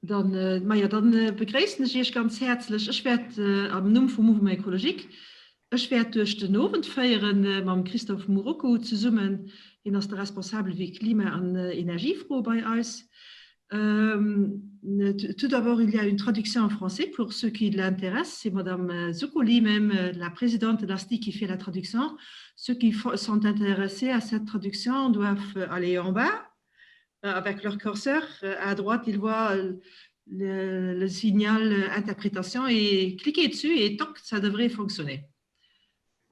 Dann, majo, dann begréissen ech Iech ganz häerzlech. Ech wäert am Numm vum Mouvement Écologique, ech wäert duerch den Owend féiere mam Christophe Murocco zesummen. Hien ass de Responsabel fir Klima an Energiefroe bei eis. Tout d'abord, il y a une traduction en français pour ceux qui l'intéressent. C'est Madame Zuccoli, même la présidente de l'ASTI, qui fait la traduction. Ceux qui sont intéressés à cette traduction doivent aller en bas avec leur curseur. À droite, ils voient le, le signal interprétation et cliquez dessus et toc, ça devrait fonctionner.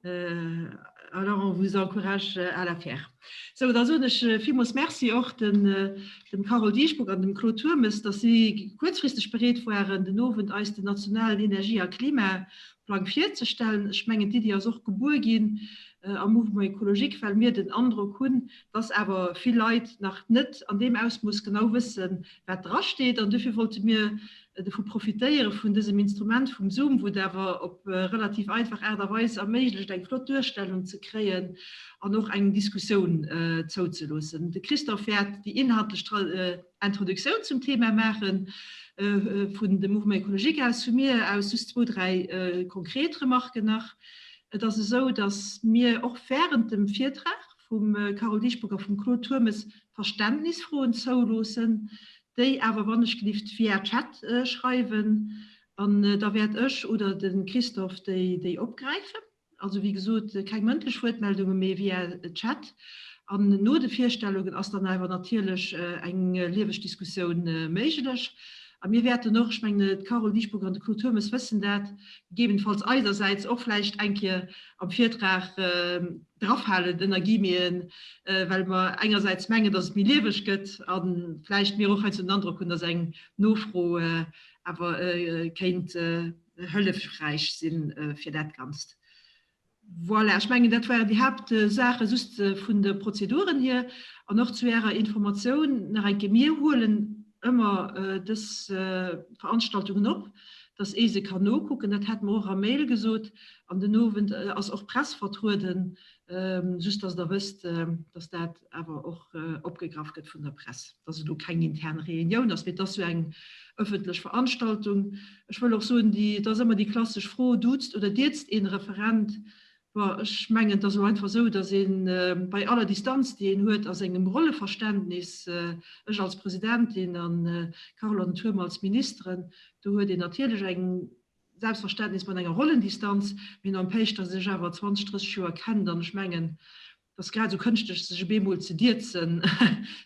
Euh, alors on vous encourage à la faire. So, da soen ech villmools Merci och den, dem Carole Dieschbourg an dem Claude Turmes, dass si kuerzfristeg bereet waren, den Owend eis den nationalen Energie a Klimaplang virzestellen. Ech mengen, d'Iddi ass och gebuer ginn am Mouvement écologique, well mir den Androck hunn, dass awer vill Leit nach net an deem Ausmooss genau wëssen, wat drasteet. An dofir wollte mir dovu profitéiere vun dësem Instrument vum Zoom, wou et awer op relativ einfach Aart a Weis erméiglecht, eng flott Duerstellung ze kréien an och eng Diskussioun zouzeloossen. De Christophe wäert déi inhaltlech Introduktioun zum Thema maachen. Vun dem Mouvement écologique aus, vu mir aus just zwou, dräi konkret Remarken nach. Et ass esou, dass mir och während dem Virtrag vum Carole Dieschbourg a vum Claude Turmes Verständnisfroen zouloossen, déi awer wannechgelift via Chat schreiwen, an da wäert ech oder de Christophe déi opgräifen. Also wéi gesot, keng mëndlech Wuertmeldungen, mee via Chat. An no de Virstellungen ass dann awer natierlech eng lieweg Diskussioun méiglech. A mir wäerten och, ech mengen d'Carole Dieschbourg an de Claude Turmes wëssen dat, gegebenenfalls eisersäits och vläicht eng Kéier am Virtrag drafhalen, ënner Guillemeten, well mer engersäits mengen, dass et méi lieweg gëtt a vläicht mir och heiansdo den Androck hunn, dass eng Nofro awer kéint hëllefräich si fir dat Ganzt. Voilà, ech mengen, dat waren déi Haaptsaache just vun de Prozeduren hier. An och zu Ärer Informatioun nach eng Kéier, Mir huelen ëmmer dës Veranstaltungen op, dass ee se kann nokucken. Dat hate mer och am Mail gesot. An den Owend ass och d'Press vertrueden, just dass Der wësst, dass dat awer och opgegraff gëtt vun der Press, dass et elo keng intern Reunioun ass, mee et ass jo eng ëffentlech Veranstaltung. Ech wëll och soen, déi, et ass ëmmer déi klassesch Fro, Duuzt oder dierzt een Referent? Bon, ech mengen, et ass elo einfach esou, dass ee bei aller Distanz, déi een huet a sengem Rolleverständnis, ech als Presidentin an d'Carole an den Thurm als Ministeren, do huet een natierlech eng Selbstverständnis mat enger Rollendistanz, mee n'empêche, dass ee sech awer 20, 30 Joer kennt an ech mengen, et ass grad esou kënschtlech, sech op eemol ze dierzen,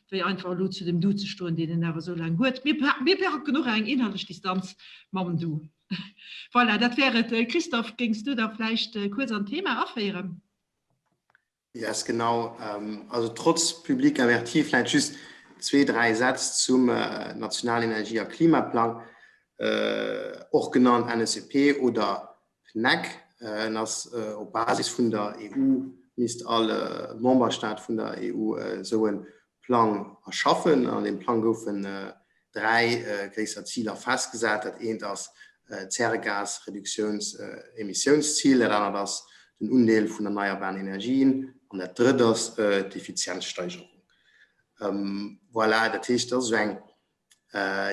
wéi einfach elo zu dem Du ze stoen, deen een awer esou laang huet. Mir packen och eng inhaltlech Distanz mam Du. Voilà, dat wär et. Christophe, géings du da vläicht kuerz an d'Thema aféieren? Yes, genau. Also trotz Public averti vläit just zwee, dräi Sätz zum nationalen Energie a Klimaplang, och genannt NSEP oder PNEC. En ass op Basis vun der EU, misst all Memberstaat vun der EU esou e Plang erschaffen. An deem Plang goufen dräi gréisser Ziler festgesat. Dat eent ass d'Zäregasreduktiounsemissiounszil, dat anert ass den Undeel vun erneierbaren Energien an dat drëtt ass d'Effizienzsteigerung. Voilà, dat heescht, dat ass esou eng,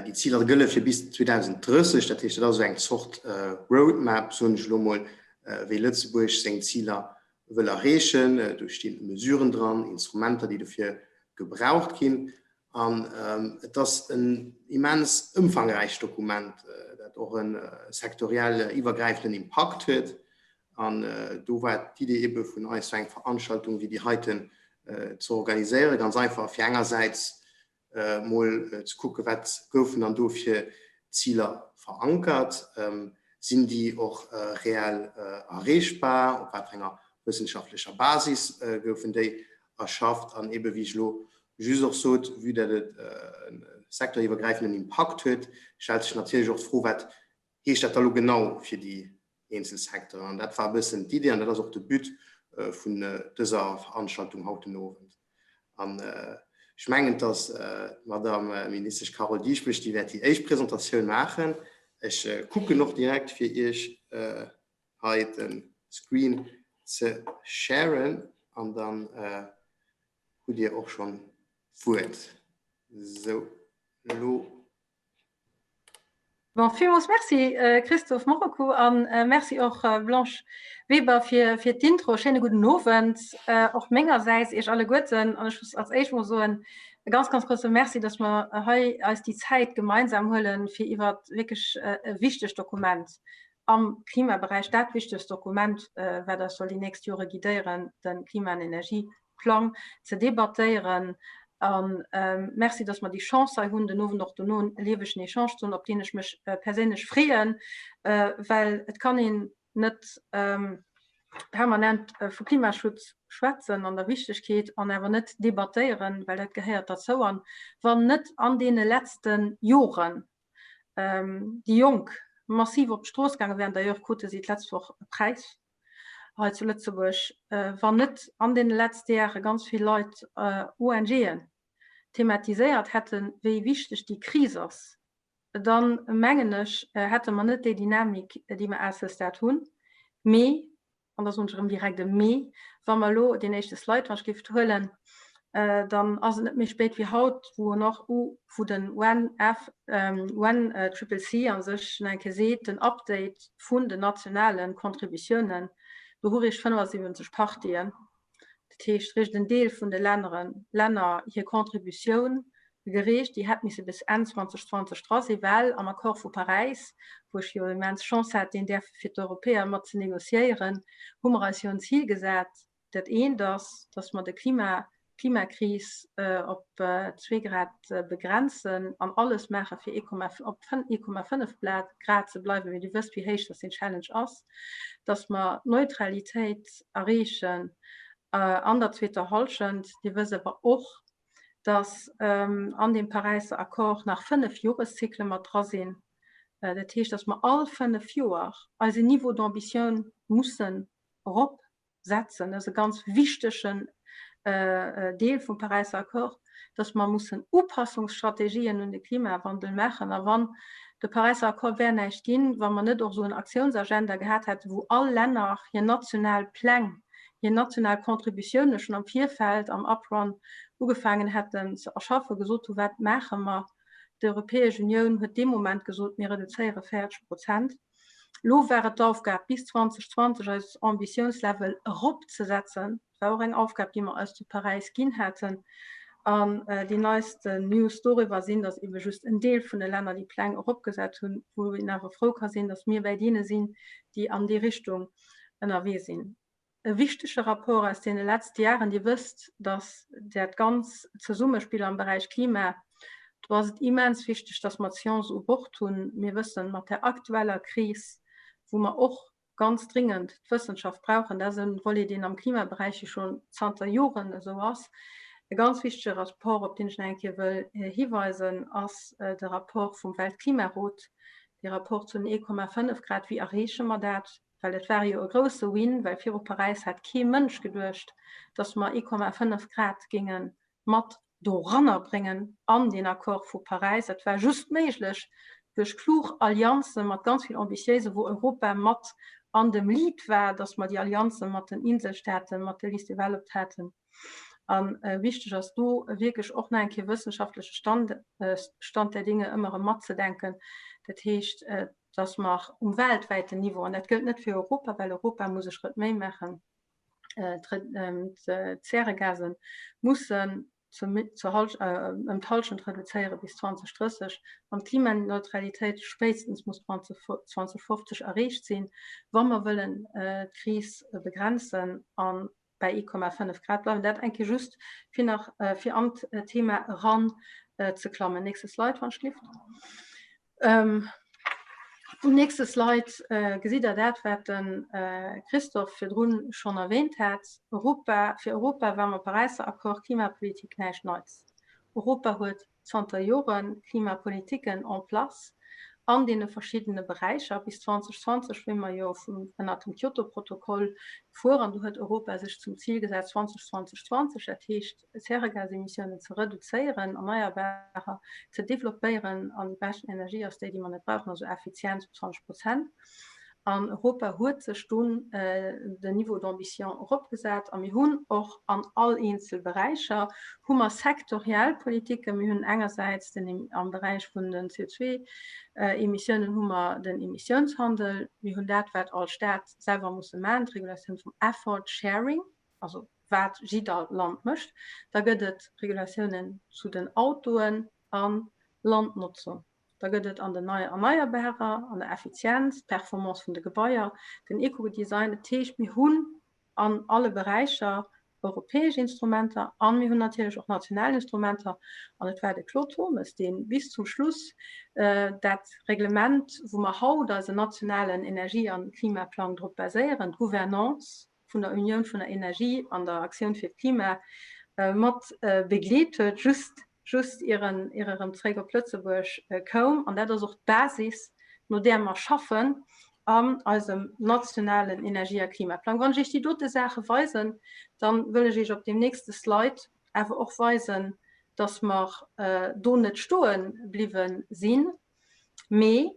déi Ziler gëlle fir bis 2030, dat heescht, dat ass esou eng Zort Roadmap, soen ech elo mol, wéi Lëtzebuerg seng Ziler wëll erreechen. Do sti Mesuren dran, Instrumenter, déi dofir gebraucht ginn. An et ass en immens ëmfangräicht Dokument, dat och e sektoriell iwwergräifenden Impakt huet. An do war d'Idee ebe vun eis, esou eng Veranstaltung wéi déi heiten ze organiséieren, ganz einfach fir engersäits mol ze kucken, wat goufen dann do fir Ziler verankert, sinn déi och reell erreechbar, op wat fir enger wëssenschaftlecher Basis goufen déi erschafft an ebe wéi ech elo just och sot, vue dat et e secteuriwwergräifenden Impakt huet, stellt sech natierlech och d'Fro, wat heescht dat da elo genau fir déi eenzel Secteuren? An dat war e bëssen d'Idee an dat ass och de But vun dëser Veranstaltung haut den Owend. An ech mengen, dass d'Madame Ministesch Carole Dieschbourg, déi wäert déi éischt Presentatioun maachen. Ech kucken och direkt, fir Iech hei de Screen ze sharen an dann hutt Dir och schonn d'Wuert. Sou, elo. Bon, villmools Merci Christophe Morocu an Merci och Blanche Weber fir fir d'Intro. Schéine gudden Owend och mengersäits Iech alleguerten. An ech muss als éischt mol soen, e ganz, ganz grousse Merci, dass mer hei eis déi Zäit gemeinsam huelen, fir iwwer wierklech e wichtegt Dokument am Klimaberäich, dat wichtegst Dokument, wat eis soll déi nächst Jore guidéieren, de Klima an Energieplang ze debattéieren. A Merci, dass mer déi Chance hei hunn, den Owend och dono e liewegen Echange ze hunn, op deen ech mech perséinlech freeën, well et kann een net permanent vu Klimaschutz schwätzen an der Wichtegkeet an awer net debattéieren, well dat gehéiert derzou. An wann net an deene letzte Joren déi Jonk massiv op d'Strooss gaange wären, d'ailleurs krute si d'letzt Woch e Präis hei zu Lëtzebuerg, wann net an deene letzte Jahre ganz vill Leit, ONGen thematiséiert hätten, wéi wichteg déi Kris ass, dann mengen ech, hätte mer net déi Dynamik, déi mer à ce stade hunn. Mee an da soen ech erëm direkt e Mee, wa mer elo deen éischte Slide, wann ech géif huelen, dann ass et net méi spéit wéi haut, wou en och, wou den UNF, UNCCC a sech nach eng Kéier seet, den Update vun den nationale Contributiounen, do hu richt 75 Partien, dat heescht richt en Deel vun de Länneren, Länner hir Contributioun gereecht, déi hätt misse bis Enn 2020 dra sinn, well am Accord vu Paräis, wou ech jo immens Chance hat, deen däerfe fir d'Europäer mat ze négociéieren, hu mer eis jo en Zil gesat. Dat eent ass, datt mer de Klima, d'Klimakris op zwee Grad begrenzen an alles maache fir op 1,5 Grad ze bleiwen, mee Dir wësst, wéi héich datt deen Challenge ass, datt mer d'Neutralitéit erreechen an der zweeter Hallschent. Dir wësst awer och, dass an deem Paräisser Accord nach 5 Joreszykle mat dra sinn. Dat heescht, dass mer all 5 Joer eisen Niveau d'ambition mussen eropsetzen. Dat ass e ganz wichtegen Deel vum Paräisser Accord, dass mer mussen Upassungsstrategien un de Klimawandel maachen. A wann de Paräisser Accord wär näischt ginn, wa mer net och esou en Aktiounsagenda gehat hätten, wou all Länner hir national Pläng hir national Contributioune schonn am Virfeld, am Uprun, ugefaangen hätten ze erschaffen, gesot hu wat maache mer. D'Europäesch Unioun huet dee Moment gesot, mir reduzéiere 40 Prozent. Elo war et d'Aufgab, bis 2020 eis Ambitiounslevel eropzesetzen. Dat war och eng Aufgab, déi mer eis zu Paräis ginn haten. An déi neisten News doriwwer sinn, datt ebe just en Deel vun de Länner déi Pläng eropgesat hunn, wou een awer frou ka sinn, datt mir bäi deene sinn, déi an déi Richtung ënnerwee sinn. E wichtege Rapport aus deene letzte Jaren, Dir wësst, dass dat ganz Zesummespill am Beräich Klima, do ass et immens wichteg, dass mer d'Science u Bord hunn. Mir wëssen, mat der aktueller Kris, wou mer och ganz dringend d'Wëssenschaft brauchen, dat ass e Volet, deen am Klimaberäich jo schonn zanter Joren esou ass. E ganz wichtege Rapport, op deen ech nach eng Kéier wëll hiweisen, ass de Rapport vum Weltklimarot, Dee Rapport zu den 1,5 Grad, wéi erreeche mer dat? Well et war jo e grousse Win, well viru Paräis hat kee Mënsch geduecht, datt mer 1,5 Grad géinge mat doranner bréngen an deen Accord vu Paräis. Dat war just méiglech duerch klug Allianze mat ganz vill ambitiéise, wou Europa mat an dem Lead war, datt mer déi Allianze mat den Inselstaaten, mat de Least Developed haten. A wichteg ass do wierklech och nach eng Kéier wëssenschaftleche Stand, Stand der Dinge ëmmer erëm matzedenken. Dat heescht, dass mer um weltwäiten Niveau, an dat gëllt net fir Europa, well Europa muss sech rëm d'Méi maachen, d'Zäregase mussen ëm d'Hallschent reduzéiere bis 2030 an d'Klimaneutralitéit spéitstens muss 2050 erreecht sinn, wa mer wëllen d'Kris begrenzen an bäi 1,5 Grad bleiwen. Dat eng Kéier just fir nach fir an d'Thema eran ze klammen. Nächste Slide, wann ech gelift. Um nächste Slide gesitt Der dat, wat de Christophe virdrun schonn erwähnt hat. Europa, fir Europa war mam Paräisser Accord Klimapolitik näischt Neits. Europa huet zanter Jore Klimapolitiken en place an deene verschiddene Beräicher. Bis 2020 wéi mer jo vun ënnert dem Kyoto-Protokoll fueren, do huet Europa sech zum Zil gesat 20, 20, 20, dat heescht Zäregasemissiounen ze reduzéieren, Erneierbarer ze developpéieren an déi beschten Energie ass déi, déi mer net brauchen, also Effizienz op 20 Prozent. An Europa huet sech dunn den Niveau d'ambition eropgesat. A mir hunn och an all eenzel Beräicher hu mer sektoriell Politiken. Mir hunn engersäits den, am Beräich vun den CO2-Emissiounen hu mer den Emissiounshandel. Mir hunn dat, wat all Stat selwer musse maachen, d'Regulatioun vum Effort Sharing, also wat jidder Land mécht. Da gëtt et Regulatiounen zu den Autoen a Landnotzung. Da gëtt et an den Erneierbarer, an der Effizienz, d'Performance vun de Gebaier, den Ecodesign. Dat heescht, mir hunn an alle Beräicher europäesch Instrumenter a mir hunn natierlech och national Instrumenter. An et war de Claude Turmes, dee bis zum Schluss dat Reglement, wou mer haut eisen nationalen Energie a Klimaplang drop baséieren, d'Gouvernance vun der Unioun vun der Energie an der Aktioun fir d'Klima, mat begleet huet, just just ier en erëm zréck op Lëtzebuerg koum. An dat ass och d'Basis, no där mer schaffen an eisem nationalen Energie a Klimaplang. Wann ech Iech déi dote Saache weisen, da wëll ech Iech op deem nächste Slide awer och weisen, dass mer do net stoe bliwwe sinn, mee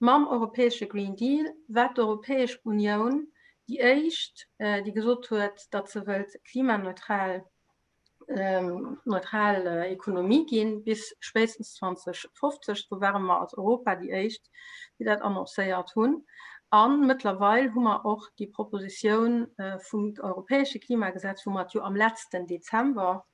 mam europäesche Green Deal war d'Europäesch Unioun déi éischt, déi gesot huet, datt se wëllt klimaneutral neutral Ekonomie ginn bis spéitstens 2050. Do ware mer als Europa déi éischt, déi dat annoncéiert hunn. A mëttlerweil hu mer och déi Propositioun vum europäesche Klimagesetz, wou mer et jo am letzten Dezember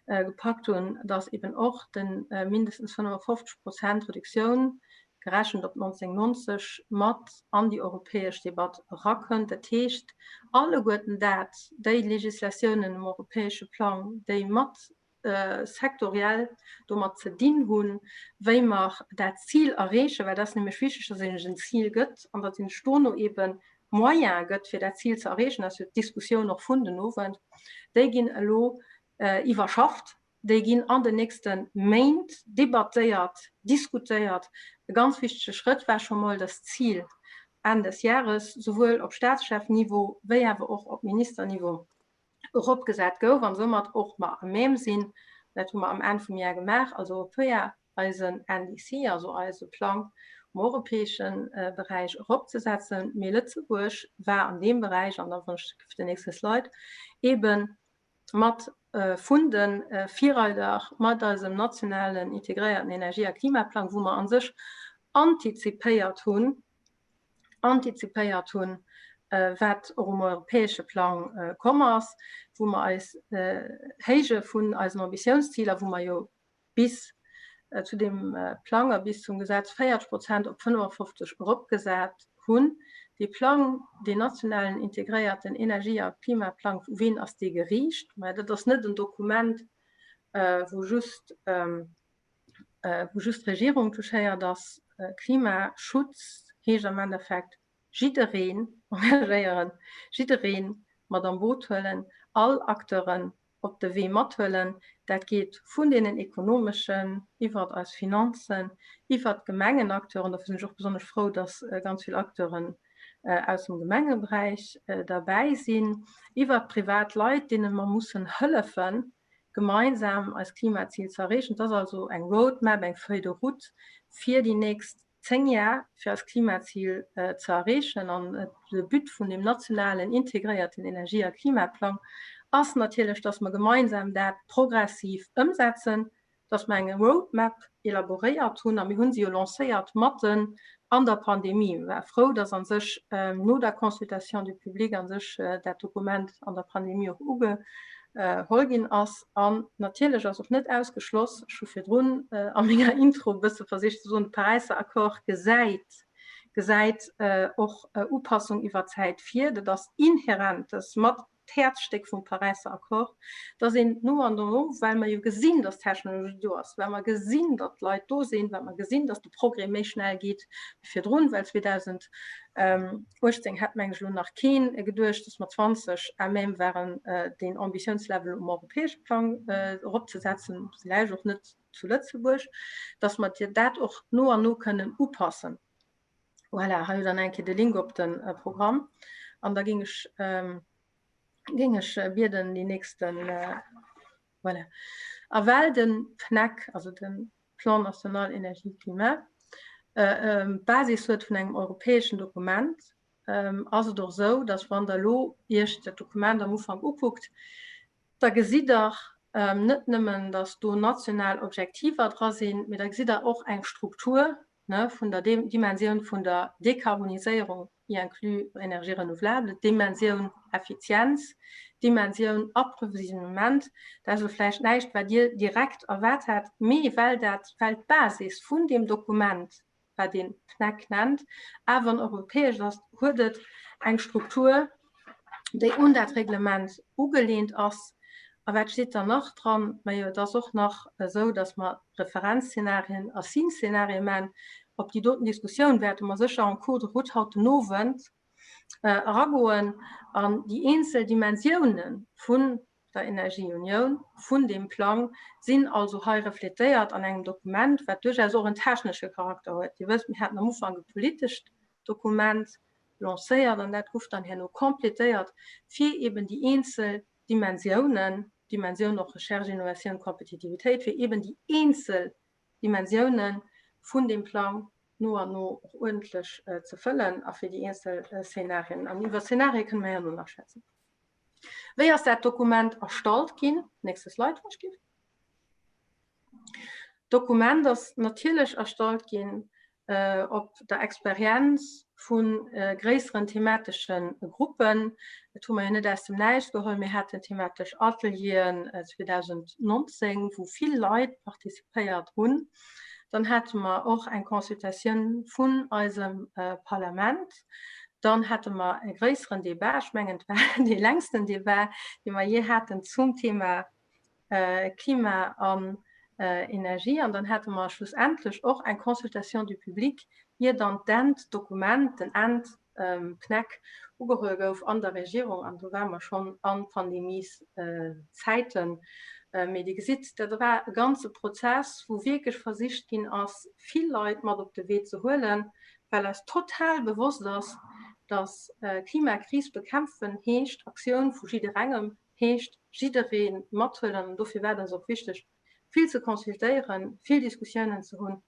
gepackt hunn, dass eben och de mindestens 55 Prozent Reduktioun gerechent op 1990, mat an déi europäesch Debatt erakënnt. Dat heescht, alleguerten dat, déi Législatiounen um europäesche Plang, déi mat sektoriell domat ze dinn hunn, wéi mer dat Zil erreechen, well dat ass nämlech wichteg, dass een sech en Zil gëtt an datt een sech dono eebe Moyene gëtt, fir dat Zil ze erreechen, dat ass jo d'Diskussioun och vun den Owend, déi ginn elo iwwerschafft. Déi ginn an den nächste Méint debattéiert, diskutéiert. E ganz wichtege Schrëtt war scho mol, dass d'Zil Enn des Jahres souwuel op Staatschefniveau wéi awer och op Ministerniveau eropgesat gouf an soumat och mer à même sinn, dat hu mer am Enn vum Jar gemaach als Europäer, eisen NDC, also eise Plang um europäesche Beräich eropzesetzen. Mee Lëtzebuerg war an deem Beräich, an da wann ech den nächste Slide, eeben mat vun de Virreider mat eisem nationalen integréierten Energie a Klimaplang, wou mer a sech antizipéiert hunn, antizipéiert hunn, wat och um europäesche Plang komm ass, wou mer eis héije vun eisen Ambitiounsziler, wou mer jo bis zu deem Plang a bis zum Gesetz 40 Prozent op 55 eropgesat hunn. Dee Plang, deen nationalen integréierten Energie a Klimaplang, u ween ass dee geriicht? Mä dat ass net en Dokument, wou just, wou just d'Regierung touchéiert ass. Klimaschutz heescht am Endeffekt jiddereen engagéieren, jidderee mat an Boot huelen, all Acteuren op de Wee mathuelen. Dat geet vun deenen ekonomeschen iwwert eis Finanzen, iwwert d'Gemengenacteuren, dofir sinn ech och besonnesch frou, dass ganz vill Acteuren aus dem Gemengeberäich derbäi sinn, iwwert privat Leit, deene mer mussen hëllefen, gemeinsam eist Klimazil ze erreechen. Et ass also eng Roadmap, eng Feuille de route fir déi nächst 10 Jar fir eist Klimazil ze erreechen. An de But vun deem nationalen integréierten Energie a Klimaplang ass natierlech, dass mer gemeinsam dat progressiv ëmsetzen, dass mer eng Roadmap elaboréiert hunn, a mir hu se jo lancéiert matten an der Pandemie. Mir ware frou, dass a sech no der Consultation du public a sech dat Dokument an der Pandemie och ugeholl ginn ass. An natierlech ass och net ausgeschloss, ech hu virdrun a menger Intro e bësse versicht ze soen, de Paräisser Accord gesäit, gesäit och Upassung iwwer d'Zäit vir. Dat ass inhärent, dat ass mat d'Häerzstéck vum Paräisser Accord, dass een no an no, well mer jo gesinn, dass d'Technologie do ass, well mer gesinn, datt d'Leit do sinn, well mer gesinn, dass de Progrès méi schnell geet wéi virdrun, well 2018 hätt, meng ech, elo nach keen geduecht, dass mer 20 à même waren, deen Ambitiounslevel um europäesche Plang eropzesetzen, villäicht och net zu Lëtzebuerg, dass mer dat och no an no kënnen upassen. Voilà, hei hutt Der eng Kéier de Link op de Programm. An da géing ech, géing ech bieden, déi nächsten, voilà. A well de PNEC, also de Plan national énergie climat. d'Basis huet vun engem europäeschen Dokument, ass et och esou, dass wann Der elo Iech dat Dokument am Ufank ukuckt, da gesitt Der net nëmmen, dass do national Objektiver dra sinn, mee da gesitt Der och eng Struktur vun der Dimensioun vun der Dekarboniséierung, y inclus énergies renouvelables, d'Dimensioun Effizienz, d'Dimensioun Approvisionnement. Dat ass elo vläicht näischt, wat Dir direkt erwaart hat, mee well dat, well d'Basis vun deem Dokument, wat een PNEC nennt, awer en europäescht ass, huet et eng Struktur, déi un dat Reglement ugelehnt ass. A wat steet dann nach dran? Majo, et ass och nach esou, dass mer Referenzszenarien a Zilszenarie maachen. Op déi doten Diskussioun wäerte mer sécher en cours de route haut den Owend eragoen an déi eenzel Dimensiounen vun der Energieunioun, vun deem Plang, sinn also hei refletéiert an engem Dokument, wat duerchaus och en technesche Charakter huet. Dir wësst, mir haten am Ufank e politescht Dokument lancéiert an dat gouf dann herno complétéiert, fir eben déi eenzel Dimensiounen, Dimensioun och Recherche, Innovatioun, Kompetitivitéit, fir eben déi eenzel Dimensiounen vun deem Plang no an no och uerdentlech ze fëllen a fir déi eenzel Szenarien. An iwwer Szenarie kënne mer herno nach schwätzen. Wéi ass dat Dokument erstallt ginn? Nächste Slide, wann ech giff. D'Dokument ass natierlech erstallt ginn op der Experienz vu gréisseren thematesche Gruppen. Dat hu mer jo net aus dem Näischt geholl. Mir haten thematesch Atelieren 2019, wou vill Leit participéiert hunn. Dann hate mer och eng Consultatioun vun eisem Parlament. Dann hate mer e gréisseren Debat, ech mengen, et war dee längsten Debat, dee mer jee haten zum Thema Klima an Energie. An dann hate mer schlussendlech och eng Consultation du public, ier dann d'Enddokument, den End-PNEC ugeholl gouf an der Regierung. An do ware mer schonn a Pandemieszäiten. Mee Dir gesitt, dat war e ganze Prozess, wou wierklech versicht ginn ass, vill Leit mat op de Wee ze huelen, well eis total bewosst ass, dass Klimakris bekämpfen heescht Aktioun vu jidderengem, heescht jidderee mathuelen an dofir war et eis och wichteg, vill ze consultéieren, vill Diskussiounen ze hunn.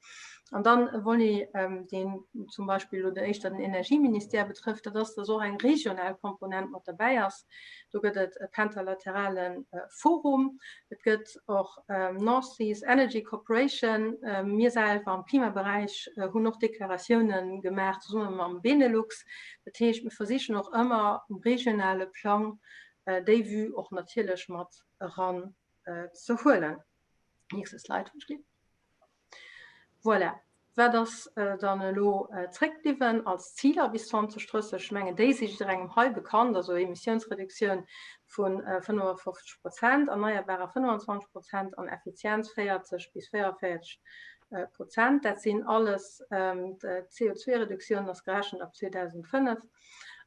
An dann e Volet, deen zum Beispill elo éischter den Energieministère betrëfft, dat ass, dass och eng regional Komponent mat derbäi ass. Do gëtt et e pentalaterale Forum, et gëtt och North Seas Energy Cooperation. Mir selwer am Klimaberäich hunn och Deklaratiounen gemaach zesumme mam Benelux. Dat heescht, mir versichen och ëmmer um regionale Plang déi Vue och natierlech mat eran ze huelen. Nächste Slide, wann ech gleef. Voilà. Wat ass dann elo zréckbliwwen als Ziler bis 2030? Ech mengen, déi si jidderengem hei bekannt, also Emissiounsreduktioun vu 55 Prozent, Erneierbarer 25 Prozent an Effizienz 40 bis 44 Prozent. Dat sinn alles, d'CO2-Reduktioun ass gerechent ab 2005.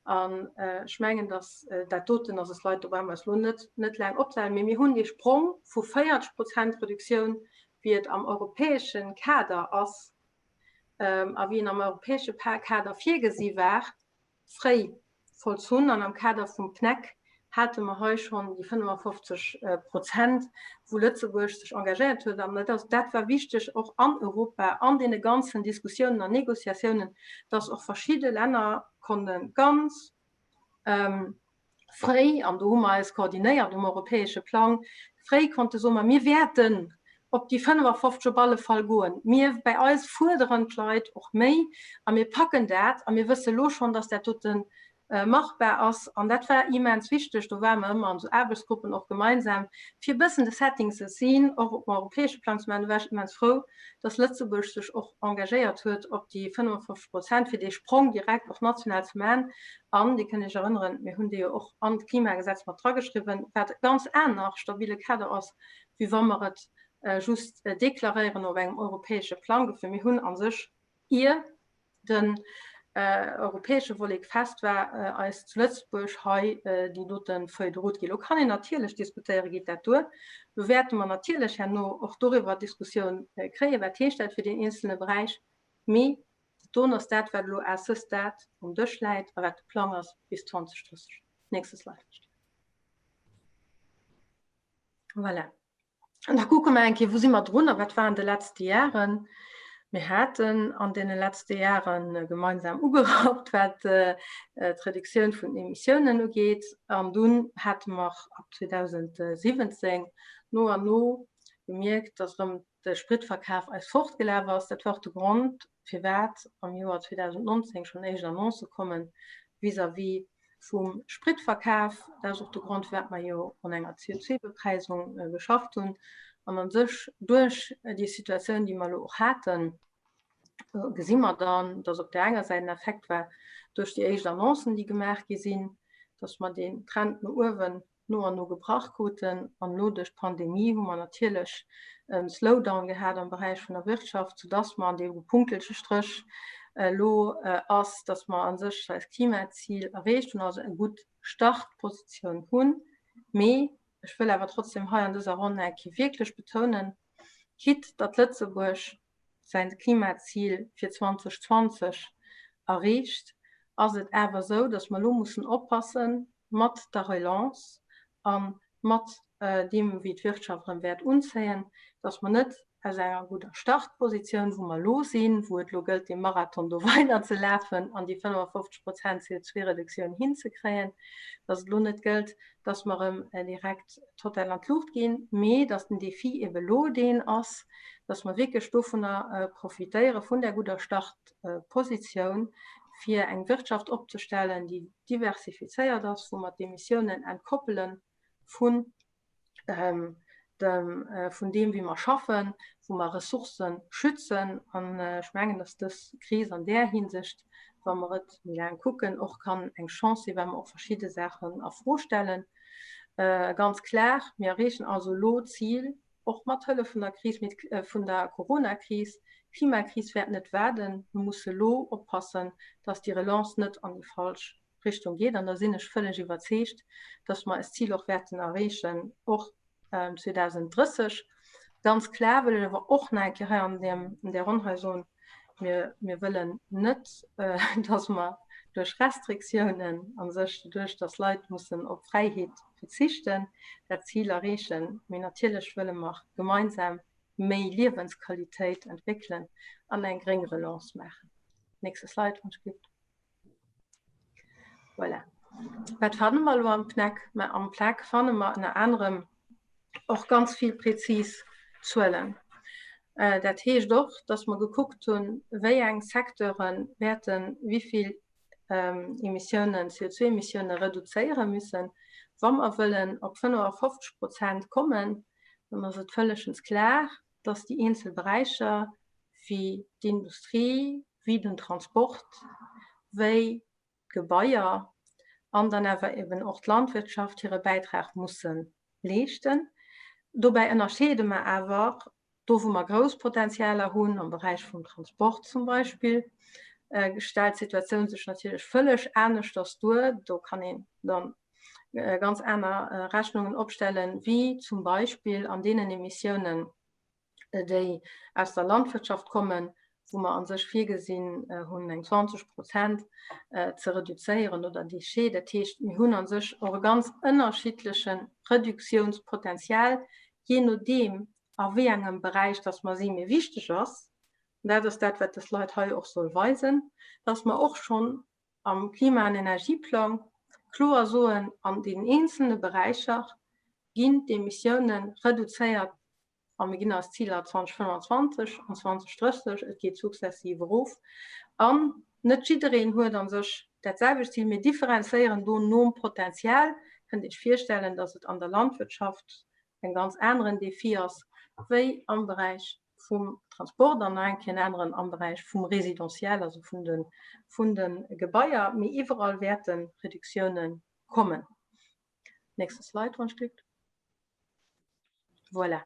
An ech mengen, datt dat doten ass e Slide, do brauche mer eis elo net, net laang opzehalen, mee mir hunn dee Sprong vu 40 Prozent Reduktioun, wéi et am europäesche Kader ass a wéi en am europäesche Kader virgesi war, fréi vollzunn. An am Kader vum PNEC hate mer hei schonn déi 55 Prozent, wou Lëtzebuerg sech engagéiert huet. An dat ass, dat war wichteg och an Europa, an deene ganzen Diskussiounen an Négociatiounen, dass och verschidde Länner konnte ganz fréi, an do hu mer eis koordinéiert um europäesche Plang, fréi konnte soen, ma mir wäerten op déi 55 op alle Fall goen. Mir bei eis fuerderen d'Leit och méi a mir packen dat a mir wësse elo schonn, dass dat doten machbar ass. An dat war immens wichteg, do ware mer ëmmer an esou Aarbechtsgruppen och gemeinsam, fir e bëssen de Setting ze seen, och op europäesche Plang ze maachen. Do war ech immens frou, dass Lëtzebuerg sech och engagéiert huet op déi 55 Prozent, fir dee Sprong direkt och national ze maachen. An Dir kënnt Iech erënneren, mir hunn dee jo och an d'Klimagesetz mat drageschriwwen, wat e ganz aner stabile Kader ass, wéi wa mer et just deklaréieren op engem europäesche Plang. Dofir, mir hunn a sech, ier den europäesche Volet fest war, eis zu Lëtzebuerg hei déi dote Feuille de route ginn. Elo kann een natierlech diskutéieren, Geet dat duer? Do wäerte mer natierlech herno och doriwwer Diskussioun kréien, Wat heescht dat fir deen eenzelne Beräich? Mee dat doen ass dat, wat elo à ce stade um Dësch läit a wat de Plang ass bis 2030. Nächste Slide. Voilà. An da kucke mer eng Kéier, wou si mer drun a wat waren de letzte Jaren. Mir haten an deene letzte Jahre gemeinsam ugerappt, wat d'Reduktioun vun den Emissiounen ugeet. An dunn hate mer ab 2017 no an no gemierkt, dass erëm de Spritverkaf eis fortgelaf ass. Dat war och de Grond, firwat am Joer 2019 schonn éischt Annoncë komme vis-à-vis vum Spritverkaf. Dat ass och de Grond, firwat mer jo an enger CO2-Bepräisung geschafft hunn. An a sech duerch déi Situatioun, déi mer elo och haten, gesi mer dann, dass op där enger Säit en Effekt war duerch déi éischt Annoncen, déi gemaach gi sinn, dass mer deen Trend no uewen no an no gebrach kruten. An elo duerch d'Pandemie hu mer natierlech e Slowdown gehat am Beräich vun der Wirtschaft, soudass mer an deem gepunktelte Stréch elo ass, dass mer a sech eist Klimazil erreecht hunn, also eng gutt Startpositioun hunn. Mee ech wëll awer trotzdem hei an dëser Ronn eng Kéier wierklech betounen, quitte datt Lëtzebuerg säin Klimazil fir 2020 erreecht, ass et awer esou, datt mer elo mussen oppasse mat der Relance a mat deem, wéi d'Wirtschaft erëm wäert unzéien, datt mer net aus enger gudder Startpositioun, wou mer elo sinn, wou et elo gëllt, dee Marathon do weider ze lafen an déi 55 Prozent CO2-Reduktioun hinzekréien, datt et elo net gëllt, datt mer erëm direkt total an d'Luucht ginn, mee datt den Défi ebe elo deen ass, datt mer wierklech dovunner profitéiere vun där gudder Startpositioun, fir eng Wirtschaft opzestellen, déi diversifizéiert ass, wou mer d'Emissiounen entkoppele vun dem, vun deem, wéi mer schaffen, wou mer Ressourcë schützen. An ech mengen, dass dës Kris an där Hinsicht, wa mer et méi laang kucken, och kann eng Chance sinn, well mer och verschidde Saachen a Fro stellen. Ganz klar, mir erreechen also elo d'Zil, och mat Hëllef vun der Kris, mee vun der Coronakris. D'Klimakris wäert net waarden. Mir musse elo oppassen, dass déi Relance net an déi falsch Richtung geet. An da sinn ech vëlleg iwwerzeegt, dass mer eist Zil och wäerten erreechen, och 2030. Ganz klar wëll ech awer och nach eng Kéier hei an deem, an där Ronn hei soen, Mir, mir wëllen net, dass mer duerch Restriktiounen a sech, doduerch dass Leit mussen op Fräiheet verzichten, dat Zil erreechen. Mee natierlech wëlle mer gemeinsam méi Liewensqualitéit entwéckelen an eng gréng Relance maachen. Nächste Slide, wann ech gift. Voilà. Wat fanne mer elo am PNEC? Mä am PNEC fanne mer ënner anerem och ganz vill präzis Zuelen. Äh, dat heescht och, dass mer gekuckt hunn, wéi eng Secteure wäerten wéi vill ähm, Emissiounen, CO2-Emissioune reduzéiere müssen. Wa mer wëllen op 55 Prozent kommen, dann ass et vëllegens klar, dass déi eenzel Beräicher wéi d'Industrie, wéi den Transport, wéi d'Gebaier an dann awer eben och d'Landwirtschaft hire Bäitrag musse leeschten. Dobäi ënnerscheede mer awer do, wou mer grouss Potenzialer hunn, am Beräich vum Transport zum Beispill, stellt d'Situatioun sech natierlech vëlleg aneschters duer. Do kann een dann ganz aner Rechnungen opstellen, wéi zum Beispill an deenen Emissiounen, déi aus der Landwirtschaft kommen, wou mer a sech virgesinn hunn, eng 20 Prozent ze reduzéieren oder Déchets. Dat heescht, mir hunn a sech och e ganz ënnerschiddleche Reduktiounspotenzial, jee nodeem a wéi engem Beräich dass mer sinn. Mee wichteg ass, an dat ass dat, wat dës Slide hei och soll weisen, dass mer och schonn am Klima an Energieplang kloer soen, an deenen eenzelne Beräicher ginn d'Emissiounen reduzéiert a mir ginn eis Ziler 2025 an 2030, et geet sukzessiv erof. An net jiddereen huet a sech dat selwecht Zil. Mir differenzéieren do nom Potenzial. Kënnt Iech virstellen, datt et an der Landwirtschaft en ganz aneren Défi ass wéi am Beräich vum Transport an nach eng Kéier en aneren am Beräich vum Résidentiel, also vun de, vun de Gebaier. Mee iwwerall wäerte Reduktioune kommen. Nächste Slide, wann steet. Voilà.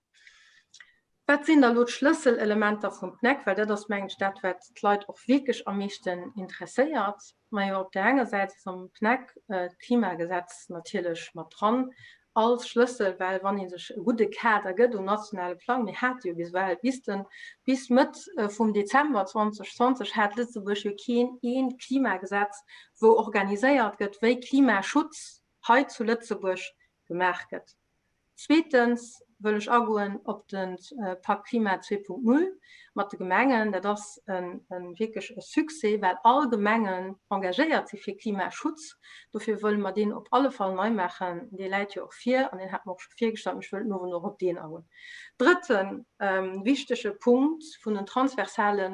Wat sinn da lo d'Schlësselelementer vum PNEC? Well dat ass, mengen ech, dat, wat d'Leit och wierklech am meeschten interesséiert. Majo, op där enger Säit ass am PNEC d'Klimagesetz natierlech mat dran als Schlëssel, well wann ee sech e gudde Kader gëtt um nationale Plang, mir hate jo bis ewell, bis den, bis Mëtt vum Dezember 2020 hat Lëtzebuerg jo keen eent Klimagesetz, wou organiséiert gëtt, wéi Klimaschutz hei zu Lëtzebuerg gemaach gëtt. Zweetens. wëll ech agoen op de Pak Klima 2.0 mat de Gemengen. Dat ass e wierklech e Succès, well all Gemengen engagéiert si fir Klimaschutz. Dofir wëlle mer deen op alle Fall nei maachen. Dee läit jo och vir an deen hate mer och scho virgestallt. Mee ech wëll den Owend och op deen agoen. Drëtte wichtege Punkt vun den transversale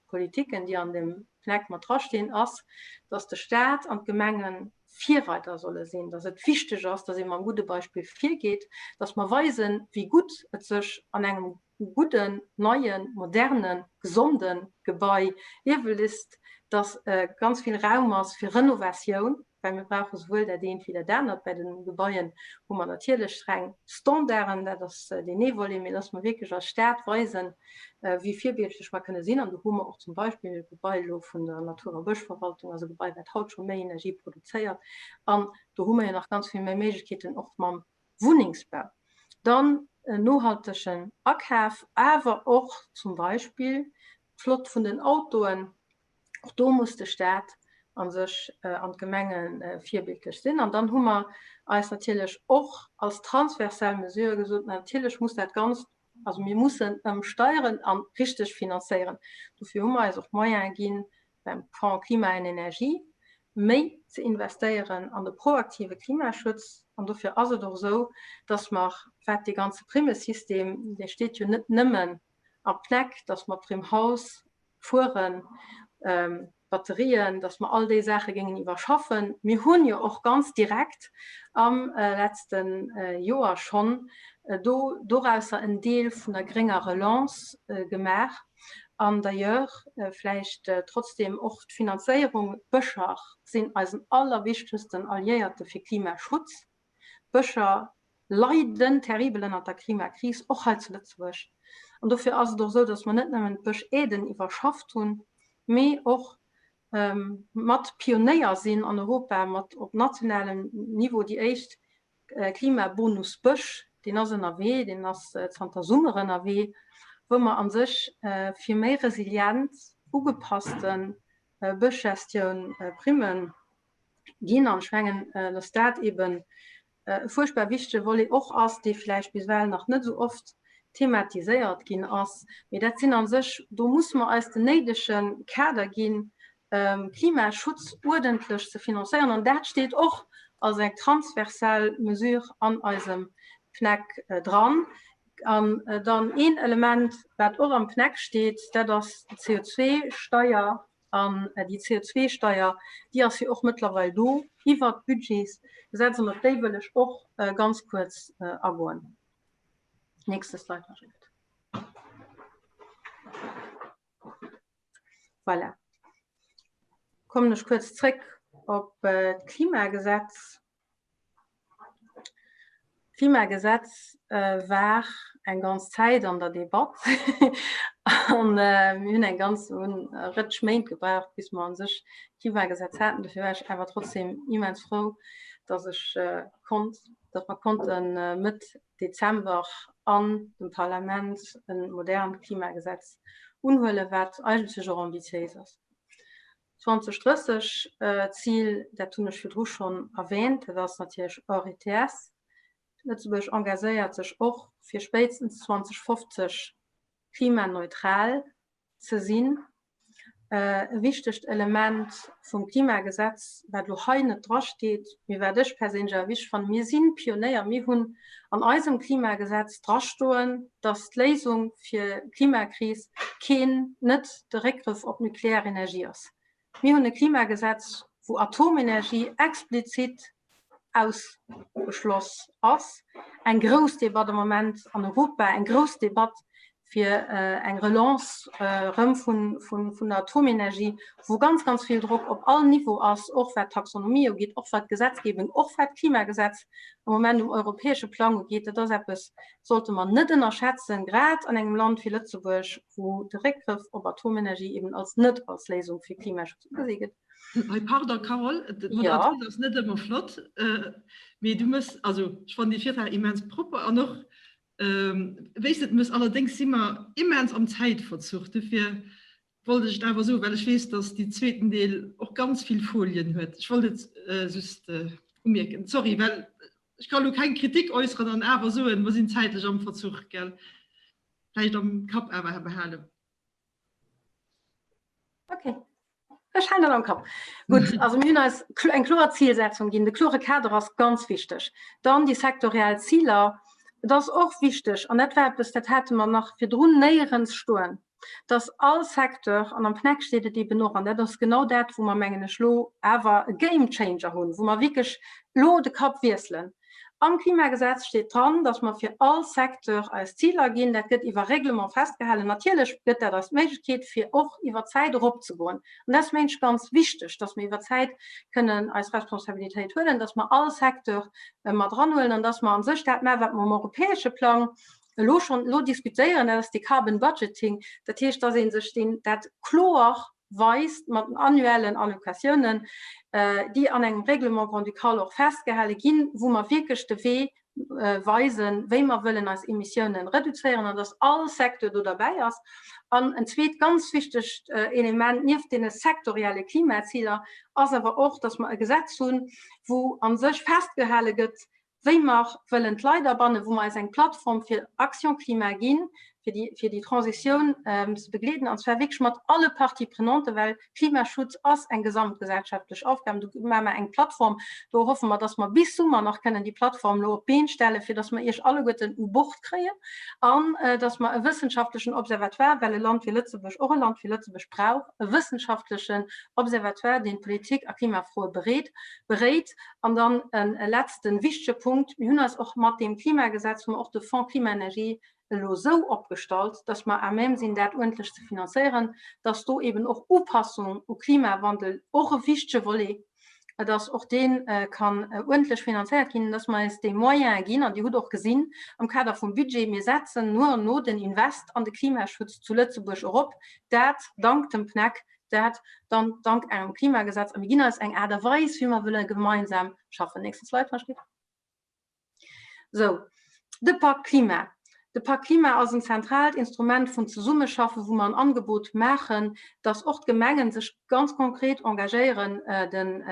Politiken, déi an deem PNEC mat drastinn, ass, dass de Staat an d'Gemenge Virreider solle sinn, dass et wichteg ass, dass ee mam gudde Beispill virgeet, dass mer weisen, wéi gutt et sech an engem gudden, neien, modernen, gesonde Gebai liewe léisst, dass ganz vill Raum ass fir Renovatioun, well mir brauche souwuel dat eent wéi dat anert. Bei de Gebaien hu mer natierlech streng Standarden, dat ass deen ee Volet, mee dass mer wierklech als Stad weisen, wéi virbildlech mer kënne sinn. An do hu mer och zum Beispill e Gebai elo vun der Natur a Bëschverwaltung, also e Gebai, wat haut scho méi Energie produzéiert. An do hu mer jo nach ganz vill méi Méiglechkeeten och mam Wunnengsbau. Dann en nohaltegen Akaf, awer och zum Beispill d'Flott vun den Autoen. Och do muss de Staat a sech an d'Gemenge virbildlech sinn. An dann hu mer eis natierlech och als transversal Mesure gesot, natierlech muss dat Ganzt, also mir mussen ëmsteieren a richteg finanzéieren. Dofir hu mer eis och d'Moyene ginn, beim Fonds Klima an Energie méi ze investéieren an de proaktive Klimaschutz. An dofir ass et och esou, dass mer, wat dee ganze Primmesystem, dee steet jo net nëmmen am PNEC, dass mer d'Prime Haus Fueren, Batterien, dass mer all déi Saache géingen iwwerschaffen. Mir hunn jo och ganz direkt am letzte Joer schonn do dorausser en Deel vun der grénger Relance gemaach. An d'ailleurs vläicht trotzdem och d'Finanzéierung, D'Bëscher sinn eisen allerwichtegsten Alliéierte fir Klimaschutz. D'Bëscher leiden terribel ënnert der Klimakris, och hei zu Lëtzebuerg. An dofir ass et och esou, datt mer net nëmmen d'Bësch-Aiden iwwerschafft hunn, mee och mat Pionéier sinn an Europa, mat op nationalem Niveau déi éischt Klimabonus Bësch, deen ass ënnerwee, deen ass zanter Summer ënnerwee, wou mer a sech fir méi resilient, ugepasste Bëschgestioun Primmen ginn. An ech mengen, datt dat eeben e fuerchtbar wichtege Volet och ass, dee vläicht bis ewell nach net esou oft thematiséiert ginn ass. Mee dat sinn a sech, do musse mer eis den néidege Kader ginn, Klimaschutz uerdentlech ze finanzéieren. An dat steet och als eng transversal Mesure an eisem PNEC dran. An dann een Element, wat och am PNEC steet, dat ass d'CO2-Steier. An déi CO2-Steier, déi ass jo och mëttlerweil do iwwert d'Budgetsgesetz, an op déi wëll ech och ganz kuerz agoen. Nächste Slide, Marguerite. Voilà. Kommen ech kuerz zréck op d'Klimagesetz. D'Klimagesetz war eng ganz Zäit an der Debatt an mir hunn eng ganz Rëtsch Méint gebraucht, bis mer a sech d'Klimagesetz haten. Dofir war ech awer trotzdem immens frou, datt ech konnt, datt mer konnte Mëtt Dezember an dem Parlament e modernt Klimagesetz unhuelen, wat eigentlech och ambitiéis ass. 2030 Zil, dat hunn ech virdru schonn erwähnt, dat ass natierlech hors ETS. Lëtzebuerg engagéiert sech och, fir spéitstens 2050 klimaneutral ze sinn. E wichtegt Element vum Klimagesetz, wat elo hei net drasteet, mee wat ech perséinlech awer wichteg fannen, Mir si Pionéier, mir hunn an eisem Klimagesetz drastoen, dass d'Léisung fir d'Klimakris keen, net de Réckgrëff op nuklear Energie ass. Mir hunn e Klimagesetz, wou Atomenergie explizit ausgeschloss ass. Eng grouss Debatt am Moment an Europa, eng grouss Debatt fir eng Relance erëm vun der Atomenergie, wou ganz, ganz vill Drock op all Niveau ass, och wat d'Taxonomie ugeet, och wat d'Gesetzgebung, och wat d'Klimagesetz am Moment um europäesche Plang ugeet. Dat ass eppes, sollte mer net ënnerschätzen, grad an engem Land wéi Lëtzebuerg, wou de Réckgrëff op Atomenergie eben als net als Léisung fir Klimaschutz ugesi gëtt. Hei, pardon Carole, d'Moderatioun ass net ëmmer flott, mee du mëss, also ech fannen dee Virtrag immens propper an och wéi s de et mëss. Allerdéngs si mer immens am Zäitverzuch, dofir wollt ech et awer soen, well ech weess, dass déi zweeten Deel och ganz vill Folien huet. Ech wollt et just umierken, sorry, well. Ech kann elo keng Kritik äusseren an awer soen, mer sinn zäitlech am Verzuch, gell? Vläicht am Kapp awer behalen. Okay. Ech halen dat am Kapp. Gutt, also mir hunn eis eng kloer Zilsetzung ginn. De klore Kader ass ganz wichteg. Dann déi sektoriell Ziler. Et ass och wichteg, an dat war eppes, dat hate mer nach virdrun néierens stoen, dass all Secteur, an am PNEC steet et eeben och, an dat ass genau dat, wou mer, mengen ech, elo awer e Game Changer hunn, wou mer wierklech elo de Kapp wiesselen. Am Klimagesetz steet dran, dass mer fir all Secteur eis Ziler ginn. Dat gëtt iwwer Règlement festgehalen. Natierlech gëtt dat eis d'Méiglechkeet, fir och iwwer d'Zäit eropzegoen. An dat ass, mengen ech, ganz wichteg, dass mer iwwer d'Zäit kënnen eis Responsabilitéit huelen, dass mer all Secteur mat eranhuelen an dass mer a sech dat maachen, wat mer um europäesche Plang elo schonn elo diskutéieren, dat ass dee Carbon Budgeting, dat heescht, dass ee sech deen, dat kloer weist mat den annuellen Allocatiounen, déi an engem Règlement grand-ducal och festgehale ginn, wou mer wierklech de Wee weisen, wéi mer wëllen eis Emissiounen reduzéieren an dass all Secteur do derbäi ass. An en zweet ganz wichtegt Element nieft deene sektorielle Klimaziler ass awer och, dass mer e Gesetz hunn, wou a sech festgehale gëtt, wéi mer wëllen d'Leit abannen, wou mer eis eng Plattform fir Action Climat ginn, fir déi, fir déi Transitioun ze begleeden, an zwar wierklech mat alle Parties prenantes, well Klimaschutz ass eng gesamtgesellschaftlech Aufgabe. Do maache mer eng Plattform, do hoffe mer, dass mer bis Summer nach kënnen déi Plattform elo op d'Been stellen, fir dass mer Iech alleguerten u Bord kréien an dass mer e wëssenschaftlechen Observatoire, well e Land wéi Lëtzebuerg och e Land wéi Lëtzebuerg brauch e wëssenschaftlechen Observatoire, deen d'Politik a Klimafroe bereet, beréit. An dann e letzte wichtege Punkt, Mir hunn eis och mat deem Klimagesetz, wou mer och de Fonds Klima-Energie elo esou opgestallt, dass mer à même sinn, dat uerdentlech ze finanzéieren, dass do eben och Upassung u Klimawandel och e wichtege Volet, dass och dee kann uerdentlech finanzéiert ginn, dass mer eis déi Moyene ginn. An Dir hutt och gesinn am Kader vum Budget, mir setzen no an no den Invest an de Klimaschutz zu Lëtzebuerg erop, dat dank dem PNEC, Dat dann dank engem Klimagesetz. A mir ginn eis eng Aart a Weis, wéi mer wëlle gemeinsam schaffen. Nächsten Slide, wann ech giff. Sou, de Pak Klima. De Pak Klima ass en zentraalt Instrument vun Zesummeschaffen, wou mer en Angebot maachen, dass och d'Gemengen sech ganz konkret engagéieren, den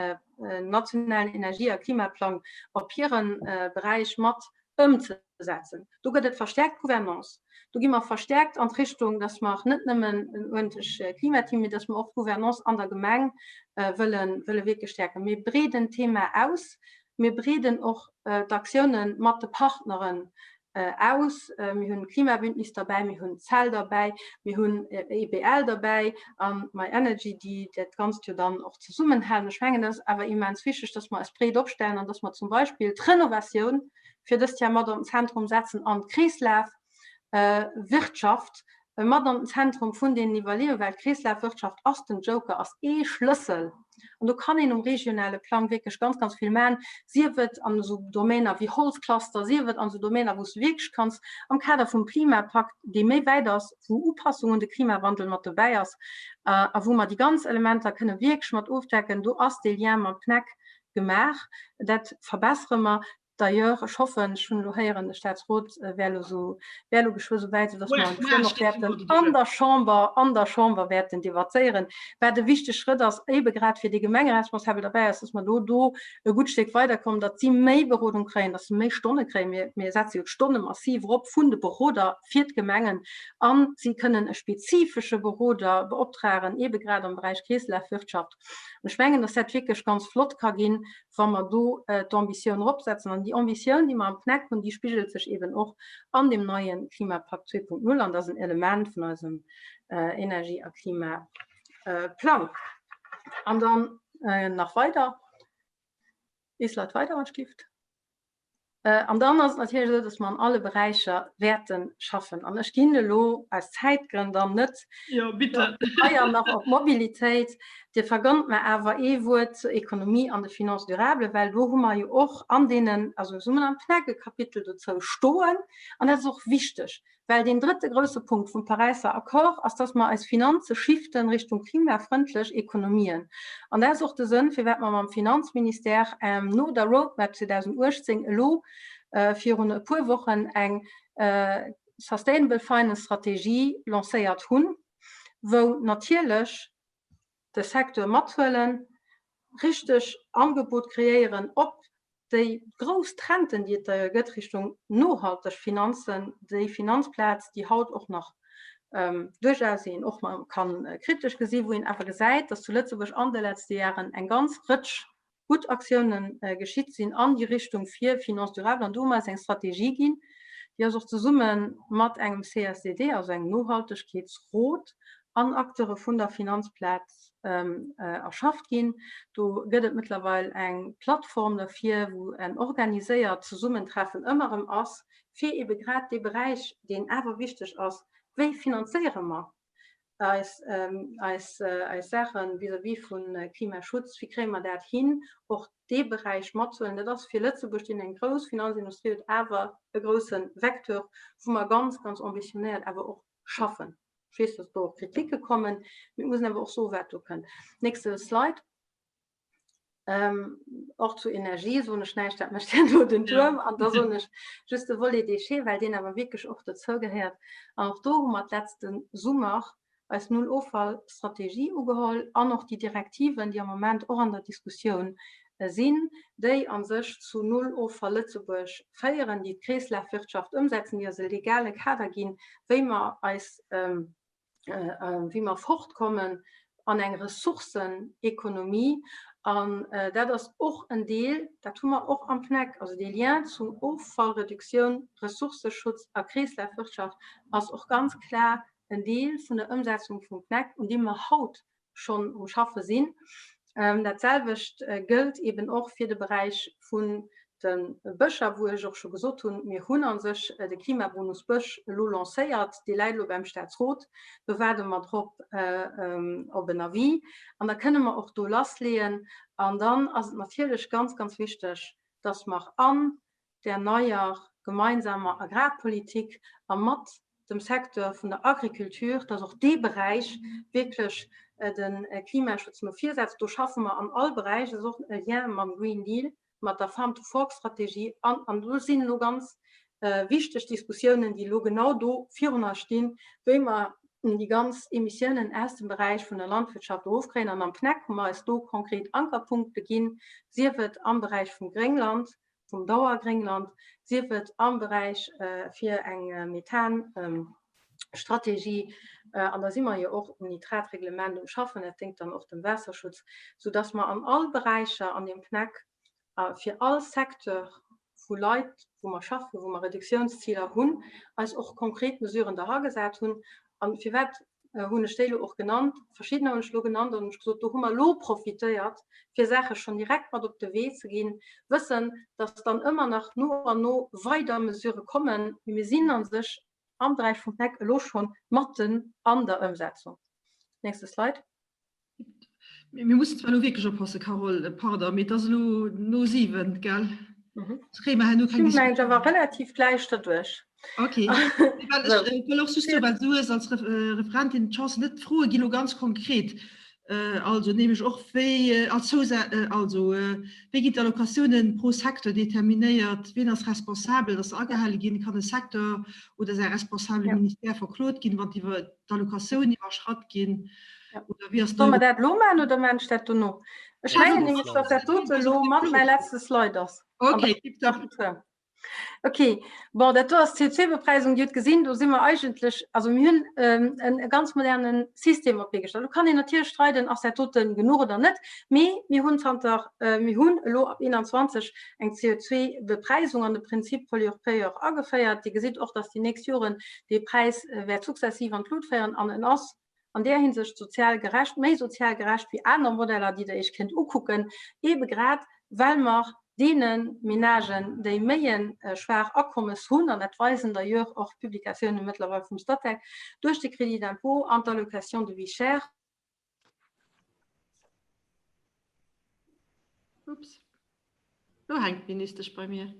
nationalen Energie a Klimaplang op hire Beräich mat ëmzesetzen. Do gëtt et verstärkt Gouvernance. Do gi mer verstärkt an d'Richtung, dass mer net nëmmen en uerdentlech Klimateam, mee dass mer och d'Gouvernance an der Gemeng wëlle wëlle wierklech stäerken. Mir breeden d'Thema aus. Mir breeden och d'Aktiounen mat de Partneren aus. Mir hunn d'Klimabündnis derbäi, mir hunn d'CEL derbäi, mir hunn EBL derbäi a My Energy, déi dat Ganzt jo dann och zesummenhalen. Ech mengen, dat ass awer immens wichteg, dass mer eis breet opstellen an dass mer zum Beispill d'Renovatioun fir dëst Jahr mat an den Zentrum setzen an d'Kreeslafwirtschaft mat an den Zentrum vun deenen Iwwerleeungen, well d'Kreeslafwirtschaft ass den Joker, ass ee Schlëssel. An do kann een um regionale Plang wierklech ganz, ganz vill maachen, sief et an esou Domäner wéi Holzcluster, sief et an esou Domäner, wou s du wierklech kanns am Kader vum Klimapakt, dee méi wäit ass, wou Upassung un de Klimawandel mat dobäi ass a wou mer déi ganz Elementer kënne wierklech mat ofdecken. Do ass dee Lien mam PNEC gemaach. Dat verbessere mer. D'ailleurs, ech hoffen, ech hunn elo héieren, de Staatsrot wär elo esou, wär elo geschwë esou wäit, soudass mer geschwënn och wäerten an der Chamber, an der Chamber wäerten debattéieren, wat e wichteg Schrëtt ass, éibe grad fir déi Gemengeresponsabel derbäi ass, dass mer do do e gutt Stéck weiderkommen, datt si méi Berodung kréien, datt se méi Stonne kréien. Mir, mir setze jo d'Stonne massiv erop vun de Beroder fir d'Gemengen a si kënnen e spezifesche Beroder beoptragen, éibe grad am Beräich Kreeslafwirtschaft. An ech mengen, dass dat wierklech ganz flott ka ginn, wa mer do d'Ambitioun eropsetzen. An déi Ambitioun, déi mer am PNEC hunn, déi spigelt sech eben och an deem neie Klimapakt 2.0 an dat ass en Element vun eisem Energie a Klimaplang. An dann nach weider, ee Slide weider, wann ech gift. An dann ass et natierlech esou, dass mer an alle Beräicher wäerte schaffen. An ech ginn elo aus Zäitgrënn dann net jo, bitte. Eier nach op d'Mobilitéit. Dir vergönnt mer awer ee Wuert zur Économie an de Finances durables, well do hu mer jo och an deenen, also zesummen am PNEC e Kapitel dozou stoen. An dat ass och wichteg. Well deen drëtte grouse Punkt vum Paräisser Accord ass, dass mer eis Finanze shiften Richtung klimafrëndlech Ekonomien. An dat ass och de Sënn, firwat mer mam Finanzministère no der Roadmap 2018 elo virun e puer Wochen eng Sustainable Finance Strategie lancéiert hunn, wou natierlech de Secteur mathuelen, richteg Angebot kreéieren op. Déi grouss Trenden, déi et da gëtt Richtung nohalteg Finanzen, déi Finanzplaz, déi haut och nach duerchaus een och mol kann kritesch gesinn, wou een awer gesäit, datt zu Lëtzebuerg an de letzte Jaren eng ganz Rëtsch gutt Aktiounen geschitt sinn an déi Richtung fir Finance durable. An do hu mer eis eng Strategie ginn, déi ass och zesumme mat engem CSDD, also engem Nohaltegkeetsrot, an Acteure vun der Finanzplaz erschafft ginn. Do gëtt et mëttlerweil eng Plattform derfir, wou en organiséiert Zesummentreffen ëmmer erëm ass, fir ebe grad dee Beräich, deen awer wichteg ass, wéi finanzéiere mer eis, eis, eis Saache vis-à-vis vu Klimaschutz, wéi kréie mer dat hin, och dee Beräich matzehuelen. Dat ass fir Lëtzebuerg, deen eng grouss Finanzindustrie huet, awer e grousse Vecteur, wou mer ganz, ganz ambitionéiert awer och schaffen. Ech weess, dass do och Kriticke kommen, mee et muss een awer och soen, wat do kënnt. Nächste Slide. Ähm, och zu Energie soen ech näischt, dat mécht herno den Tuerm. An da soen ech just de Volet Déchets, well deen awer wierklech och dozougehéiert. An och do hu mer d'letzte Summer eis Null-Offall-Strategie ugeholl an och déi Direktiven, déi am Moment och an der Diskussioun sinn, déi a sech zu Null-Offall Lëtzebuerg féieren, déi d'Kreeslafwirtschaft ëmsetzen, déi eis e legale Kader ginn, wéi mer eis, wéi mer fortkommen an eng Ressourcenekonomie. An dat ass och en Deel, dat hu mer och am PNEC, also dee Lien zu Offallreduktioun, Ressourceschutz a Kreeslafwirtschaft ass och ganz klar en Deel vun der Ëmsetzung vum PNEC, un deem mer haut schonn um Schaffe sinn. Dat selwecht gëllt eben och fir de Beräich vun de Bëscher, wou ech och scho gesot hunn, mir hunn a sech de Klimabonus Bësch elo lancéiert, dee läit elo beim Staatsrot, do waarde mer drop op en Avis an da kënne mer och do lassleeën. An dann ass et natierlech ganz, ganz wichteg, dass mer an der neier gemeinsamer Agrarpolitik a mat dem Secteur vun der Agriculture, dass och dee Beräich wierklech de Klimaschutz no vir setzt. Do schaffe mer an all Beräich, dat ass och e Lien mam Green Deal, mat der Farm-to-Fork-Strategie an an do sinn elo ganz wichteg Diskussiounen, déi elo genau do virun eis stinn, wéi mer déi ganz Emissiounen aus dem Beräich vun der Landwirtschaft erofkréien. An am PNEC hu mer eis do konkret Ankerpunkte ginn, sief et am Beräich vum Gréngland, vum Dauergréngland, sief et am Beräich fir eng Methanstrategie, an da si mer jo och um Nitratreglement um Schaffen, dat déngt dann och dem Waasserschutz, soudass mer an all Beräicher an deem PNEC a fir all Secteur vu Leit, wou mer schaffen, wou mer Reduktiounsziler hunn, eis och konkret Mesuren deragesat hunn. A firwat hunn ech déi elo och genannt, verschiddener hunn ech elo genannt an hunn ech gesot, do hu mer elo profitéiert, fir Saache schonn direkt mat op de Wee ze ginn, wëssen, datt dann ëmmer nach no an no weider Mesurë kommen, mee mir sinn a sech am Beräich vum PNEC elo schonn matten an der Ëmsetzung. Nächste Slide. Mir mussen zwar elo wierklech oppassen, Carole, pardon, mee et ass elo no 7, gell? Mhm. Sonst kréie mer herno keng Ech mengen, awer relativ gläich derduerch. Okay. Well ech äh, wëll och just soen, well du hues als Ref äh, Referentin d'Chance net, d'Froe gi lo ganz konkret. Äh, also nämlech och wéi äh, als Zousa äh, also äh, wéi ginn d'Allocatiounen pro Secteur determinéiert, wien ass responsabel, dass se agehale ginn, kann e Secteur oder säi responsabele Ja. Ministère verklot ginn, wann d'Iwwer d'Allocatioun iwwerschratt ginn? Ja. Oder wéi ass Soll mer dat elo maachen oder maachen ech dat dono? Ech mengen nämlech, datt dat dote elo mat mäi letzte Slide ass. Okay, tipptopp. Okay, bon, dat do ass d'CO2-Bepreisung. Dir hutt gesinn, do si mer eigentlech, also mir hunn ähm, en, e ganz moderne System op d'Bee gestallt. Do kann een natierlech streiden, ass dat dote genuch oder net, mee mir hunn zanter, äh, mir hunn elo ab 21 eng CO2-Bepreisung an de Prinzip Pollueur-Payeur ageféiert. Dir gesitt och, dass déi nächst Joren dee Präis wäert sukzessiv an d'Lut féieren an en ass an där Hinsicht sozial gerecht, méi sozial gerecht wéi aner Modeller, déi Der Iech kéint ukucken, eebe grad well mer deene Menagen, déi méi e schwaach Akommes hunn, an dat weisen d'ailleurs och d'Publikatiounen mëttlerweil vum Statec, duerch de Crédit d'impôt an d'Allocation de vie chère, Ups. Lo hänkt d'Ministesch bei mir.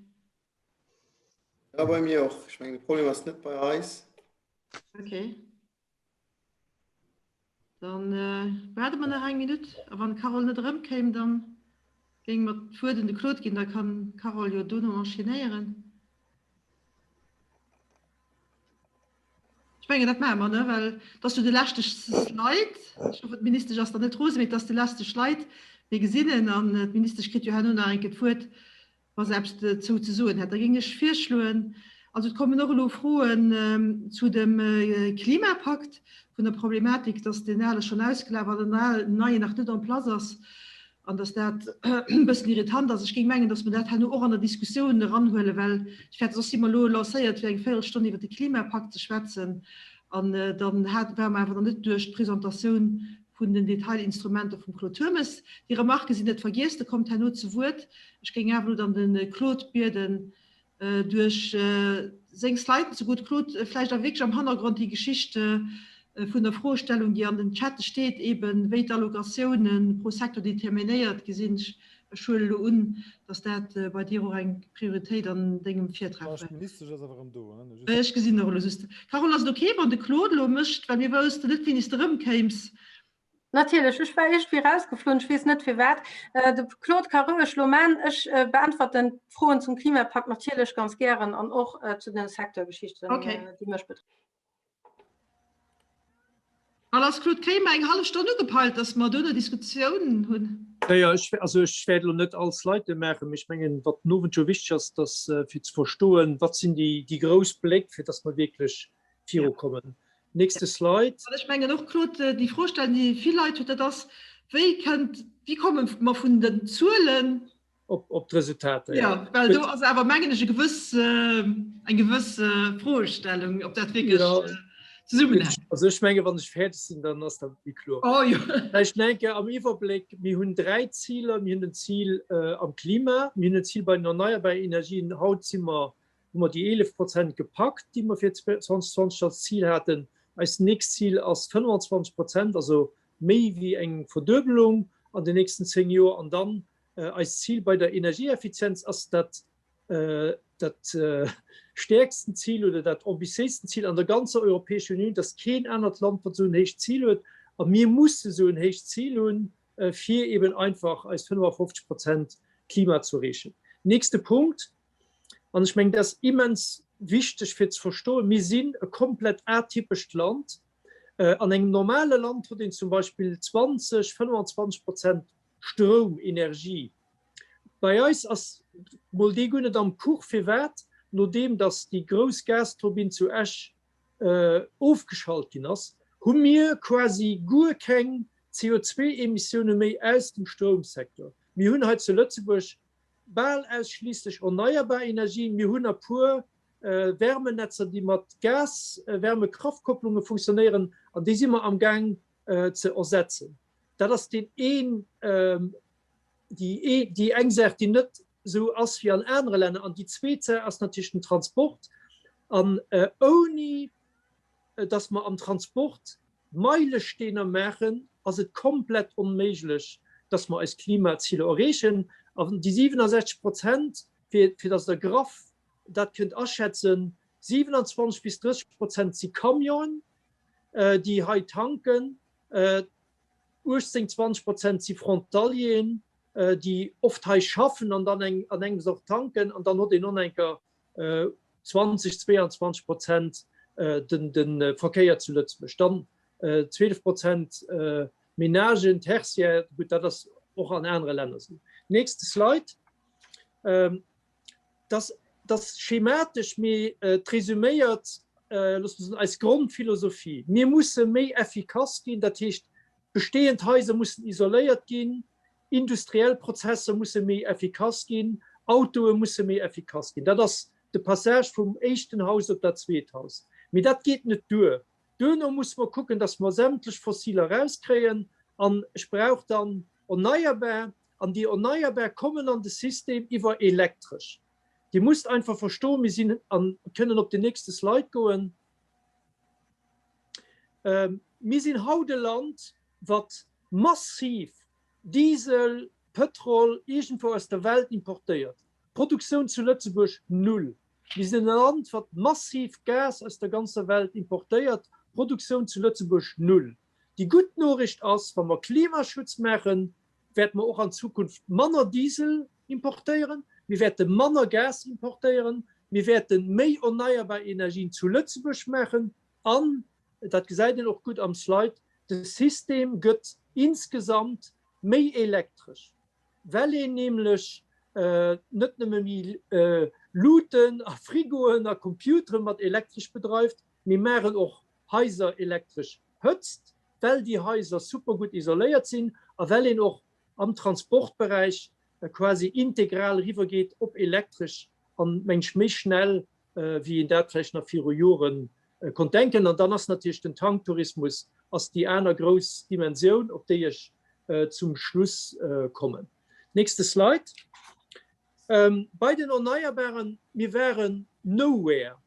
Ja, bei mir och. Ech mengen, de Problem ass net bei eis. Okay. Dann äh, waarde mer nach eng Minutt. A wann d'Carole net erëmkéim, dann géinge mer d'Wuert un de Claude ginn. Da kann d'Carole jo dono enchaînéieren. Ech mengen, dat maache mer, ne? Well et ass jo de leschte Slide. Ech hoffen, d'Ministesch ass dann net rose, mee et ass de leschte Slide. Mir gesinn en an d'Ministesch kritt jo herno nach eng Kéier d'Wuert. Wa se eppes dozou ze soen hätt, da géing ech virschloen, also et kommen och elo Froen zu dem Klimapakt, vun der Problematik, dass deen ale schonn ausgelaf an den neien nach net en place ass an dass dat e bëssen irritant ass. Ech géing mengen, dass mer dat herno och an der Diskussioun eranhuelen, well ech fäerte, soss si mer elo lancéiert, fir eng Véierelstonn iwwert de Klimapakt ze schwätzen an dann ware mer awer nach net duerch d'Presentatioun vun den Detailinstrumenter vum Claude Turmes. Déi Remarquë sinn net vergiess, Der kommt herno zu Wuert. Ech géing awer elo dann de Claude bieden, duerch seng Sliden ze goen. Claude, vläicht awer wierklech am Hannergrond déi Geschicht vun der Froestellung, déi an den Chatte steet, eeben wéi d'Allocatiounen pro Secteur determinéiert gi sinn. Ech huelen elo un, dass dat bei dir och eng Prioritéit an dengem Virtrag war. D'Ministesch ass awer erëm do. Ech gesinn och elo just. Carole, ass et ok, wann de Claude elo mécht, well mir woussten net, wéini s de erëmkéims. Natierlech, ech war iergendwéi erausgeflunn, ech weess net firwat. De Claude ka roueg elo man. Ech beäntwerten d'Froen zum Klimapakt natierlech ganz gären an och zu den Secteurgeschichten, déi mech betreffen. An ass Claude Kremer eng hallef Stonn ugepeilt, datt mer duerno Diskussioun hunn? Jo, jo, ech, also ech wäert elo net all Sliden maachen, mee ech mengen, wat den Owend jo wichteg ass, dass fir ze verstoen, wat sinn déi, déi grouss Bléck, fir dass mer wierklech virukommen. Nächste Slide. An ech mengen och, Claude, déi Fro stellen, déi vill Leit hunn, dat ass, Wéi kënnt, wéi komme mer vun den Zuelen Op, op d'Resultater, ja. Ja, well do ass awer, mengen ech, e gewëss, eng gewëss Froestellung, ob dat wierklech ja. zesummenhänkt. Also ech menge wann ech fäerdeg sinn, dann ass dat méi kloer. Oh, jo. Vläicht nach eng Kéier am Iwwerbléck, Mir hunn dräi Ziler. Mir hunn en Zil äh, am Klima, mir hunn en Zil bei den erneierbaren Energien. Haut si mer, hu mer déi 11 Prozent gepackt, déi mer fir 2020 als Zil haten. Eist nächst Zil ass 25 Prozent, also méi wéi eng Verduebelung an den nächsten 10 Joer. An dann Eist Zil bei der Energieeffizienz ass dat dat stäerksten Zil oder dat ambitiéisten Zil an der ganzer Europäescher Unioun, dass keen anert Land, wat esou en héicht Zil huet. A mir musse esou en héicht Zil hunn, fir eben einfach eis 55 Prozent Klima ze erreechen. Nächste Punkt, an ech mengen, dat ass immens wichteg fir ze verstoen, Mir sinn e komplett atypescht Land. An engem normale Land huet een zum Beispill 20, 25 Prozent Stroum, Energie. Bei eis ass mol dee guer net am Kuch. Firwat? Nodeem datt déi grouss Gasturbinn zu Esch ofgeschalt ginn ass, hu mir quasi guer keng CO2-Emissioune méi aus dem Stroumsecteur. Mir hunn hei zu Lëtzebuerg bal ausschliisslech erneierbar Energien. Mir hunn e puer Wärmenetzer, déi mat Gas-Wärmekraftkopplunge funktionéieren, an déi si mer amgaang ze ersetzen. Dat ass deen een, déi, déi eng Saach, déi net esou ass wéi an anere Länner. An déi zweet Saach ass natierlech den Transport. An ouni datt mer am Transport Meilesteener maachen, ass et komplett onméiglech, datt mer eis Klimaziler erreechen. An déi 67 Prozent, fir, fir datt Der graff dat kënnt aschätzen, 27 bis 30 Prozent si Camionen, déi hei tanken. 18, 20 Prozent si Frontalieren, déi oft hei schaffen an dann eng an engems och tanken an dann huet een och enker 20, 22 Prozent den de Verkéier zu Lëtzebuerg. Dann 12 Prozent Menagen, Tertiaire, gutt dat ass och an anere Länner esou. Nächste Slide. Dass dass schematesch, mee et resüméiert, loosse mer soen, eis Grondphilosophie. Mir musse méi effikass ginn, dat heescht, bestehend Haiser mussen isoléiert ginn, industriell Prozesser musse méi effikass ginn, Autoe musse méi effikass ginn. Dat ass de Passage vum éischten Haus op dat zweet Haus. Mee dat geet net duer. Duerno musse mer kucken, dass mer sämtlech Fossiler erauskréien an ech brauch dann erneierbar. An déi Erneierbar kommen an de System iwwer Elektresch. Dir musst einfach verstoen, mir sinn, an kënnen op den nächste Slide goen, mir sinn haut e Land, wat massiv Diesel, Pëtrol iergendwou aus der Welt importéiert. Produktioun zu Lëtzebuerg, null. Mir sinn e Land, wat massiv Gas aus der ganzer Welt importéiert. Produktioun zu Lëtzebuerg, null. Déi gutt Noriicht ass, wa mer Klimaschutz maachen, wäerte mer och an Zukunft manner Diesel importéieren, mir wäerte manner Gas importéieren, mir wäerte méi erneierbar Energien zu Lëtzebuerg maachen an, dat gesäit een och gutt am Slide, de System gëtt insgesamt méi elektresch, well een nämlech. net nëmme méi Luuten a Frigoen a Computere mat Elektresch bedreift, mir maachen och Haiser elektresch hëtzt, well déi Haiser super gutt isoléiert sinn a well een och am Transportberäich quasi integral eriwwergeet op elektresch an, meng ech, méi schnell wéi een dat vläicht nach viru Jore konnt denken. An dann ass natierlech den Tanktourismus ass déi aner grouss Dimensioun, op déi ech zum Schluss kommen. Nächste Slide. Bei den Erneierbaren, mir waren nowhere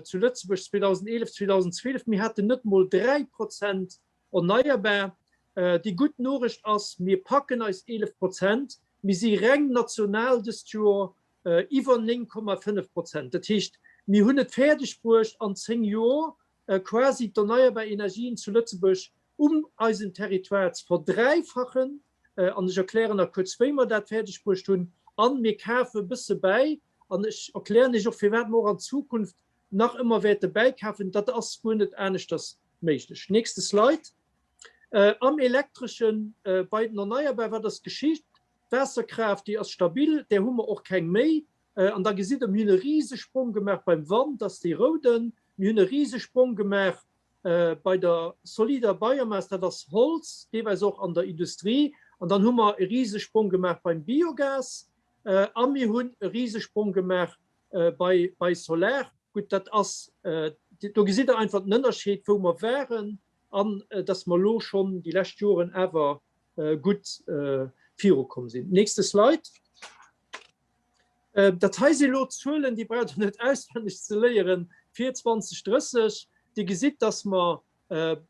zu Lëtzebuerg 2011, 2012. Mir haten net mol 3 Prozent erneierbar. Déi gutt Norecht ass, mir packen eis 11 Prozent. Mir si reng national dëst Joer iwwer 9,5 Prozent. Dat heescht, mir hunn et fäerdeg bruecht, an 10 Joer quasi d'erneierbar Energien zu Lëtzebuerg um eisem Territoire ze verdräifachen. An ech erklären nach kuerz, wéi mer dat fäerdeg bruecht hunn. A mir kafe e bësse bäi. An ech erklären Iech och, firwat mer och an Zukunft nach ëmmer wäerte bäikafen. Dat ass guer net aneschters méiglech. Nächste Slide. Am Elektreschen, bei den Erneierbar, wat ass geschitt? D'Waasserkraaft, déi ass stabil, där hu mer och keng méi. An da gesitt Der, mir hunn e Risesprong gemaach beim Wand, dat ass dee rouden. Mir hunn e Risesprong gemaach bei der solider Biomass, dat ass Holz, deelweis och an der Industrie. An dann hu mer e Risesprong gemaach beim Biogas a mir hunn e Risesprong gemaach bei, bei Solar. Gutt, dat ass, do gesitt Der einfach den Ënnerscheed, wou mer waren an dass mer elo schonn déi lescht Joren awer gutt virukomm sinn. Nächste Slide. Dat hei si elo Zuelen, déi braucht Der net auswenneg ze léieren, fir 2030. Dir gesitt, dass mer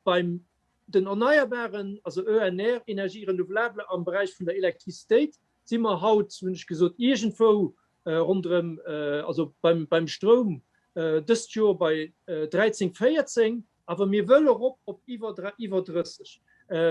beim den Erneierbaren, also ENR, Énergies renouvelables, am Beräich vun der Elektrizitéit si mer haut, hunn ech gesot, iergendwou ronderëm, also beim Stroum dëst Joer bei 13, 14. Awer mir wëlle erop op iwwer iwwer 30.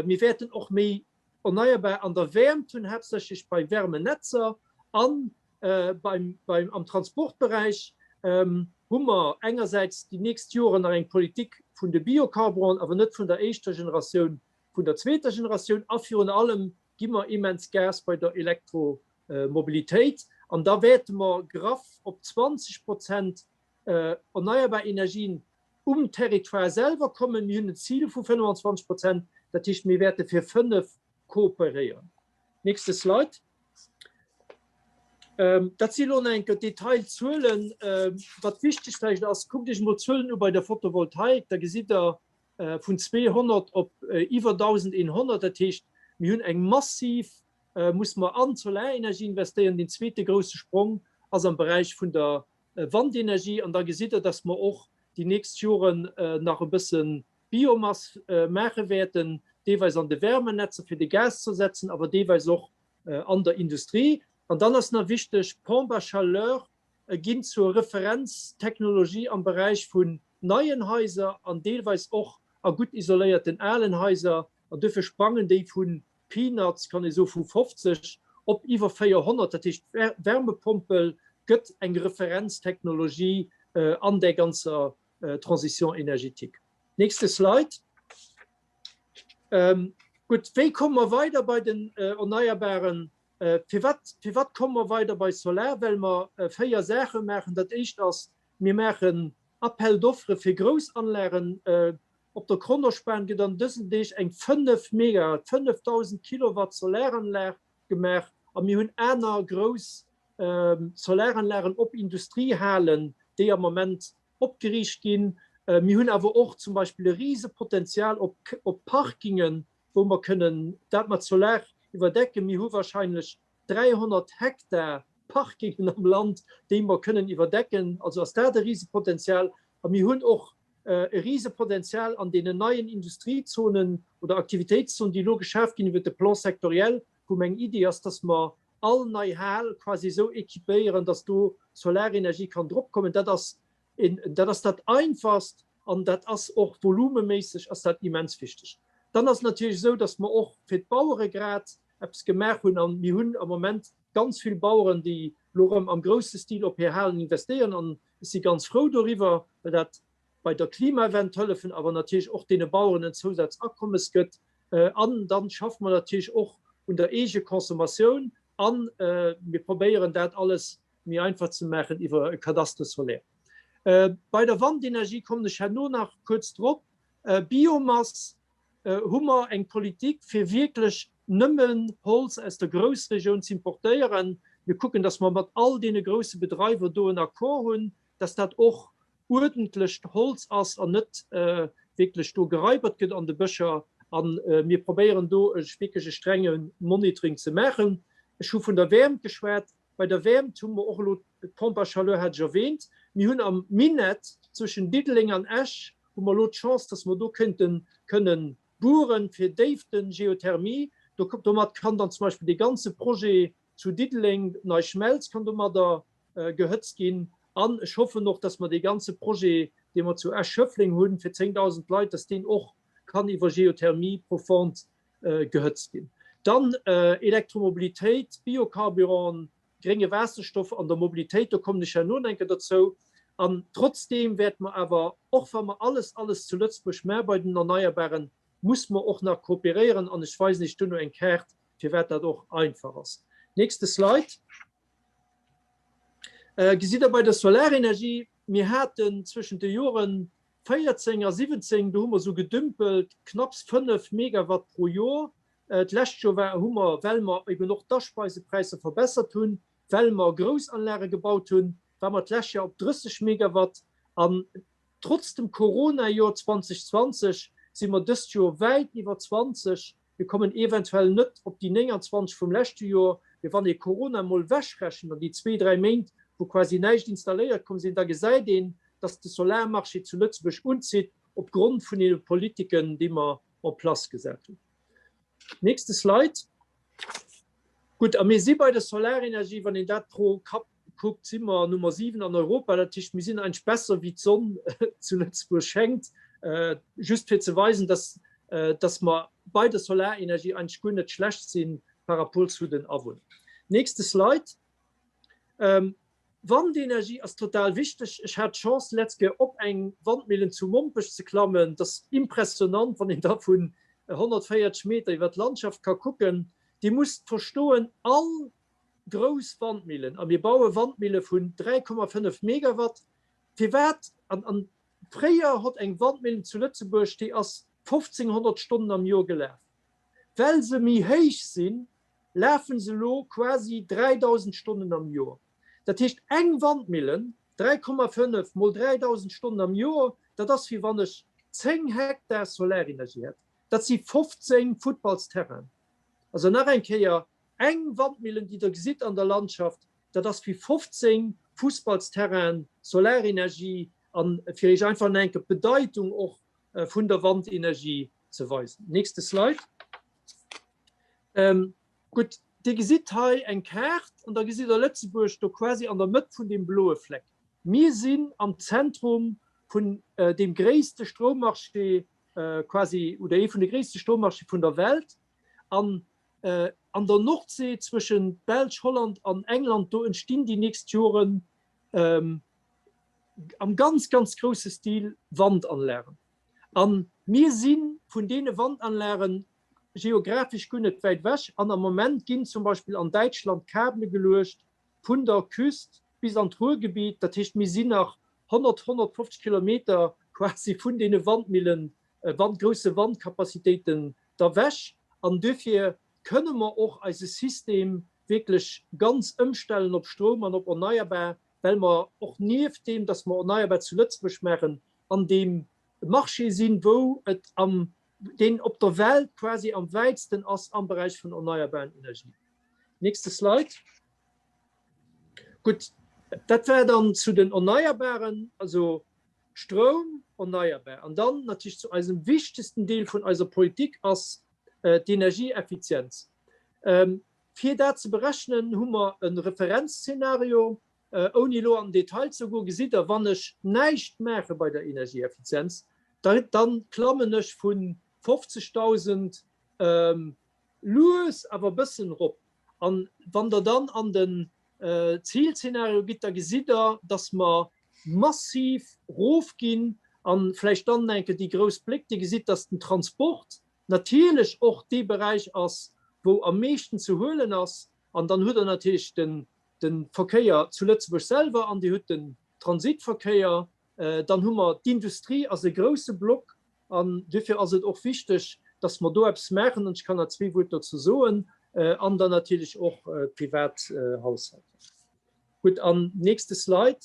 Mir wäerten och méi erneierbar an der Wäermt hunn, haaptsächlech bei Wärmenetzer an beim beim am Transportberäich hu mer engersäits déi nächst Joren nach eng Politik vun de Biocarburanten, awer net vun der éischter Generatioun, vun der zweeter Generatioun a virun allem gi mer immens Gas bei der Elektromobilitéit an da wäerte mer graff op 20 Prozent erneierbar Energien um Territoire selwer kommen. Mir hunn en Zil vu 25 Prozent, dat heescht, mir wäerte fir 5 kooperéieren. Nächste Slide. Dat si elo nach eng Kéier d'Detailzuelen. Wat wichteg vläicht ass, kuckt Iech emol d'Zuelen u bei der Photovoltaik, da gesitt Der vun 200 op iwwer 1.100. Dat heescht, mir hunn eng massiv, muss mer an d'Solarenergie investéieren. Deen zweete grouse Sprong ass am Beräich vun der Wandenergie, an da gesitt Der, dass mer och déi nächst Joren nach e bësse Biomass maache wäerten, deelweis an de Wärmenetzer, fir de Gas ze ersetzen, awer deelweis och an der Industrie. An dann ass nach wichteg, Pompes à chaleur ginn zur Referenztechnologie am Beräich vun neien Haiser an deelweis och a gutt isoléierten alen Haiser. An duerfir sprangen déi vu Peanuts, kann ee soe vu 50 op iwwer 400. Dat heescht, d'Wärmepompel gëtt eng Referenztechnologie an där ganzer Transition énergétique. Nächste Slide. Gutt, wéi komme mer weider bei den Erneierbaren? Firwat, firwat komme mer weider bei Solar? Well mer 4 Saache maachen. Dat éischt ass, mir maachen Appel d'offres fir grouss Anlagen. Op der Kronospan gëtt an dësen Deeg eng 5 Megawatt, 5.000 Kilowatt Solaranlag gemaach a mir hunn aner grouss Solaranlagen op Industriehalen, déi am Moment opgeriicht ginn. Mir hunn awer och zum Beispill e Risepotenzial op Parkingen, wou mer kënnen dat mat Solar iwwerdecken. Mir hu wahrscheinlech 300 Hektar Parkingen am Land, déi mer kënnen iwwerdecken. Also ass dat e Risepotenzial. A mir hunn och e Risepotenzial an deenen neien Industriezonen oder Aktivitéitszonen, déi elo geschaf ginn iwwert de Plan sectoriel, wou meng Iddi ass, dass mer all nei Hal quasi esou équipéieren, dass do Solarenergie kann dropkommen. Dat ass een, dat ass dat Einfachst an dat ass och volumeméisseg ass dat immens wichteg. Dann ass et natierlech esou, dass mer och fir d'Bauere grad eppes gemaach hunn an mir hunn am Moment ganz vill Baueren, déi elo erëm am grousse Stil op hir Halen investéieren an ech si ganz frou doriwwer, well dat bei der Klimawend hëllefen, awer natierlech och deene Baueren en Zousazakommes gëtt. An dann schaffe mer natierlech och un der Eegeconsommatioun. A mir probéieren dat alles méi einfach ze maachen iwwer e Cadastre solaire. Bei der Wandenergie kommen ech herno nach kuerz drop. Biomass hu mer eng Politik, fir wierklech nëmmen Holz aus der Groussregioun z'importéieren. Mir kucken, dass mer mat all deene grousse Bedreiwer do en Accord hunn, dass dat och uerdentlecht Holz ass an net wierklech do geraibert gëtt an de Bëscher. A mir probéieren do wierklech e strenge Monitoring ze maachen. Ech hu vun der Wäermt geschwat. Bei der Wäermt hu mer och elo, d'Pompe à chaleur hat ech erwähnt, mir hunn am Minett zwëschen Diddeleng an Esch hu mer elo d'Chance, dass mer do kéinte kënnen bueren fir Déiften-Geothermie. Domat kann dann zum Beispill dee ganze Projet zu Diddeleng, Nei Schmelz, kann domadder gehëtzt ginn. An ech hoffen och, dass mer dee ganze Projet, dee mer zu Esch-Schëffleng hunn, fir 10.000 Leit, dass deen och kann iwwer Geothermie profonde gehëtzt ginn. Dann Elektromobilitéit, Biocarburanten, grénge Waasserstoff an der Mobilitéit, do kommen ech herno nach eng Kéier dozou. An trotzdeem wäerte mer awer, och wa mer alles, alles zu Lëtzebuerg maache bei den Erneierbaren, muss mer och nach kooperéieren. An ech weisen Iech duerno eng Kaart, firwat dat och einfach ass. Nächste Slide. Gesitt Der bei der Solarenergie, mir haten zwëschent de Joren 14 a 17, do hu mer esou gedümpelt, knapps 5 Megawatt pro Joer. D'lescht Joer war, hu mer, well mer eben och d'Aspeisepräisser verbessert hunn, well mer Groussanlage gebaut hunn, war mer d'lescht Joer op 30 Megawatt. An trotz dem Corona-Joer 2020 si mer dëst Joer wäit iwwer 20. Mir kommen eventuell net op déi 29 vum leschte Joer, mee wann ee Corona emol ewechrechent an déi zwee, dräi Méint, wou quasi näischt installéiert komm sinn, da gesäit een, dass de Solarmarché zu Lëtzebuerg unzitt, opgrond vun deene Politiken, déi mer en place gesat hunn. Nächste Slide. Gutt, a mir si bei der Solarenergie, wann een dat pro Kapp kuckt, si mer Nummer 7 an Europa. Dat heescht, mir sinn eigentlech besser wéi d'Sonn zu Lëtzebuerg schéngt. Just fir ze weisen, dass, dass mer bei der Solarenergie eigentlech guer net schlecht si par rapport zu den Awunner. Nächste Slide. Wandenergie ass total wichteg. Ech hat d'Chance letzt Kéier op eng Wandmillen zu Mompech ze klammen. Dat ass impressionant, wann een da vun 140 Meter iwwer d'Landschaft ka kucken. Dir musst verstoen, all grouss Wandmillen, a mir baue Wandmille vun 3,5 Megawatt, firwat, an, an fréier hott eng Wandmillen zu Lëtzebuerg, déi ass 1500 Stonnen am Joer gelaf. Well se méi héich sinn, lafe se elo quasi 3.000 Stonnen am Joer. Dat heescht, eng Wandmillen, 3,5 mol 3.000 Stonnen am Joer, dat ass wéi wann ech 10 Hektar Solarenergie hätt. Dat si 15 Futtballsterrainen. Also nach eng Kéier, eng Wandmillen, déi Der gesitt an der Landschaft, dat ass wéi 15 Fussballsterrainen Solarenergie. A fir Iech einfach nach eng Kéier d'Bedeitung och vun der Wandenergie ze weisen. Nächste Slide. Gutt, Dir gesitt hei eng Kaart an da gesitt Der Lëtzebuerg do quasi an der Mëtt vun deem bloe Fleck. Mir sinn am Zentrum vun deem gréisste Stroummarché quasi, oder ee vun de gréisste Stroummarché vun der Welt. An an der Nordsee zwëschen Belsch, Holland an England, do entstinn déi nächst Joren am ganz, ganz grousse Stil Wandanlagen. A mir si vun deene Wandanlagen geographesch guer net wäit ewech. An am Moment ginn zum Beispill an Däitschland Kabele geluecht vun der Küst bis an d'Ruhrgebiet. Dat heescht, mir sinn nach 100, 150 Kilometer quasi vun deene Wandmillen, grousse Wandcapacitéiten derwech. An duerfir kënne mer och eise System wierklech ganz ëmstellen op Stroum an op erneierbar, well mer och nieft deem, dass mer erneierbar zu Lëtzebuerg maachen, an deem Marché sinn, wou et am, deen op der Welt quasi am wäitsten ass am Beräich vun erneierbaren Energien. Nächste Slide. Gutt, dat war dann zu den Erneierbaren, also Stroum, erneierbar. An dann natierlech zu eisem wichtegsten Deel vun eiser Politik ass d'Energieeffizienz. Fir dat ze berechnen, hu mer e Referenzszenario. Ouni elo an den Detail ze goen, gesitt Der, wann ech näischt maache bei der Energieeffizienz, da klammen ech vu 50.000 lues awer e bëssen erop. A wann Der dann an den Zilzenario gitt, da gesitt Der, dass mer massiv erofginn. A vläicht dann nach eng Kéier déi grouss Bléck, Dir gesitt, dass den Transport natierlech och dee Beräich ass, wou am meeschten ze huelen ass. An dann hutt Der natierlech den de Verkéier zu Lëtzebuerg selwer an Dir hutt den Transitverkéier. Dann hu mer d'Industrie ass e grouse Block an duerfir ass et och wichteg, dass mer do eppes maachen an ech kann nach zwee Wuert dozou soen. An dann natierlech och d'Privathaushalter. Gutt, an nächste Slide.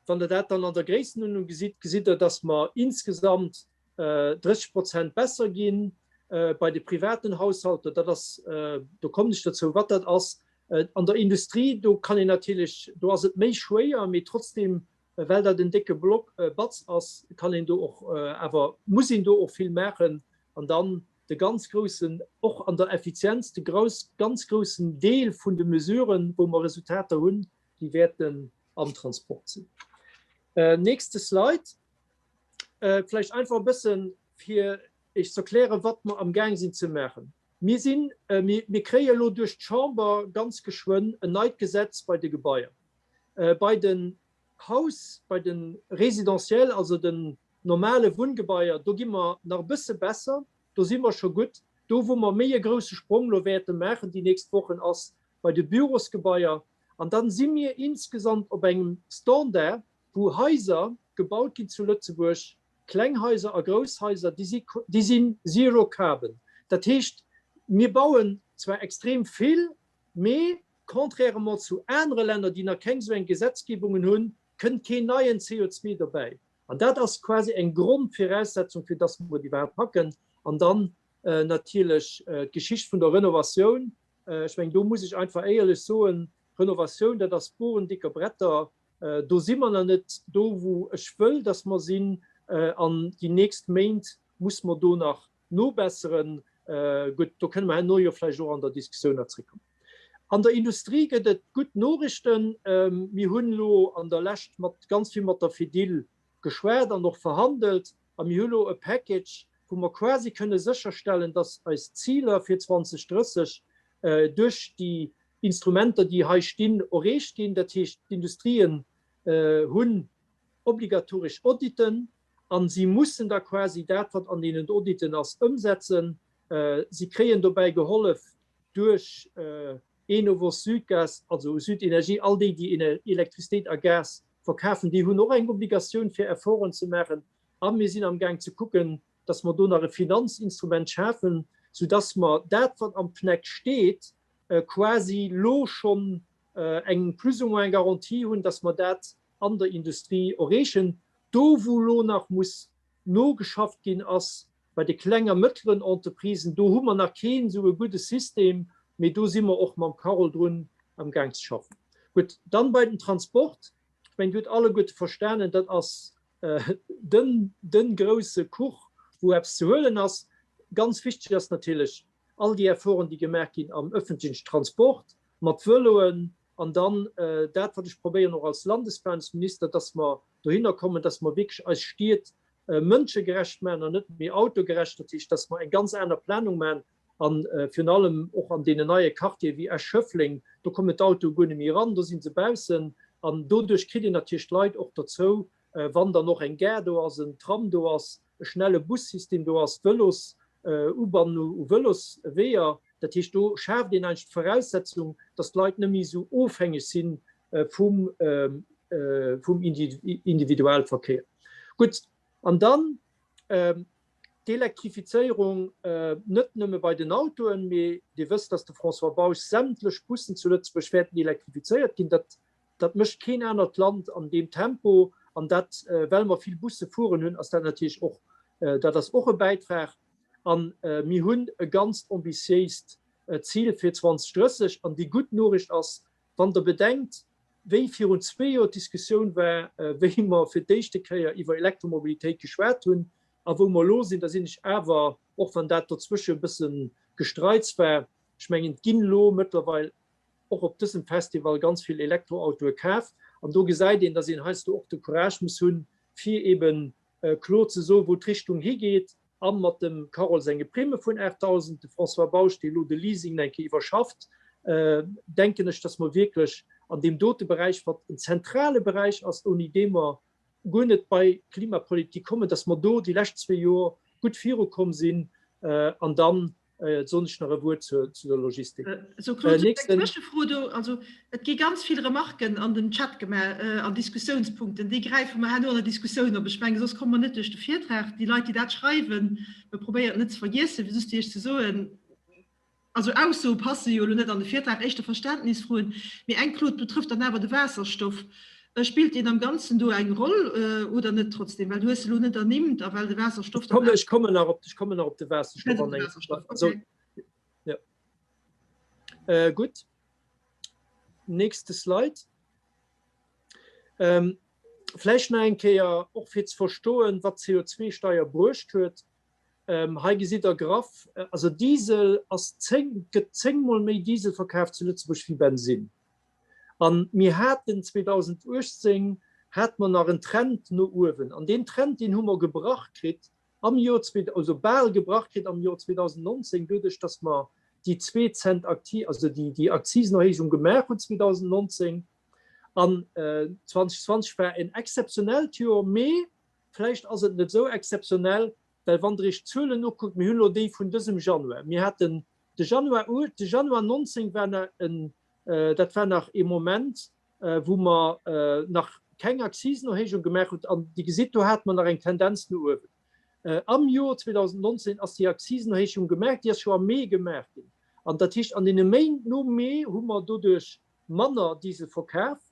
Wann Der dat dann an der Gréissenuerdnung gesitt, gesitt Der, dass mer insgesamt 30 Prozent besser gi bei de privaten Haushalter. Dat ass, do kommen ech dozou, wat dat ass. An der Industrie, do kann een natierlech, do ass et méi schwéier, mee trotzdem, well dat en décke Block, Batz ass, kann een do och awer, muss een do och vill maachen. An dann de ganz groussen, och an der Effizienz, de grouss, ganz groussen Deel vun de Mesuren, wou mer Resultater hunn, déi wäerten am Transport sinn. Nächste Slide. Vläicht einfach e bëssen, fir Iech ze erklären, wat mer amgaang sinn ze maachen. Mir sinn, mir kréie elo duerch d'Chamber ganz geschwënn en neit Gesetz bei de Gebaier, bei den Haus, bei de Résidentiel, also den normale Wunngebaier, do gi mer nach e bësse besser, do si mer scho gutt. Do, wou mer méi e grouse Sprong elo wäerte maachen déi nächst Wochen, ass bei de Bürosgebaier. An da si mir insgesamt op engem Standard, wou Haiser gebaut ginn zu Lëtzebuerg, kleng Haiser a grouss Haiser, déi si, déi sinn zero carbon. Dat heescht, mir bauen zwar extrem vill, mee contrairement zu anere Länner, déi nach keng esou eng Gesetzgebungen hunn, kënnt keen neien CO2 dobäi. An dat ass quasi eng Grondviraussetzung, fir dass mer et iwwerhaapt packen. An dann natierlech d'Geschicht vun der Renovatioun. Ech mengen, do muss ech einfach éierlech soen, Renovatioun, dat ass Bohren dicker Bretter. Do si mer nach net do, wou ech wëll, dass mer sinn. An déi nächst Méint muss mer do nach nobesseren. Gutt, do kënne mer herno jo vläicht och an der Diskussioun nach zréckkommen. An der Industrie gëtt et gutt Norichten. Mir hunn elo an der Lescht mat ganz vill mat der Fedil geschwat an och verhandelt a mir hu lo e Package, wou mer quasi kënne sécherstellen, dass eis Ziler fir 2030 duerch déi Instrumenter, déi hei stinn, erreecht ginn. Dat heescht, d'Industrien hunn obligatoresch Auditen a si mussen da quasi dat, wat an deenen Auditen ass, ëmsetzen. Si kréien dobäi gehollef duerch Enovos, Südgas, also Südenergie, all déi, déi Elektrizitéit a Gas verkafen, déi hunn och eng Obligatioun, fir Efforten ze maachen. A mir sinn amgaang ze kucken, dass mer do nach e Finanzinstrument schafen, soudass mer dat, wat am PNEC steet, quasi elo schonn eng plus ou moins Garantie hunn, dass mer dat an der Industrie erreechen. Do, wou elo nach muss nogeschafft ginn, ass bei de kleng a mëttleren Entreprisen. Do hu mer nach keen esou e gudde System, mee do si mer och mam Carole drun amgaang ze schaffen. Gutt, dann bei den Transport. Ech mengen, Dir hutt alleguerte verstanen, dat ass den, de grouse Kuch, wou eppes ze huelen ass. Ganz wichteg ass natierlech all déi Efforten, déi gemaach ginn am öffentlichen Transport, mat Vëloen, an dann dat, wat ech probéieren och als Landesplanungsminister, dass mer dohinner kommen, dass mer wierklech eis Stied mënschegerecht maachen an net méi autogerecht. Dat heescht, dass mer eng ganz aner Planung maachen a virun allem och an deenen neie Quartiere wéi Esch-Schëffleng, do kommen d'Autoe guer net méi eran, do si se baussen an doduerch kritt een natierlech d'Leit och dozou, wann dann och eng Gare do ass, en Tram do ass, e schnelle Bussystem do ass, Vëlos-Ubannung u Vëlosweeër. Dat heescht, do schaaft een eigentlech d'Voraussetzung, dass d'Leit net méi esou ofhängeg si vum Individualverkéier. Gutt, an dann d'Elektrifizéierung net nëmme bei den Autoen, mee Dir wësst, dass de François Bausch sämtlech Bussen zu Lëtzebuerg wäerten elektrifizéiert ginn. Dat Dat mécht keen anert Land an deem Tempo. An dat, well mer vill Busse fueren hunn, ass dat natierlech och, dat ass och e Bäitrag. A mir hunn e ganzt ambitiéist Zil fir 2030. An déi gutt Noriicht ass, wann Der bedenkt, wéi virun zwee Joer d'Diskussioun war, wéi mer fir d'éischte Kéier iwwer Elektromobilitéit geschwat hunn a wou mer elo sinn, da sinn ech awer, och wann dat dozwësche e bësse Gestreits war, ech mengen, et ginn elo mëttlerweil och op dësem Festival ganz vill Elektroautoe kaf an do gesäit een, dass een heiansdo och de Courage muss hunn, fir eebe kloer ze soen, wou d'Richtung higeet. A mat dem Carole senge Primme vun 8.000, de François Bausch, dee elo de Leasing nach eng Kéier iwwerschafft, denken ech, dass mer wierklech an deem dote Beräich, wat en zentrale Beräich ass, ouni dee mer guer net bei Klimapolitik kommen, dass mer do déi lescht zwee Joer gutt virukomm sinn an dann. Soen ech nach e Wuert zu der Logistik. Sou, Claude, eng Zwëschefro do. Also, et gi ganz vill Remarken an den Chat gemaach an Diskussiounspunkten. Déi gräife mer herno an der Diskussioun op. Ech mengen, soss komme mer net duerch de Virtrag. Déi Leit, déi dat schreiwen, mer probéieren et net ze vergiessen, fir just Iech ze soen, also Aussoe passe jo elo net an de Virtrag, éischter Verständnisfroen. Mee eng, Claude, betrëfft dann awer de Waasserstoff. Spillt deen am Ganzen do eng Roll oder net trotzdem? Well du hues se elo net ernimmt a well de Waasserstoff dann. Ech kommen nach op, ech kommen nach op de Waasserstoff an engem. Also, ja. Äh, gutt. Nächste Slide. Ähm, vläicht nach eng Kéier, och fir ze verstoen, wat d'CO2-Steier bruecht huet. Ähm, hei gesitt Der graff, also Diesel ass zéng, gëtt zéngmol méi Diesel verkaaft zu Lëtzebuerg wéi Bensinn. A mir haten 2018 hate mer nach en Trend no uewen. An deen Trend, deen hu mer gebrach kritt am Joer, also bal gebrach kritt am Joer 2019, doduerch datt mer déi zwee Cent Akti, also déi Akzisenerhéijung gemaach hunn 2019. An 2020 war en exzeptionellt Joer, mee vläicht ass et net esou exzeptionell, well wann Der Iech d'Zuelen ukuckt, mir hunn elo déi vun dësem Januar, mir haten de Januar, de Januar 19 war nach en Dat war nach ee Moment, wou mer nach keng Akzisenerhéijung gemaach hunn. An Dir gesitt, do hate mer nach eng Tendenz no uewen. Am Joer 2019 ass déi Akzisenerhéijung gemaach, déi ass jo am Mee gemaach ginn. An dat heescht, an deene Méint nom Mee hu mer doduerch manner Diesel verkaf.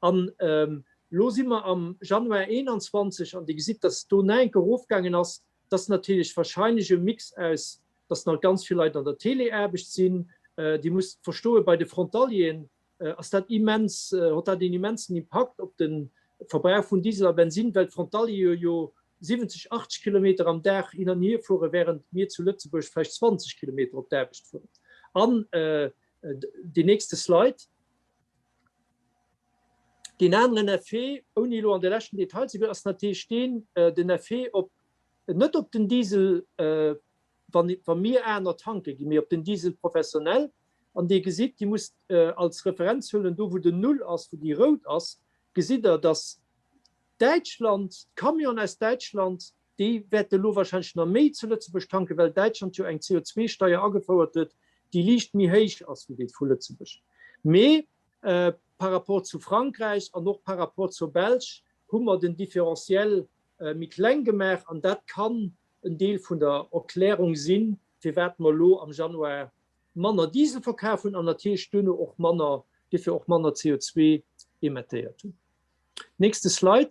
An elo si mer am Januar 2021 an Dir gesitt, dass et do nach enke erofgaangen ass. Dat ass natierlech wahrscheinlech e Mix aus, dass nach ganz vill Leit an der Teleaarbecht sinn. Dir musst verstoen, bei de Frontalieren ass dat immens, huet dat een immensen Impakt op de Verbrauch vun Diesel a Bensinn, well d'Frontaliere jo 70, 80 Kilometer am Dag hin an hier fueren, während mir zu Lëtzebuerg vläicht 20 Kilometer op d'Aarbecht fueren. An deen nächste Slide. Deen aneren Effet, ouni elo an de leschten Detail ze goen, ass natierlech deen, den Effet op, net op den Diesel, wann, wa mir aner tanke ginn, mee op den Diesel professionell. An Dir gesitt, Dir musst als Referenz huelen, do wou den Null ass, wou déi rout ass, gesitt Der, dass Däitschland, d'Camionen aus Däitschland, déi wäerte elo wahrscheinlech nach méi zu Lëtzebuerg tanken, well Däitschland jo eng CO2-Steier agefouert huet, déi liicht méi héich ass wéi déi vu Lëtzebuerg. Mee par rapport zu Frankräich an och par rapport zur Belsch hu mer den Différentiel méi kleng gemaach an dat kann en Deel vun der Erklärung sinn, firwat mer elo am Januar manner Diesel verkaf hunn an natierlech duerno och manner, duerfir och manner CO2 emettéiert hunn. Nächste Slide.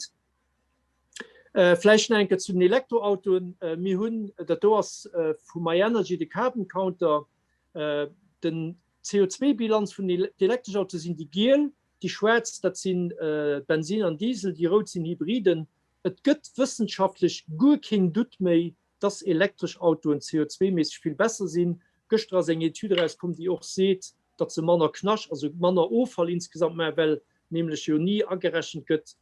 Vläicht nach eng Kéier zu den Elektroautoen. Mir hunn, dat do ass vu myenergy de Carbon Counter, den CO2-Bilanz vun den elektresch Autoe sinn déi giel, déi schwaarz dat si Bensin an Diesel, déi rout sinn Hybriden. Et gëtt wëssenschaftlech guer keen Doute méi, dass elektresch Autoen CO2-méisseg vill besser sinn. Gëschter ass eng Etüd erauskomm, déi och seet, datt se manner Knascht, also manner Offall insgesamt maachen, well nämlech jo ni agerechent gëtt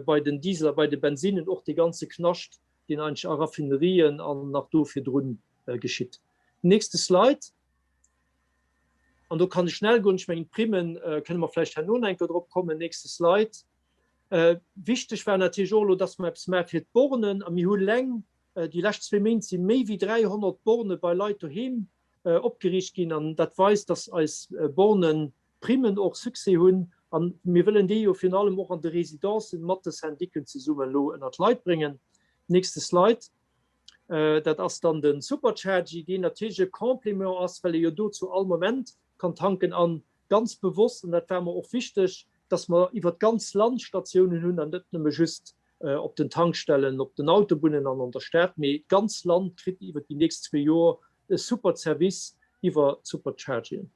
bei den Diesel a bei de Bensinnen och dee ganze Knascht, deen eigentlech a Raffinerien an nach do virdrun geschitt. Nächste Slide. An do kann ech schnell goen. Ech mengen, d'Primmen kënne mer vläicht herno nach eng Kéier drop kommen. Nächste Slide. Wichteg war natierlech och elo, dass mer eppes maache fir d'Bornen. A mir hu eleng déi lescht zwee Méint si méi wéi 300 Borne bei Leit doheem opgeriicht ginn. An dat weist, dass eis Borneprimmen och Succès hunn. A mir wëllen déi jo virun allem och an de Residencen mat de Syndicken zesummen elo ënnert d'Leit bréngen. Nächste Slide. Dat ass dann de Superchargy, deen natierlech e Complément ass, well ee jo do zu all Moment kann tanken. A ganz bewosst, an dat war mer och wichteg, dass mer iwwert d'ganz Land Statiounen hunn an net nëmme just op den Tankstellen, op den Autobunnen an an der Stad, mee d'ganz Land kritt iwwert déi nächst zwee Joer e super Service iwwer d'Superchargyen.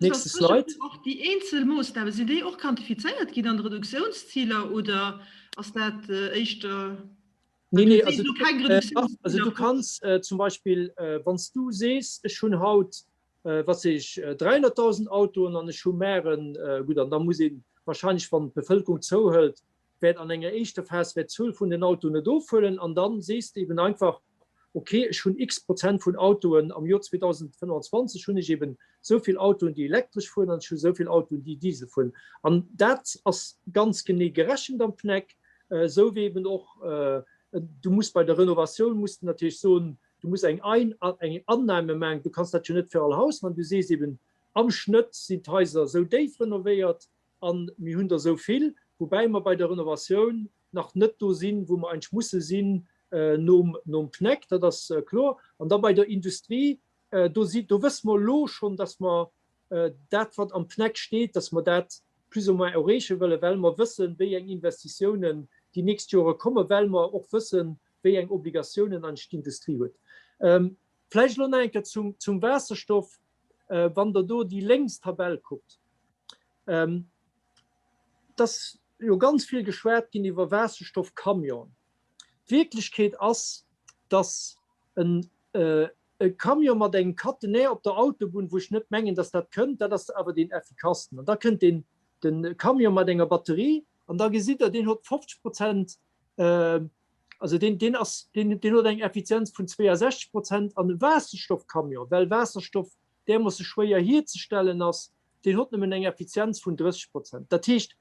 Nächste Slide. Och déi eenzel Moossname, sinn déi och quantifizéiert ginn an de Reduktiounsziler oder ass dat éischter Nee, nee, also, also du kanns äh, zum Beispill äh, wann du sees, ech hunn haut äh, wat sees ech 300.000 Autoen an ech hu mären äh, gut an da muss een wahrscheinlich wann d'Bevëlkerung zouhëlt, wäert an enger éischter Phas wäert d'Zuel vun den Autoen net ofhuelen an dann sees de eben einfach okay ech hunn x Prozent vun Autoen am Joer 2025 hunn ech eben esou vill Autoen déi elektresch fueren an ech hu esou vill Autoen déi Diesel fueren an dat ass ganz genee gerechent am PNEC. Esou wéi eben och, du muss bei der Renovatioun muss de natierlech soen, Du muss eng eng Annahme maachen, du kanns dat jo net fir all Haus maachen. Du sees eben, am Schnëtt sinn d'Haiser esou déif renovéiert a mir hunn der esou vill, woubäi mer bei der Renovatioun nach net do sinn, wou mer eigentlech musse sinn nom nom PNEC, dat ass kloer. An da bei der Industrie, do si do wësse mer elo schonn, dass mer dat, wat am PNEC steet, dass mer dat plus ou moins erreeche wëllen, well mer wëssen, wéi eng Investitiounen déi nächst Jore kommen, well mer och wëssen, wéi eng Obligatiounen eigentlech d'Industrie huet. Vläicht elo nach eng Kéier zum zum Waasserstoff, wann Der do déi lénks Tabell kuckt. Et ass jo ganz vill geschwat ginn iwwer Waasserstoffcamionen. D'Wierklechkeet ass, dass en e Camion mat engem Catenaire op der Autobunn, wou ech net mengen, dass dat kënnt, dat ass awer deen effikassten. An da kënnt deen de Camion mat enger Batterie an da gesitt Der, deen huet 50 Prozent, also deen, deen ass, deen, deen huet eng Effizienz vun 62 Prozent. An e Waasserstoffcamion, well Waasserstoff därmoosse schwéier hierzestellen ass, deen hott nëmmen eng Effizienz vun 30 Prozent. Dat heescht,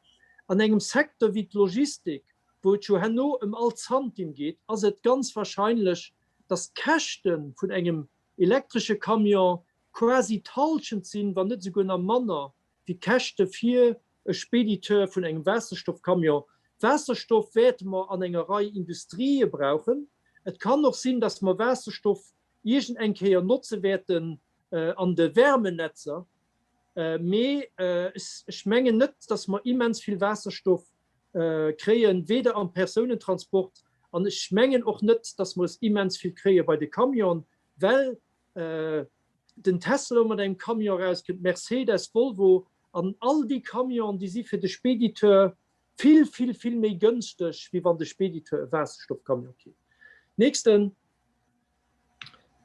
an engem Secteur wéi d'Logistik, wou et jo herno ëm all Zantim geet, ass et ganz wahrscheinlech, dass d'Käschte vun engem elektresche Camion quasi d'Hallschent sinn, wann net esouguer nach manner, wéi d'Käschte fir e Spediteur vun engem Waasserstoffcamion. Waasserstoff wäerte mer an enger Rei Industrië brauchen. Et kann och sinn, dass mer Waasserstoff iergend eng Kéier notze wäerten an de Wärmenetzer, mee ech mengen net, dass mer immens vill Waasserstoff kréien, weder am Persounentransport an ech mengen och net, dass mer es immens vill kréie bei de Camionen, well den Tesla elo mat engem Camion erauskënnt, Mercedes, Volvo an all déi Camionen, déi si fir de Spediteur vill, vill, vill méi gënschteg, wéi wann de Spediteur e Waasserstoffcamion keeft. Nächsten.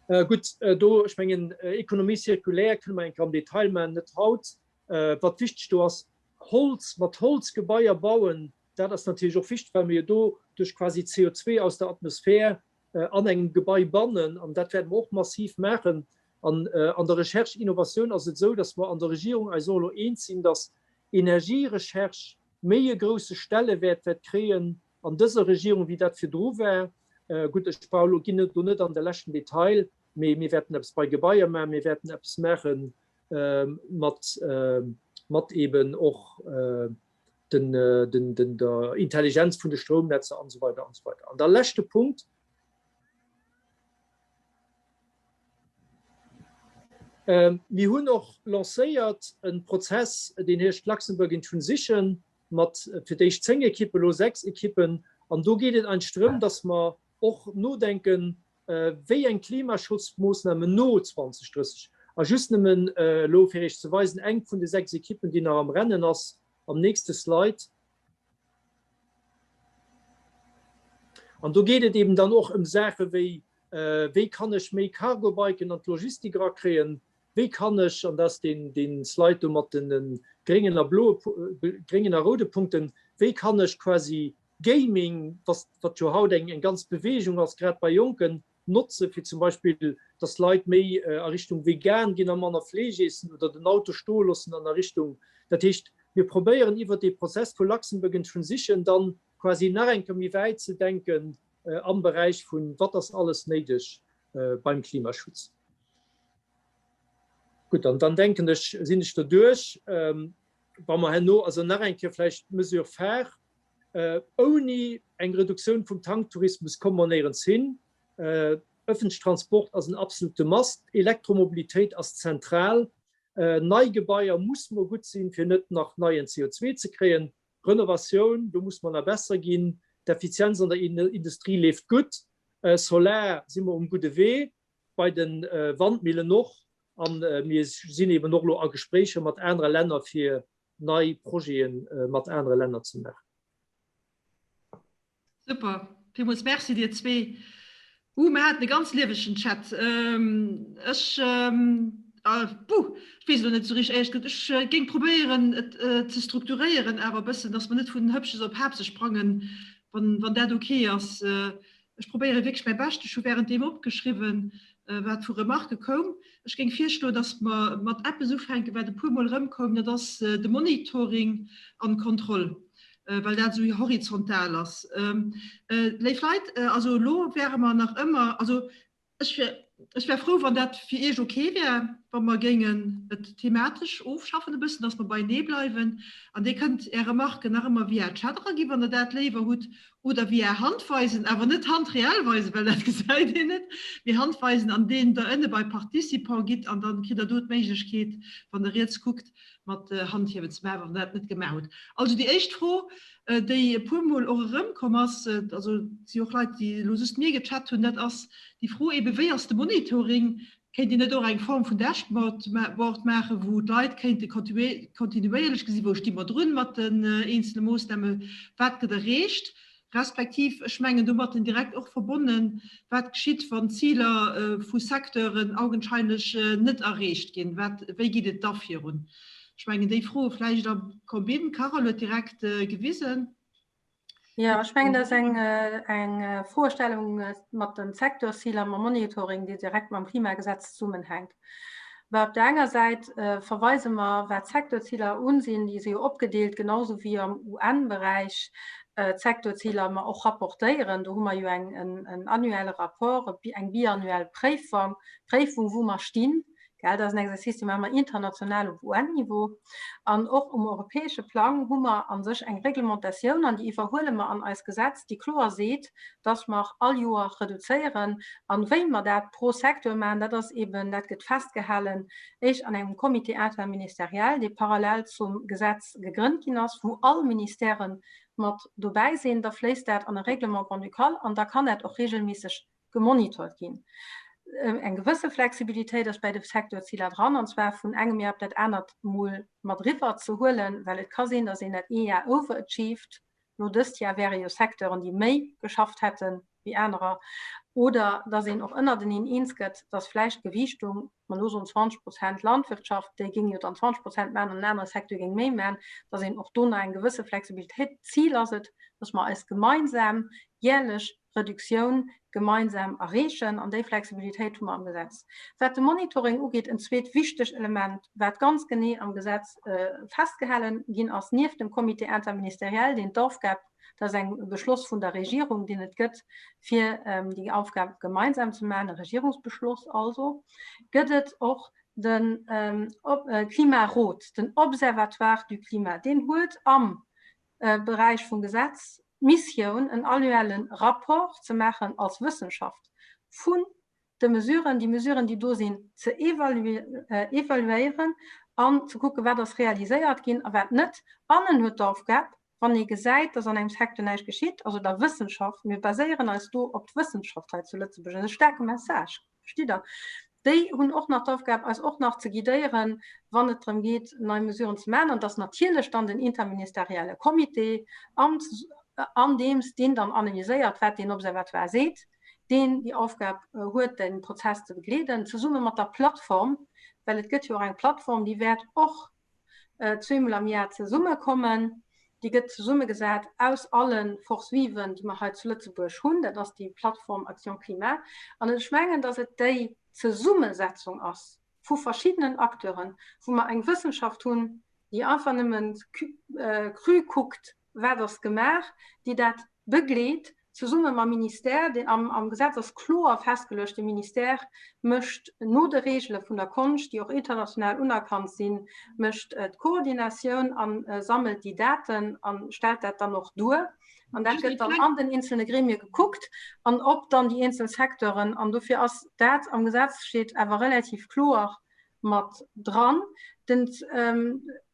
Gutt, do, ech mengen, Économie circulaire kënne mer eng Kéier am Detail maachen, net haut. Wat wichteg do ass, Holz, mat Holz Gebaier bauen, dat ass natierlech och wichteg, well mir jo do duerch quasi CO2 aus der Atmosphär an engem Gebai bannen. An dat wäerte mer och massiv maachen. An an der Recherche Innovation ass et esou, dass mer an der Regierung eis och elo eens sinn, dass Energierecherche méi e grouse Stellewäert wäert kréien an dëser Regierung, wéi dat virdru war. Gutt, ech brauch elo, ginn do net an de leschten Detail, mee mir wäerten eppes bei Gebaier maachen, mir wäerten eppes maache mat, mat eeben och den, den, den, der Intelligenz vun de Stroumnetzer an esou weider an esou weider. An da leschte Punkt. Mir hunn och lancéiert e Prozess, deen heescht Luxembourg in Transition, mat fir d'éischt 10 Ekippen, elo 6 Ekippen. An do geet et eigentlech drëm, dass mer och nodenken, wéi eng Klimaschutzmoossnamen no 2030. A just nëmmen elo, fir Iech ze weisen, eng vun de 6 Ekippen, déi nach am Rennen ass, am nächste Slide. An do geet et eben dann och ëm Saache wéi, Wéi kann ech méi Cargo-Biken an d'Logistik erakréien? Wéi kann ech, an dat ass dee Slide do mat de gréngen a bloe, gréngen a roude Punkten, wéi kann ech quasi Gaming, wat jo haut eng ganz Beweegung ass, grad bei Jonken, notze fir zum Beispill, dass Leit méi a Richtung vegan ginn a manner Fleesch eessen oder den Auto stoe loossen an a Richtung. Dat heescht, mir probéieren iwwert dee Prozess vu Luxembourg in Transition dann quasi nach eng Kéier méi wäit ze denken am Beräich vun, wat ass alles néideg beim Klimaschutz. Gutt, an dann denken ech, sinn ech doduerch. Wa mer herno also nach eng Kéier vläicht d'Mesure phare, Ouni eng Reduktioun vum Tanktourismus komme mer néierens hin. Ëffentlech Transport ass en absolute Must. Elektromobilitéit ass zentral. Nei Gebaier muss mer gutt sinn, fir net nach neien CO2 ze kréien. Renovatioun, do muss mer nach besser ginn. D'Effizienz an der Industrie leeft gutt. Solar si mer um gudde Wee, bei de Wandmillen och. A mir sinn eben och elo a Gespréicher mat anere Länner, fir nei Projete mat anere Länner ze maachen. Super, villmools Merci dir zwee. Uh, mir haten e ganz liewegen Chat. Ech, buh, ech weess elo net esou richteg, éierlech gesot. Ech géing probéieren et ze strukturéieren awer e bëssen, dass mer net vun Hëppches op Hapse sprangen, wann, wann dat ok ass. Ech probéiere wierklech mäi Bescht. Ech hu währenddeem opgeschriwwen, wat vu Remarquë koum. Ech géing virschloen, dass mer mat eppes ufänken, wat e puermol erëmkoum, dat ass de Monitoring an d'Kontroll, well dat esou horizontal ass. Léif Leit, also elo wäre mer nach ëmmer, also. Ech wär, ech wär frou, wann dat fir Iech ok wär, wa mer géingen et thematesch ofschaffen e bëssen, dass mer beienee bleiwen. An Dir kënnt Är Remarken nach ëmmer via Chat eraginn, wann Der dat léiwer hutt, oder via Handweisen, awer net Hand reell weisen, well dat gesäit een net, mee Handweisen, andeem Der ënne bei Participant gitt an dann kritt Der do d'Méiglechkeet, wann Der riets kuckt, mat Handhiewen ze maachen, wann Der dat net gemaach hutt. Also déi éischt Fro, déi e puermol och erëmkomm ass, also et si och Leit, déi elo just mir gechat hunn, dat ass déi Fro eebe, Wéi ass de Monitoring? Kéint een net och eng Form vun Dashboard maachen, wou d'Leit kéinte kontinuéierlech gesinn, wou sti mer drun mat den eenzele Moossnamen, wat gëtt erreecht, respektiv, ech mengen domatten direkt och verbonnen, wat geschitt, wann d'Ziler vu Secteuren augenscheinlech net erreecht ginn, wat, wéi geet et da virun? Ech mengen déi Froe vläicht a Combine. D'Carole huet direkt gewisen. Jo, ech mengen, dat ass eng, eng Froestellung mat de Secteurziler, mam Monitoring, déi direkt mam Klimagesetz zesummenhänkt. Well op där enger Säit verweise mer, wat d'Secteurziler unsinn, déi si jo opgedeelt, genauso wéi am UN-Beräich d'Secteurziler mer och rapportéieren. Do hu mer jo eng, en annuelle Rapport, eng biannuell Préifung, Préifung, wou mer stinn. Gell, dat ass en Exercice, dee maache mer international op UN-Niveau. An och um europäesche Plang hu mer a sech eng Reglementatioun, an déi iwwerhuele mer an eist Gesetz, déi kloer seet, dass mer all Joer reduzéieren. An wéi mer dat pro Secteur maachen, dat ass eeben, dat gëtt festgehalen éischt an engem Comité interministériel, dee parallel zum Gesetz gegrënnt ginn ass, wou all Ministèrë mat dobäi sinn. Da fléisst dat an e Règlement grand-ducal an da kann dat och regelméisseg gemonitort ginn. Eng gewësse Flexibilitéit ass bäi de Secteurziler dran, an zwar vun engem Jar op dat anert mol mat eriwwer ze huelen, well et ka sinn, datt een dat ee Jar overachieved, lo dëst Jar wäre jo Secteuren, déi méi geschafft hätte wéi anerer, oder datt een och ënnerteneen eens gëtt, datt vläicht d'Gewiichtung, mer elo soen 20 Prozent Landwirtschaft, déi géing jo dann 20 Prozent maachen an en anere Secteur géing méi maachen, datt een och do nach eng gewësse Flexibilitéit, d'Zil ass et, datt mer eis gemeinsam järlech Reduktioun gemeinsam erreechen, an déi Flexibilitéit hu mer am Gesetz. Wat de Monitoring ugeet, en zweet wichteg Element, wat ganz genee am Gesetz festgehalen ginn ass, nieft dem Comité interministériel, deen d'Aufgab, dat ass eng Beschloss vun der Regierung, deen et gëtt, fir déi Aufgab gemeinsam ze maachen, e Regierungsbeschloss also, gëtt et och de Klimarot, den Observatoire du climat. Deen huet am Beräich vum Gesetz d'Missioun, en annuelle Rapport ze maachen als Wëssenschaft vun de Mesuren, déi Mesuren, déi do sinn, ze evaluéieren an ze kucken, wat ass realiséiert ginn a wat net. An en huet d'Aufgab, wann ee gesäit, dass an engem Secteur näischt geschitt, also der Wëssenschaft, mir baséieren eis do op d'Wëssenschaft hei zu Lëtzebuerg, dat ass e staarke Message, Verstitt Der? Déi hunn och nach d'Aufgab, eis och nach ze guidéieren, wann et drëm geet, nei Mesuren ze maachen. An dass natierlech dann den interministerielle Comité, andeems deen dann analyséiert, wat deen Observatoire seet, deen déi Aufgab huet, de Prozess ze begleeden, zesumme mat der Plattform, well et gëtt jo och eng Plattform, déi wäert och zweemol am Jar zesummekommen. Déi gëtt zesummegesat aus alle Forces viven, déi mer hei zu Lëtzebuerg hunn. Dat ass déi Plattform Action Climat. An ech mengen, dass et déi Zesummesetzung ass vu verschiddenen Acteuren, wou mer eng Wëssenschaft hunn, déi einfach nëmmen cru kuckt, wat ass gemaach, déi dat begleet, zesumme mam Ministère, deen am, am Gesetz ass kloer festgeluecht, de Ministère mécht no de Regele vun der Konscht, déi och international unerkannt sinn, mécht d'Koordinatioun a sammelt déi Daten a stellt dat dann och duer. An dat gëtt dann an den eenzelne Gremie gekuckt an ob dann déi eenzel Secteuren, an dofir ass dat am Gesetz steet awer relativ kloer mat dran. Den,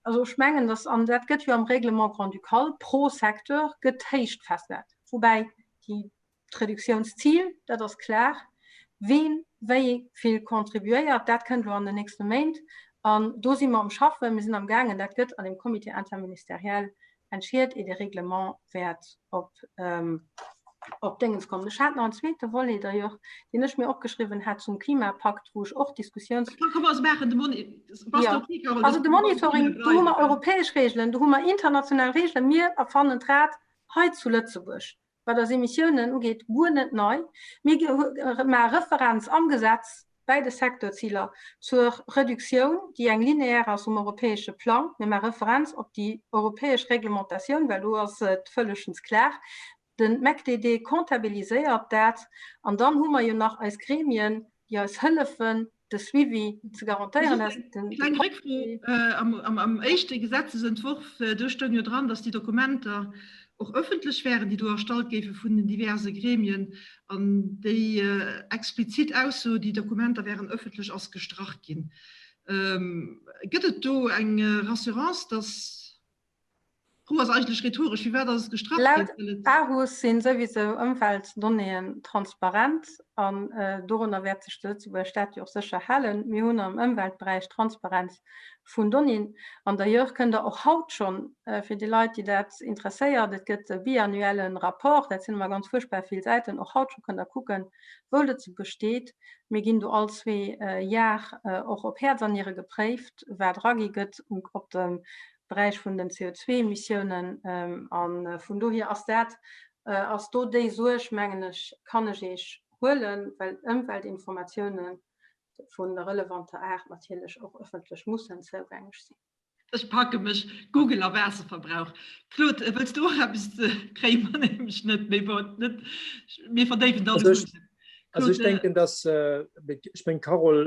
also ech mengen, dass, an dat gëtt jo am Règlement grand-ducal pro Secteur gëtt d'Héicht festgesat, woubäi déi d'Reduktionszil, dat ass klar, ween wéi vill contribuéiert, dat kënnt elo an den nächste Méint. An do si mer um Schaffen, mir sinn amgaangen, dat gëtt an dem Comité interministériel Entschied ier de Reglement wäert op op Déngens kommen. Ech hat nach en zweete Volet d'ailleurs, deen ech mir opgeschriwwen hat zum Klimapakt, wou ech och Diskussiouns. Ja. Also de Monitoring, do hu mer europäesch Regeln, do hu mer international Regeln. Mir erfannen d'Rad hei zu Lëtzebuerg, wat eis Emissiounen ugeet, guer net nei. Mir maache Referenz am Gesetz bäi de Secteurziler zur Reduktioun, déi eng linéaire ass um europäesche Plang. Mir maache Referenz op déi europäesch Reglementatioun, well do ass et vëllegens klar. De MECDD comptabiliséiert dat. An dann hu mer jo nach eis Gremien, déi eis hëllefen, de Suivi ze garantéieren. Kleng Réckfro, Am éischte Gesetzesentworf, do stoung jo dran, datt déi Dokumenter och ëffentlech wären, déi do erstallt géife vun den diverse Gremien. An déi explizit Ausso, déi Dokumenter wären ëffentlech, ass gestrach ginn. Gëtt et do eng Rassurance, datt D'Fro ass eigentlech rhetoresch, Firwat ass et gestrach ginn? Laut Aarhus si souwisou Ëmweltdonnéeën transparent an dorunner wäert sech de Lëtzebuerger Staat jo och sécher halen. Mir hunn am Ëmweltberäich Transparenz vun Donnéeën. An d'ailleurs kënnt Der och haut schonn, fir déi Leit, déi dat interesséiert, et gëtt e biannuelle Rapport, dat sinn ëmmer ganz fuerchtbar vill Säiten, och haut scho kënnt Der kucken, wou Lëtzebuerg steet. Mir ginn do all zwee Jar och op Häerz an Niere gepréift, wat eragi gëtt op dem Beräich vun den CO2-Emissiounen. A vun dohier ass dat, ass do déi Suerg, mengen ech, kann ech Iech huelen, well Ëmweltinformatiounen vun relevanter Aart natierlech och ëffentlech mussen zougänglech sinn. Ech packe mech, Google a Waasserverbrauch. Claude, wëlls du och eppes? Kréie mer nämlech net, mee bon, net, mir verdéiwen dat elo net. Also ech denken, dass, ech meng Carole,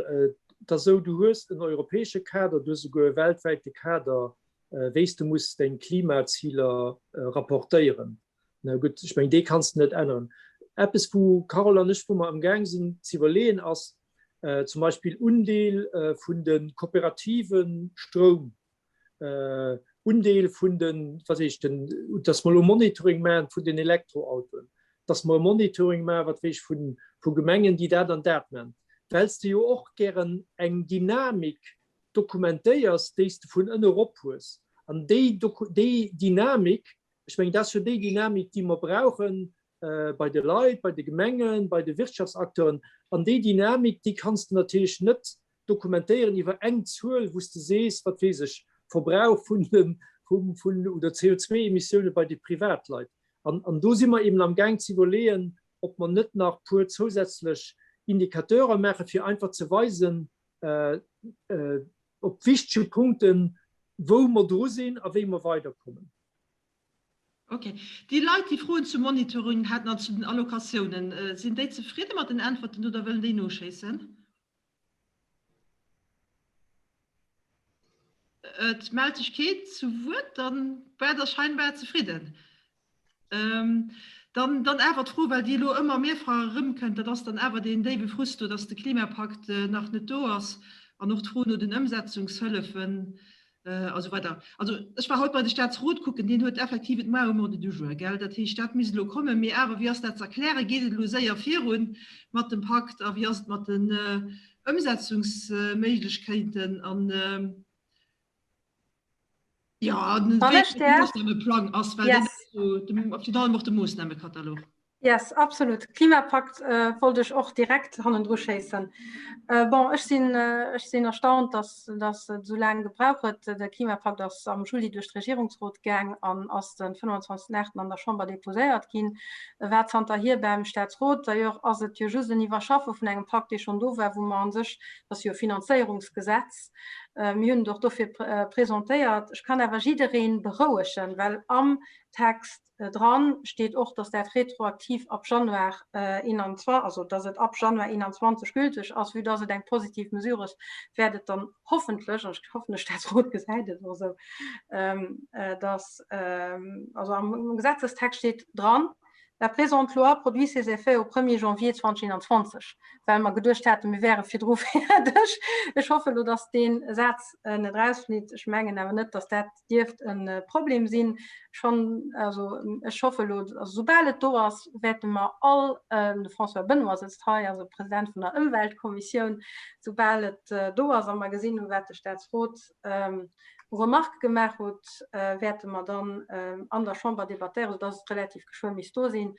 et ass esou, du hues en europäesche Kader, du hues esouguer e weltwäite Kader, wéi s de muss deng Klimaziler rapportéieren. Na gutt, ech meng, dee kanns de net änneren. Eppes, wou Carole an ech, wou mer amgaang sinn ze iwwerleeën, ass zum Beispill Undeel vun de kooperative Stroum Undeel vun den, wat weess ech, den, dass mer elo Monitoring maachen vun den Elektroautoen, dass mer e Monitoring maachen, wat weess ech, vu, vu Gemengen, déi dat an dat maachen, well s de jo och gären eng Dynamik dokumentéiers, déi s de vun ënne erop hues. An déi, déi Dynamik, ech mengen, dat ass jo déi Dynamik, déi mer brauchen bei de Leit, bei de Gemengen, bei de Wirtschaftsacteuren. An déi Dynamik, déi kanns de natierlech net dokumentéieren iwwer eng Zuel, wou s de sees, wat weess ech, Verbrauch vun den, vum, vun, oder CO2-Emissioune bei de Privatleit. An, an do si mer eben amgaang ze iwwerleeën, ob mer net nach puer zousätzlech Indicateurer maachen, fir einfach ze weisen, op wichtege Punkten, wou mer dru sinn a wéi mer weiderkommen. Ok. Déi Leit, déi Froen zum Monitoring haten an zu den Allocatiounen, sinn déi zefridde mat den Äntwerten oder wëllen déi noschéissen? Et mellt sech keen zu Wuert, dann war der scheinbar zefridden. Dann, dann awer d'Fro, well déi elo ëmmer mehrfach erëmkënnt, dat ass dann awer deen déiwe Frust do, dass de Klimapakt nach net do ass an och d'Fro no den Ëmsetzungshëllefen a sou weider. Also ech war haut bei de Staatsrot kucken, deen huet effektiv et moar um Ordre du jour, gell. Dat heescht, dat misst elo kommen. Mee awer, wéi ass dat ze erklären? Geet et elo séier virun mat dem Pakt a wéi ass et mat den Ëmsetzungsméiglechkeiten an, jo, wéi de Moossnameplang ass, well deen ass jo virun allem och de Moossnamekatalog. Yes, absolut. Klimapakt wollt ech och direkt hannendru schéissen. Bon, ech sinn, ech sinn erstaunt, dass, dass et esou laang gebrauch huet. De Klimapakt ass am Juli duerch d'Regierungsrot gaang an ass den 25.8 an der Chamber deposéiert ginn. E war zanterhier beim Staatsrot. D'ailleurs ass et jo just en Iwwerschaffe vun engem Pakt, dee schonn do war, wou mer a sech, dat ass jo e Finanzéierungsgesetz, mir hunn et och dofir presentéiert. Ech kann awer jidderee berouegen, well am Text Dran steet och, dass dat retroaktiv ab Januar 21, also dass et ab Januar 21 gülteg ass. Vue dass et eng positiv Mesure ass, wäert et dann hoffentlech, an ech hoffen, de Staatsrot gesäit et och esou, dass, also am Gesetzestext steet dran, La présente loi produit ses effets au 1er janvier 2021, well mer geduecht haten, mir wäre virdru fäerdeg. Ech hoffe elo, dass dee Saz net erausflitt. Ech mengen awer net, dass dat dierft e Problem sinn. Schonn, also ech hoffe elo, also soubal et do ass, wäerte mer all, de François Benoy sëtzt hei, also President vun der Ëmweltkommissioun, soubal et do ass a mer gesinn hunn, wat de Staatsrot u Remarquë gemaach huet, wäerte mer dann an der Chamber debattéieren, soudass et relativ geschwë misst do sinn.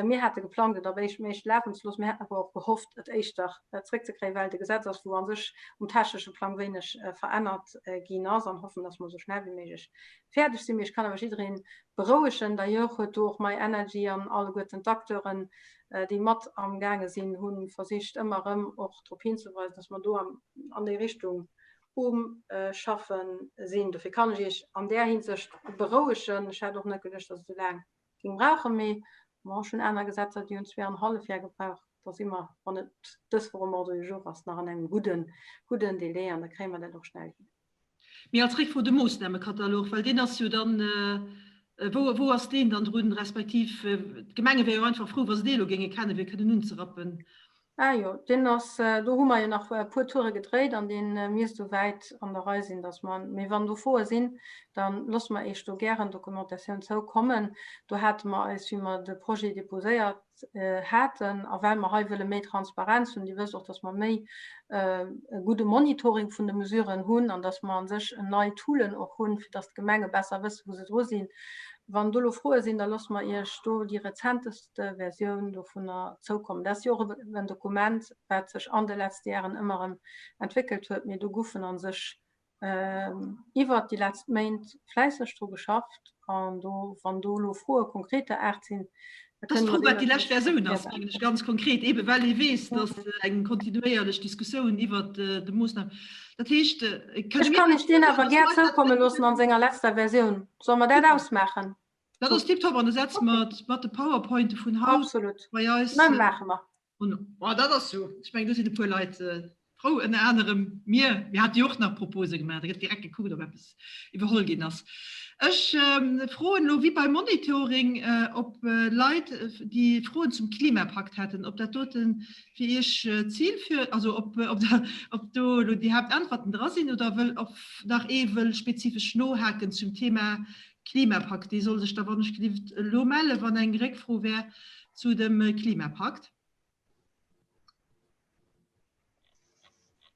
Mir hate geplangt, et ab éischten éischten lafen ze loossen. Mir haten awer och gehofft, et éischter zréckzekréien, well et e Gesetz ass, wou a sech um technesche Plang wéineg verännert ginn ass, an hoffen, dass mer esou schnell wéi méiglech fäerdeg sinn. Mee ech kann awer jidderee berouegen, d'ailleurs huet do och MyEnergy an alleguerten d'Acteuren, déi mat amgaange sinn, hu versicht, ëmmer erëm och drop hinzeweisen, dass mer do an déi Richtung um Schaffen sinn. Dofir kann ech Iech an där Hinsicht berouegen. Ech hat och net geduecht, dass et esou laang géing brauchen, mee. Bon, ech hunn aner Gesetzer, déi hunn zweeanenhallef Jar gebraucht. Da si mer, wann et dës Woch um Ordre du jour ass, nach an engem gudden, gudden Délai an da kréie mer dat och schnell hin. Mee als Réckfro de Moossnamekatalog, well deen ass jo dann, wou, wou ass deen dann drun, respektiv d'Gemenge wäre jo einfach frou, wa se dee elo géinge kennen, fir kënnen unzerappen. Ah jo, deen ass, do hu mer jo nach e puer Toure gedréit an dee misst esou wäit an der Rei sinn, datt mer, mee wann do Froe sinn, da loosse mer Iech do gären Dokumentatioun zoukommen. Do hate mer eis, wéi mer de Projet déposéiert haten a well mer hei wëlle méi Transparenz hunn, Dir wësst och, datt mer méi e gudde Monitoring vun de Mesuren hunn an datt mer a sech nei Toolen och hunn, fir datt d'Gemenge besser wëssen, wou se dru sinn. Wann do elo Froe sinn, da loosse mer Iech do déi rezentest Versioun dovunner zoukommen. Dat ass jo och en Dokument, wat sech an de letzte Jaren ëmmer erëm entwéckelt huet, mee do goufen a sech iwwert déi letzt Méint fläisseg dru geschafft an do, wann do elo Froe konkreter Aart sinn, da kënne mer déi wat déi lescht Versioun ass, mengen ech ganz konkret, eebe well ee weess, datt eng kontinuéierlech Diskussioun iwwert de Moossnam, dat heescht, kënne mir. Ech kann Iech deen awer gär zoukomme loossen an senger letzter Versioun. Solle mer dat ausmaachen? Dat ass tiptop an da setze mer et mat de Powerpointe vun haut Absolut. bei eis. Mä maache mer. Oh, dat ass jo, ech mengen, do sinn e puer Leit frou, ënner anerem mir. Mir hate jo och nach Propose gemaach, da gëtt direkt gekuckt, ob eppes iwwerholl ginn ass. Ech froen elo, wéi beim Monitoring, ob Leit, déi Froen zum Klimapakt hätten, ob dat dote fir Iech zilführend, also ob, ob do elo déi Haaptäntwerten dra sinn oder wëll, ob nach ee wëll spezifesch nohaken zum Thema Klimapakt, dee soll sech da wann ech gelift elo mellen, wann eng Réckfro wär zu dem Klimapakt.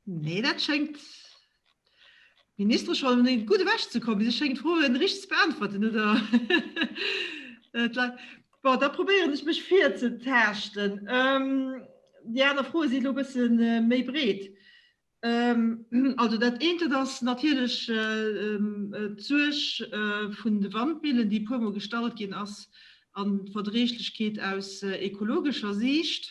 Nee, dat schéngt d'Ministere schonn gutt ewechzekommen. Si schéngt d'Froen richteg ze beäntwerten, oder? Bon, da probéieren ech mech virzetaaschten. Déi aner Froe si elo e bësse méi breet. Also dat eent, dat ass natierlech d'Suerg vun de Wandmillen, déi e puermol gestallt ginn ass, an d'Verdréiglechkeet aus ekologescher Siicht.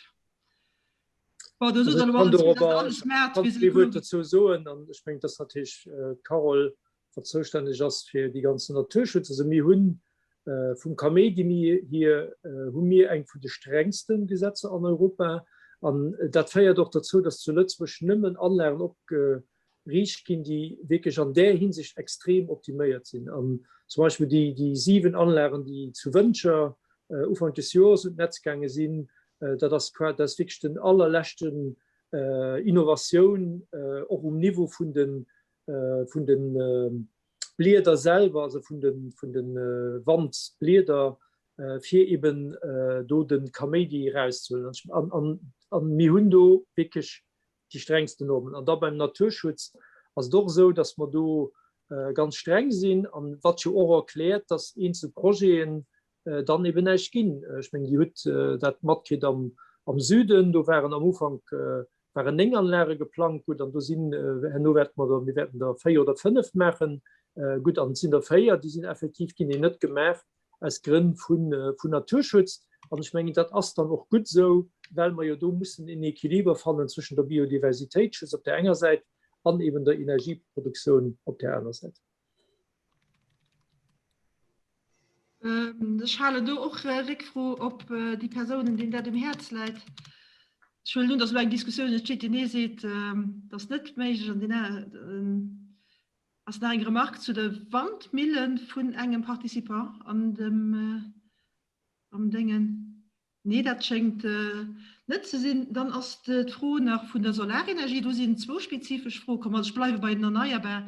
Bon, do sot Der elo alles, wéi Der alles maacht, fir se. Ech kann zwee Wuert dozou soen, an ech mengen, dass natierlech d'Carole wat zoustänneg ass fir déi ganzen Naturschutz. Also mir hunn vum Kaméidi hier hu mir eng vun de strengste Gesetzer an Europa. An dat féiert och dozou, datt zu Lëtzebuerg nëmmen Anlagen opgeriicht ginn, déi wierklech an där Hinsicht extrem optiméiert sinn. An zum Beispill déi, déi 7 Anlagen, déi zu Wëntger Ufank des Joers un d'Netz gaange sinn, dat ass, dat ass wierklech den allerleschten Innovatioun och um Niveau vun de vun de Blieder selwer, also vun de, vun de Wandblieder, fir eben do de Kaméidi erauszehuelen. An, an, an mir hunn do wierklech déi strengsten Normen. An da beim Naturschutz ass et och esou, dass mer do ganz streng sinn, an wat jo och erkläert, dass eenzel Projeten dann eben näischt ginn. Ech mengen, Dir hutt dat matkritt am Süden, do waren am Ufank waren 9 Anlage geplangt, gutt, an do sinn, herno wäerte mer der, mir wäerten der 4 oder 5 maachen, gutt, an et sinn der 4, déi sinn effektiv, ginn déi net gemaach aus Grënn vun Naturschutz. An ech mengen, dat ass dann och gutt esou, well mer jo do mussen en Equiliber fannen zwëschen der Biodiversitéitsschutz op där enger Säit an eben der Energieproduktioun op där aner Säit. Ech halen do och Réckfro op déi Persounen, deenen dat um Häerz läit. Ech huelen un, datt elo eng Diskussioun entsteet, deen ee seet, dat ass net méiglech an deen aneren. Ass nach eng Remarque zu de Wandmille vun engem Participant an dem Am Déngen? Nee, dat schéngt net ze sinn. Dann ass d'Fro nach vun der Solarenergie. Do sinn zwou spezifesch Froe komm. Also ech bleiwe bei den Erneierbar.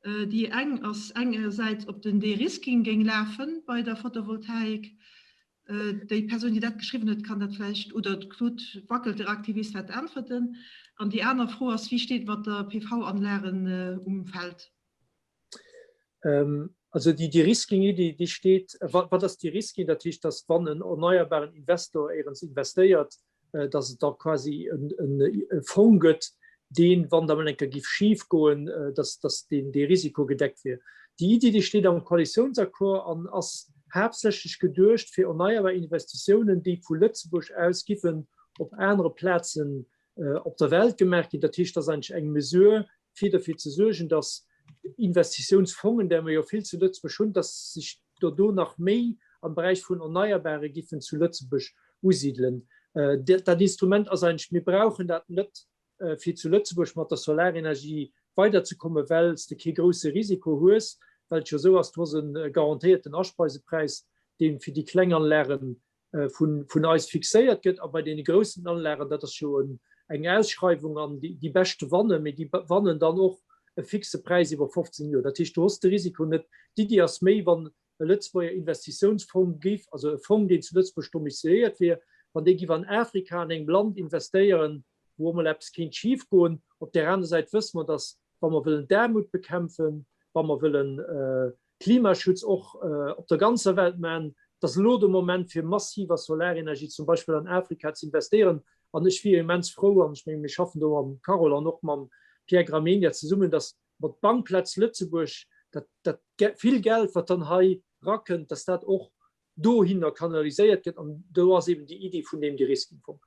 Déi eng ass engersäits, ob den De-Risking géing lafe bei der Photovoltaik. Déi Persoun, déi dat geschriwwen huet, kann dat vläicht, oder de Claude Wackelter, Aktivist, wat äntwerten. An déi aner Fro ass, Wéi steet et mat der PV-Anlagen um Feld? Also déi De-Risking-Iddi, déi steet, wat ass De-Risking? Dat heescht, datt wann en erneierbaren Investor éierens investéiert, datt et da quasi e Fong gëtt, deen, wann da mol eng Kéier géif schif goen, datt datt deen dee Risiko gedeckt wier. Déi Iddi, déi steet am Koalitiounsaccord an ass haaptsächlech geduecht fir erneierbar Investitiounen, déi vu Lëtzebuerg aus giffen op anere Plazen op der Welt gemaach ginn. Dat heescht, dat ass eigentlech eng Mesure, fir derfir ze suergen, datt Investitiounsfongen, där mer jo vill zu Lëtzebuerg hunn, datt sech der do nach méi. am Beräich vun Erneierbare giffen zu Lëtzebuerg usidelen. Dat Instrument ass eigentlech, mir brauchen dat net, fir zu Lëtzebuerg mat der Solarenergie weiderzekommen, well s de kee grousse Risiko hues, well et jo esou ass, du hues e garantéierten Aspeisepräis, dee fir déi kleng Anlage vun eis fixéiert gëtt. A bei deene groussen Anlagen, dat ass jo eng Ausschreiwung an déi Beschte wannen, mee déi wannen dann och e fixe Präis iwwer 15 Joer. Dat heescht, du hues de Risiko net. D'Iddi ass méi, wann e Lëtzebuerger Investitiounsfong géif, also e Fong, deen zu Lëtzebuerg domiciliéiert wier, wann dee giff an Afrika an engem Land investéieren, wou och mol eppes kéint schif goen. Op där aner Säit wësse mer, datt, wa mer wëllen d'Aarmut bekämpfen, wa mer wëllen Klimaschutz och op der ganzer Welt maachen, datt elo de Moment fir massiv a Solarenergie zum Beispill an Afrika ze investéieren. An ech wier immens frou, an ech menge mir schaffen do mam Carole an och mam Pierre Gramegna zesummen, datt mer d'Bankplaz Lëtzebuerg, dat dat vill Geld wat dann hei rakënnt, datt dat och dohinner kanaliséiert gëtt an do ass eben déi Iddi vun deem Deriskingfong.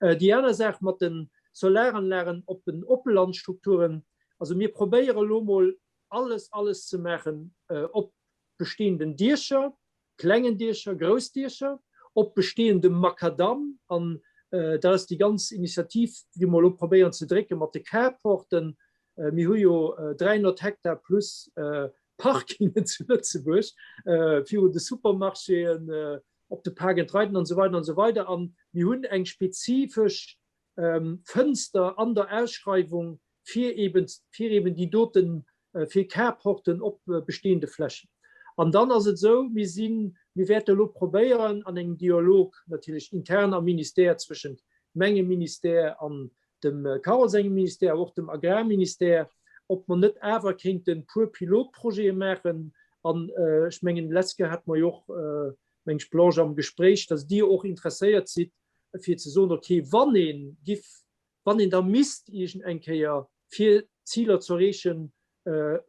Déi aner Saach mat de Solaranlagen op den Oppelandstrukturen, also mir probéiere elo mol alles, alles ze maachen op bestehenden Diecher, klengen Diecher, grouss Diecher, op bestehendem Makadamm an dat ass déi ganz Initiativ, déi mer elo probéieren ze drécke mat de Carporten. Mir hu jo 300 Hektar plus Parkingen zu Lëtzebuerg, virun de Supermarchéen, op de Park and Riden an esou weider an esou weider. A mir hunn eng spezifesch Fënster an der Ausschreiwung fir eben, fir eben déi doten, fir Carporten op bestehende Flächen. An dann ass et esou, mir sinn, mir wäerte elo probéieren an engem Dialog natierlech intern am Ministère zwëschent mengem Ministère an dem Carole sengem Ministère, awer och dem Agrarministère, ob mer net awer kéinten e puer Pilotprojete maachen. An ech mengen, d'lescht Kéier hate mer jo och, meng ech, Blanche, am Gespréich, dass Dir och interesséiert sidd, fir ze soen, okay, wann ee giff, wann een da misst iergend eng Kéier, fir Ziler ze erreechen,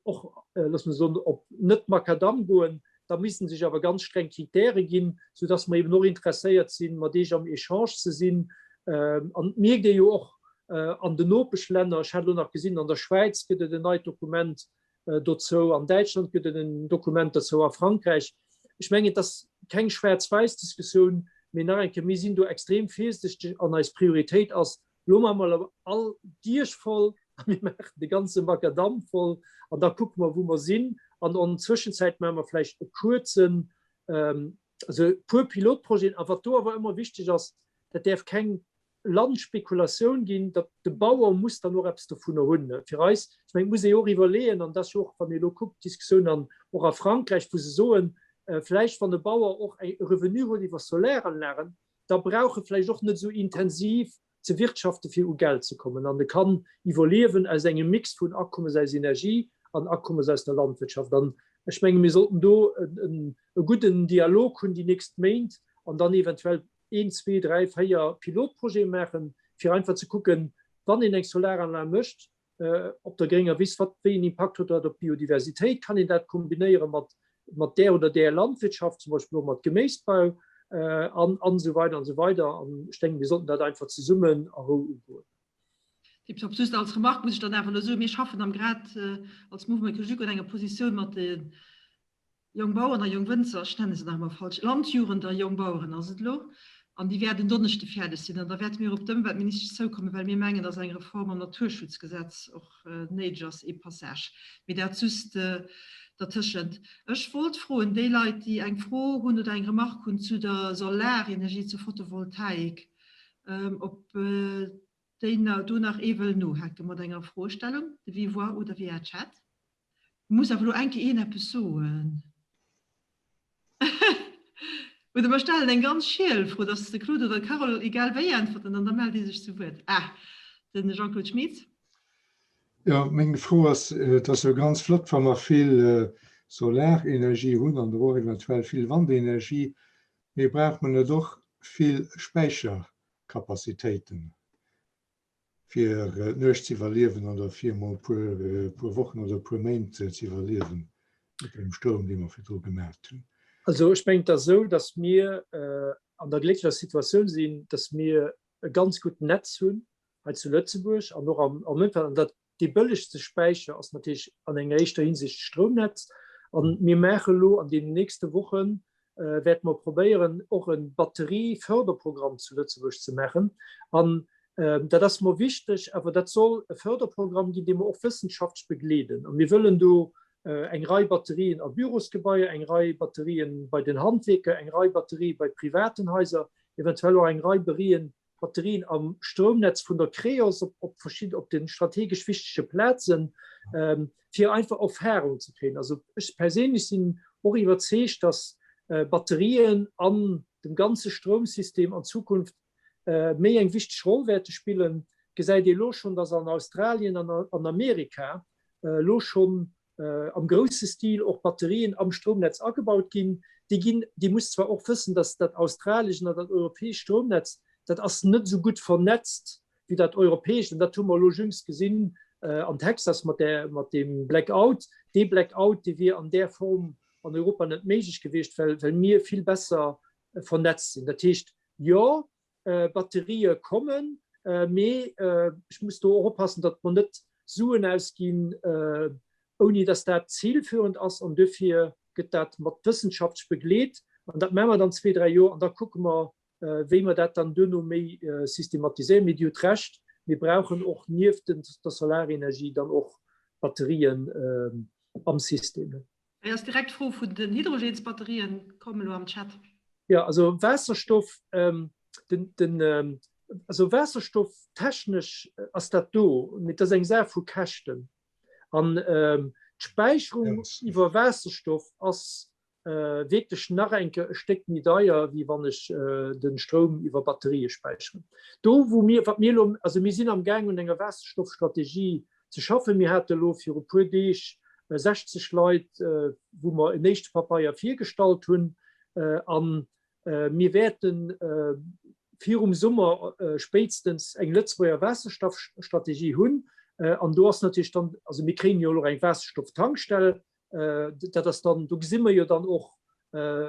och, loosse mer soen, op Net-Makadamm goen, da misste sech awer ganz streng Kritäre ginn, soudass mer eben och interesséiert sinn, mat Iech am Echange ze sinn. An et mierkt ee jo och an den Nopeschlänner, ech hat elo nach gesinn, an der Schwäiz gëtt et en neit Dokument dozou, an Däitschland gëtt et en Dokument dozou, a Frankräich. Ech mengen, et ass keng schwaarz-wäiss-Diskussioun, mee nach eng Kéier, mir sinn do extrem virsichteg an eis Prioritéit ass, Lo maache mer all Diech voll a mir maachen de ganze Makadamm voll an da kucke mer, wou mer sinn. An an Zwëschenzäit maache mer vläicht e kuerzen, also e puer Pilotprojeten. A wat do awer ëmmer wichteg ass, dat däerf keng Landspekulatioun ginn, datt de Bauer muss dann och eppes dovunner hunn. Fir eis, ech mengen, et muss ee jo och iwwerleeën, an dat ass jo och, wann ee elo kuckt, d'Diskussioun an och a Frankräich, wou se soen, vläicht wann e Bauer och e Revenu huet iwwer Solaranlagen, da brauch e vläicht och net esou intensiv ze wirtschaften, fir u Geld ze kommen, an e kann iwwerliewen aus engem Mix vun Akommes aus Energie an Akommes aus der Landwirtschaft. An ech menge mir sollten do e gudden Dialog hunn déi nächst Méint an dann eventuell een, zwee, dräi, véier Pilotprojete maachen, fir einfach ze kucken, wann een eng Solaranlag mécht, op der grénger Wiss, wat, wéi een Impakt huet dat op d'Biodiversitéit? Kann een dat kombinéiere mat, mat där oder där Landwirtschaft, zum Beispill och mat Geméisbau an, an esou weider an esou weider. An ech denken, mir sollten dat einfach zesummen a Rou ugoen. Tiptop. Just als Remarque muss ech dann awer elo soen, mir schaffen am grad als Mouvement Écologique un enger Positioun mat de Jongbauern a Jongwënzer, ech nenne se nach ëmmer falsch, Landjugend a Jongbaueren ass et elo, an déi wäert en Donneschde fäerdeg sinn. An da wäerte mir op d'Ëmweltministesch zoukommen, well mir mengen, dass eng Reform am Naturschutzgesetz och néideg ass, ee Passage. Mee dat just dertëschent. Ech wollt froen, déi Leit, déi eng Fro hunn oder eng Remarque hunn zu der Solarenergie, zur Photovoltaik, ob déi do nach ee wëll nohake mat enger Froestellung, de vive voix oder via Chat. Muss awer elo eng Kéier een eppes soen. Oder mer stellen eng ganz schiel Fro, dass de Claude oder d'Carole egal wéi äntwerten an da mellt ee sech zu Wuert. Ah, de Jean-Claude Schmit. Jo, meng Fro ass, et ass jo ganz flott, wa mer vill Solarenergie hunn an och eventuell vill Wandenergie, mee brauch mer net och vill Späichercapacitéiten? fir d'Nuecht ze iwwerliewen oder fir emol e puer Wochen oder e puer Méint ze iwwerliewen mat deem Stroum, dee mer virdru gemaacht hunn. Also ech mengen, et ass esou, datt mir an der glécklecher Situatioun sinn, datt mir e ganz gutt Netz hunn hei zu Lëtzebuerg an och am Ëmfeld, an datt dee bëllegste Späicher ass natierlech an enger éischter Hinsicht d'Stroumnetz. A mir maache elo an deenen nächste Wochen. wäerte mer probéieren, och e Batterieförderprogramm zu Lëtzebuerg ze maachen. An dat ass mer wichteg, awer dat soll e Förderprogramm ginn, dee mer och wëssenschaftlech begleeden. A mir wëllen do eng Rei Batterien a Bürosgebaier, eng Rei Batterien bei den Handwierker, eng Rei Batterie bei privaten Haiser, eventuell och eng Rei Berien Batterien am Stroumnetz vun der Creos op, op verschidde, op den strategesch wichtege Plazen, ähm, fir einfach Erfahrung ze kréien. Also ech perséinlech sinn och iwwerzeegt, dass äh, Batterien an dem ganze Stroumsystem an Zukunft äh, méi eng wichteg Roll wäerte spillen. Gesäit ee elo schonn, dass an Australien an an Amerika äh, elo schonn am grousse Stil och Batterien am Stroumnetz agebaut ginn. Déi ginn, Dir musst zwar och wëssen, dass dat australeschen an dat europäescht Stroumnetz, dat ass net esou gutt vernetzt wéi dat europäescht. An dat hu mer elo jüngst gesinn an Texas mat där, mat deem Blackout. Dee Blackout, dee wier an där Form an Europa net méiglech gewiescht, well, well mir vill besser vernetzt sinn. Dat heescht, jo, Batterië kommen, mee ech muss do och oppassen, datt mer net Suen ausginn, ouni datt dat zilführend ass. An duerfir gëtt dat mat wëssenschaftlech begleet. An dat maache mer dann zwee, dräi Joer an da kucke mer, wéi mer dat dann duerno méi systematiséieren. Mee Dir hutt Recht, mir brauchen och nieft der Solarenergie dann och Batterien am System. Hei ass direkt d'Fro vun den Hydrogensbatterien komm elo am Chat. Jo, also Waasserstoff, den, den, also Waasserstoff technesch ass dat do, mee et ass eng Saach vu Käschten. An d'Späicherung iwwer Waasserstoff ass wierklech nach eng Kéier e Stéck méi deier, wéi wann ech de Stroum iwwer Batterië späicheren. Do wou mir, wat mir elo, also mir sinn amgaang un enger Waasserstoffstrategie ze schaffen. Mir hate elo viru puer Deeg 60 Leit, wou mer en éischte Papeier virgestallt hunn. A mir wäerte virum Summer spéitstens eng Lëtzebuerger Waasserstoffstrategie hunn. An do ass natierlech dann, also mir kréien jo elo och eng Waasserstofftankstell, Dat ass dann, do gesi mer jo dann och,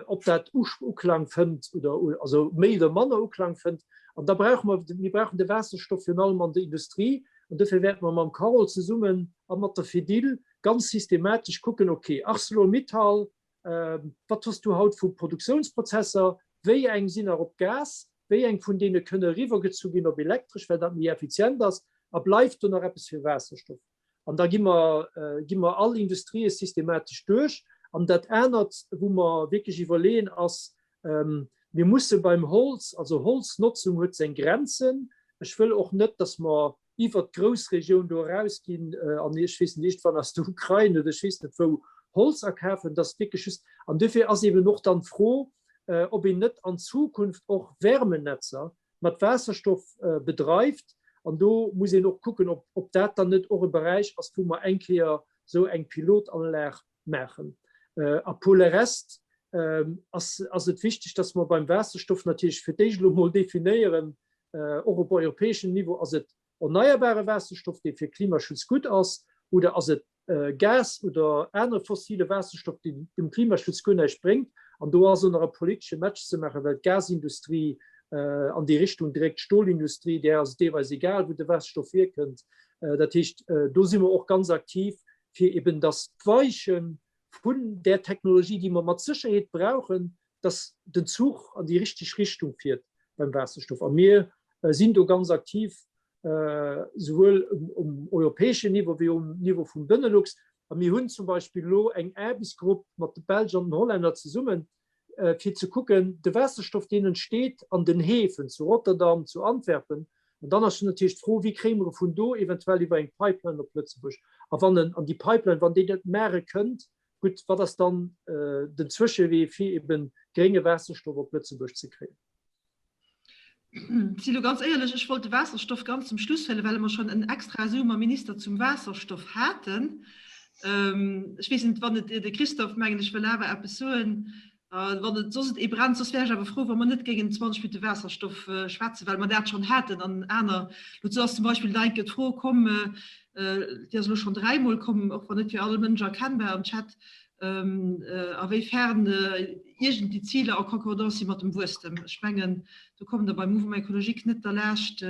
ob dat Uklang fënnt oder also méi oder manner Uklang fënnt. An da brauche mer, mir brauchen de Waasserstoff virun allem an der Industrie. An dofir wäerte mer mam Carole zesummen a mat der Fedil ganz systematesch kucken, okay, Arcelor-Mittal, wat hues du haut vu Produktionsprozesser, wéi eng sinn nach op Gas, wéi eng vun deene kënne eriwwergezu ginn op Elektresch, well dat méi effizient ass, a bleift do nach eppes fir Waasserstoff? An da gi mer, gi mer all Industrië systematesch duerch. An dat anert, wou mer wierklech iwwerleeën, ass, mir musse beim Holz, also Holznotzung huet seng Grenzen. Ech wëll och net, datt mer iwwert d'Groussregioun do erausginn an ech weess net, iergendwann aus der Ukrain oder ech weess net wou Holz akafen. Datt wierklech just, an duerfir ass eeben och dann d'Fro, ob een net an Zukunft och Wärmenetzer mat Waasserstoff bedreift. An do muss een och kucken, ob dat dann net och e Beräich ass, wou mer eng Kéier esou eng Pilotanlag maachen. A pour le reste ass et wichteg, dass mer beim Waasserstoff natierlech fir d'éischt elo emol definéieren, och op europäeschem Niveau, Ass et erneierbare Waasserstoff, dee fir Klimaschutz gutt ass, oder ass et Gas oder anere fossile Waasserstoff, deen dem Klimaschutz guer näischt bréngt. An do ass och nach e politesche Match ze maachen, well d'Gasindustrie an déi Richtung dréckt, d'Stolindustrie, där ass et deelweis egal, wou de Waasserstoff hierkënnt. Dat heescht, do si mer och ganz aktiv, fir eben datt d'Weiche vun där Technologie, déi mer mat Sécherheet brauchen, datt den Zuch an déi richteg Richtung fiert beim Waasserstoff. A mir sinn do ganz aktiv souwuel um europäeschen Niveau wéi um Niveau vum Benelux. A mir hunn zum Beispill elo eng Aarbechtsgrupp mat de Belsch an den Hollänner zesummen, fir ze kucken, de Waasserstoff, deen entsteet an den Häfen zu Rotterdam, zu Antwerpen, an dann ass natierlech d'Fro, wéi kréie mer e vun do eventuell iwwer eng Pipeline op Lëtzebuerg? A wann en an déi Pipeline, wann déi net maache kënnt, gutt, wat ass dann den Zwëschewee, fir ebe grénge Waasserstoff op Lëtzebuerg ze kréien? Si lo ganz éierlech, ech wollt de Waasserstoff ganz zum Schluss huelen, well mer schonn en extra Zoom mam Minister zum Waasserstoff haten. Ech weess net, wann et, de Christophe, mengen ech, wëll awer eppes soen. Wann et soss et ee brennt, soss wär ech awer frou, wa mer net géingen 20 Minutte Waasserstoff schwätzen, well mer dat schonn haten an aner. Dozou ass zum Beispill da eng Kéier d'Fro komm, déi ass elo schonn dräimol komm, och wann net fir all Mënsch erkennbar am Chat, a wéi fern iergend déi Ziler en concordance si mat dem Wuesstem. Ech mengen, do kommt Der beim Mouvement écologique net derlaascht,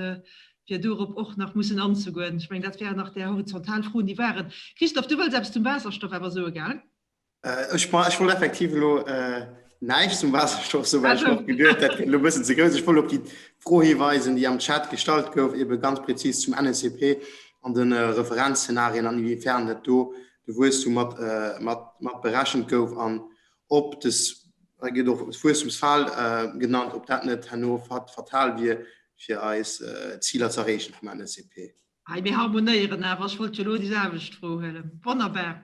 fir dorop och nach mussen anzegoen. Ech mengen, dat wären nach där horizontal Froen, déi waren. Christophe, du wëlls eppes zum Waasserstoff awer soe, gell? Ech wollt effektiv elo. Näischt zum Waasserstoff soen, well ech mer och geduet, dat gëtt elo e bëssen ze grouss. Ech wollt op déi Fro hiweisen, déi am Chat gestallt gouf, ebe ganz prezis zum NSCP an de Referenzszenarien an inwiefern dat do de Wuesstum mat, mat, mat berechent gouf an ob des, hei gëtt och d'Wuesstumsfal genannt, ob dat net herno fatal wier, fir eis Ziler ze erreechen vum NSCP. Hei, mir harmonéieren awer. Ech wollt jo elo déi selwecht Fro huelen. Wonnerbar.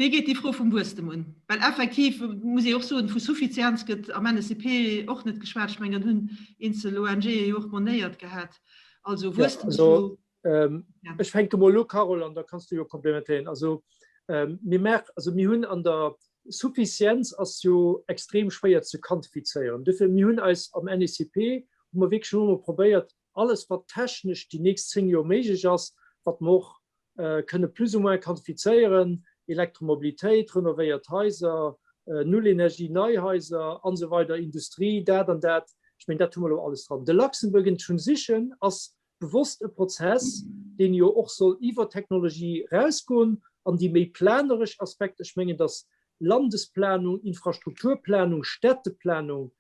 Wéi geet déi Fro vum Wuesstem un? Well effektiv muss ee och soen, vu Suffizienz gëtt am NSCP och net geschwat. Ech mengen, dat hunn eenzel ONGe jo och monéiert gehat. Also Wuesstemsfro. Ech fänke mol u, Carole, an da kanns du jo komplementéieren. Also mir maachen, also mir hunn an der Suffizienz ass jo extrem schwéier ze quantifizéieren. Dofir, mir hunn eis am NECP, hu mer wierklech elo emol probéiert, alles wat technesch déi nächst 10 Joer méiglech ass, wat mer och kënne plus ou moins quantifizéieren, Elektromobilitéit, renovéiert Haiser, Nullenergie, nei Haiser an esou weider, Industrie, dat an dat, ech mengen, dat hu mer elo alles dran. De Luxembourg in Transition ass bewosst e Prozess, deen jo och soll iwwer d'Technologie erausgoen an déi méi planeresch Aspekter, ech mengen, datt Landesplanung, Infrastrukturplanung, Städteplanung,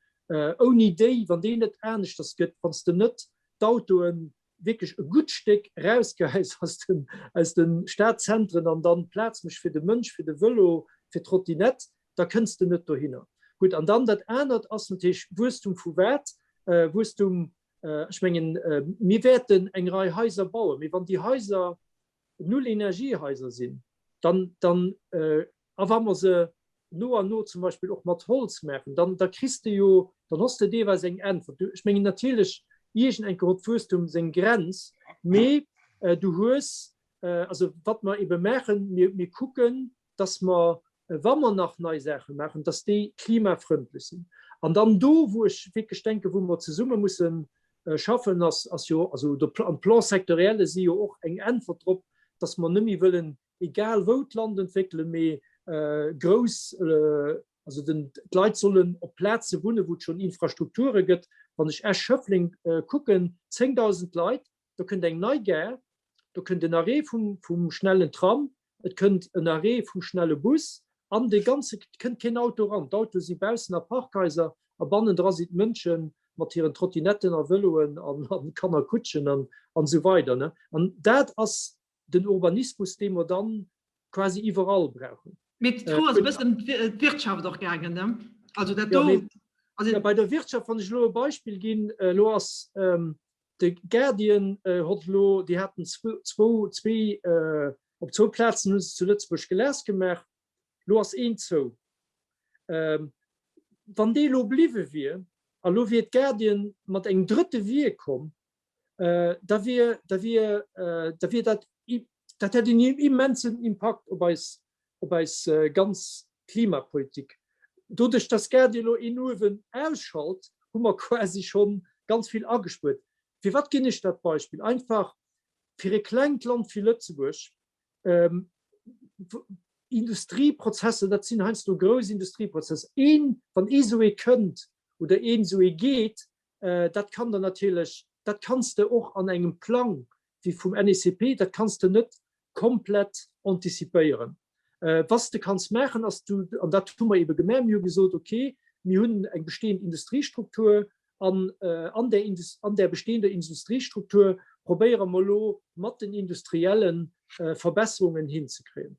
ouni déi, wann déi net aneschters gëtt, wann s de net d'Autoen wierklech e gutt Stéck erausgehäis aus den, aus de Stadzentren an dann Plaz mécht fir de Mënsch, fir de Vëlo, fir d'Trottinett, da kënns de net dohinner. Gutt, an dann dat anert ass natierlech Wuesstum vu wat? Wuesstum, ech mengen, mir wäerten eng Rei Haiser bauen, mee wann déi Haiser Null-Energie-Haiser sinn, dann, dann, a wa mer se no an no zum Beispill och mat Holz maachen, dann, da kriss de jo, dann hos de deelweis eng Äntwert. Du, ech mengen natierlech, iergend eng Kéier huet Wuesstum seng Grenz, mee du hues, also wat mer ebe maachen, mir, mir kucken, dass mer, wa mer nach nei Saache maachen, dass déi klimafrëndlech sinn. An dann do, wou ech wierklech denken, wou mer zesumme mussen schaffen, ass, ass jo, also de an d'Plans-sectorielle si jo och eng Äntwert drop, dass mer net méi wëllen egal wou d'Land entwéckelen, mee grouss, also den, d'Leit sollen op Plaze wunnen, wou et schonn Infrastrukture gëtt. Wann ech Esch-Schëffleng kucken, 10.000 Leit, do kënnt eng nei Gare, do kënnt en Arrêt vum, vum schnellen Tram, et kënnt en Arrêt vum schnelle Bus an dee ganze, et kënnt keen Auto eran. D'Autoe si baussen a Parkhaiser a bannendra si d'Mënsche mat hiren Trottinetten a Vëloen an Kannerkutschen an esou weider. An dat ass den Urbanismus, dee mer dann quasi iwwerall brauchen. Mee d'Fro ass e bëssen ëm d'Wirtschaft och gaangen, ne? Also dat do. Ja, bei der Wirtschaft, wann ech elo e Beispill ginn, elo ass de Guardian hott elo, déi haten zwou, zwee, op zwou Plazen hu se zu Lëtzebuerg Glas gemaach, elo ass een zou. Wann dee elo bliwwe wier a lo wier d'Guardian mat engem drëtte Wierk komm, da wier, da wier, da wier dat, dat hätt en immensen Impakt op eis, op eis ganz Klimapolitik. Doduerch, dass Gadi elo een Uewen ausschalt, hu mer quasi scho ganz vill agespuert. Firwat ginn ech dat Beispill? Einfach fir e klengt Land wéi Lëtzebuerg, Industrieprozesser, dat sinn heiansdo grouss Industrieprozesser, een, wann ee sou ee kënnt oder een esou ee geet, Dat kann der natierlech, dat kanns de och an engem Plang wéi vum NECP, dat kanns de net komplett anticipéieren. Was de kanns maachen, ass du, an dat hu mer ebe gemaach, mir hu gesot, okay, mir hunn eng bestehend Industriestruktur an an där, an där bestehender Industriestruktur probéiere mer elo mat den Industrielle Verbesserungen hinzekréien.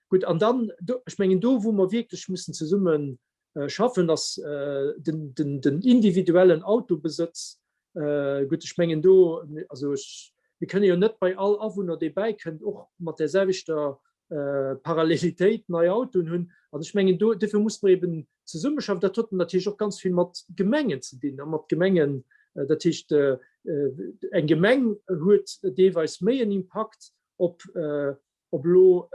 Gutt, an dann, ech mengen do, wou mer wierklech mussen zesumme schaffen, ass den individuellen Autobesëtz. Gutt, ech mengen do, also ech, mir kënne jo net bei all Awunner, dee bäikënnt, och mat där selwechter Parallelitéit nei Autoen hunn. An ech mengen do, dofir muss mer eben zesummeschaffen. Dat huet natierlech och ganz vill mat Gemengen ze dinn a mat Gemengen, dat heescht, eng Gemeng huet deelweis méi en Impakt ob ob elo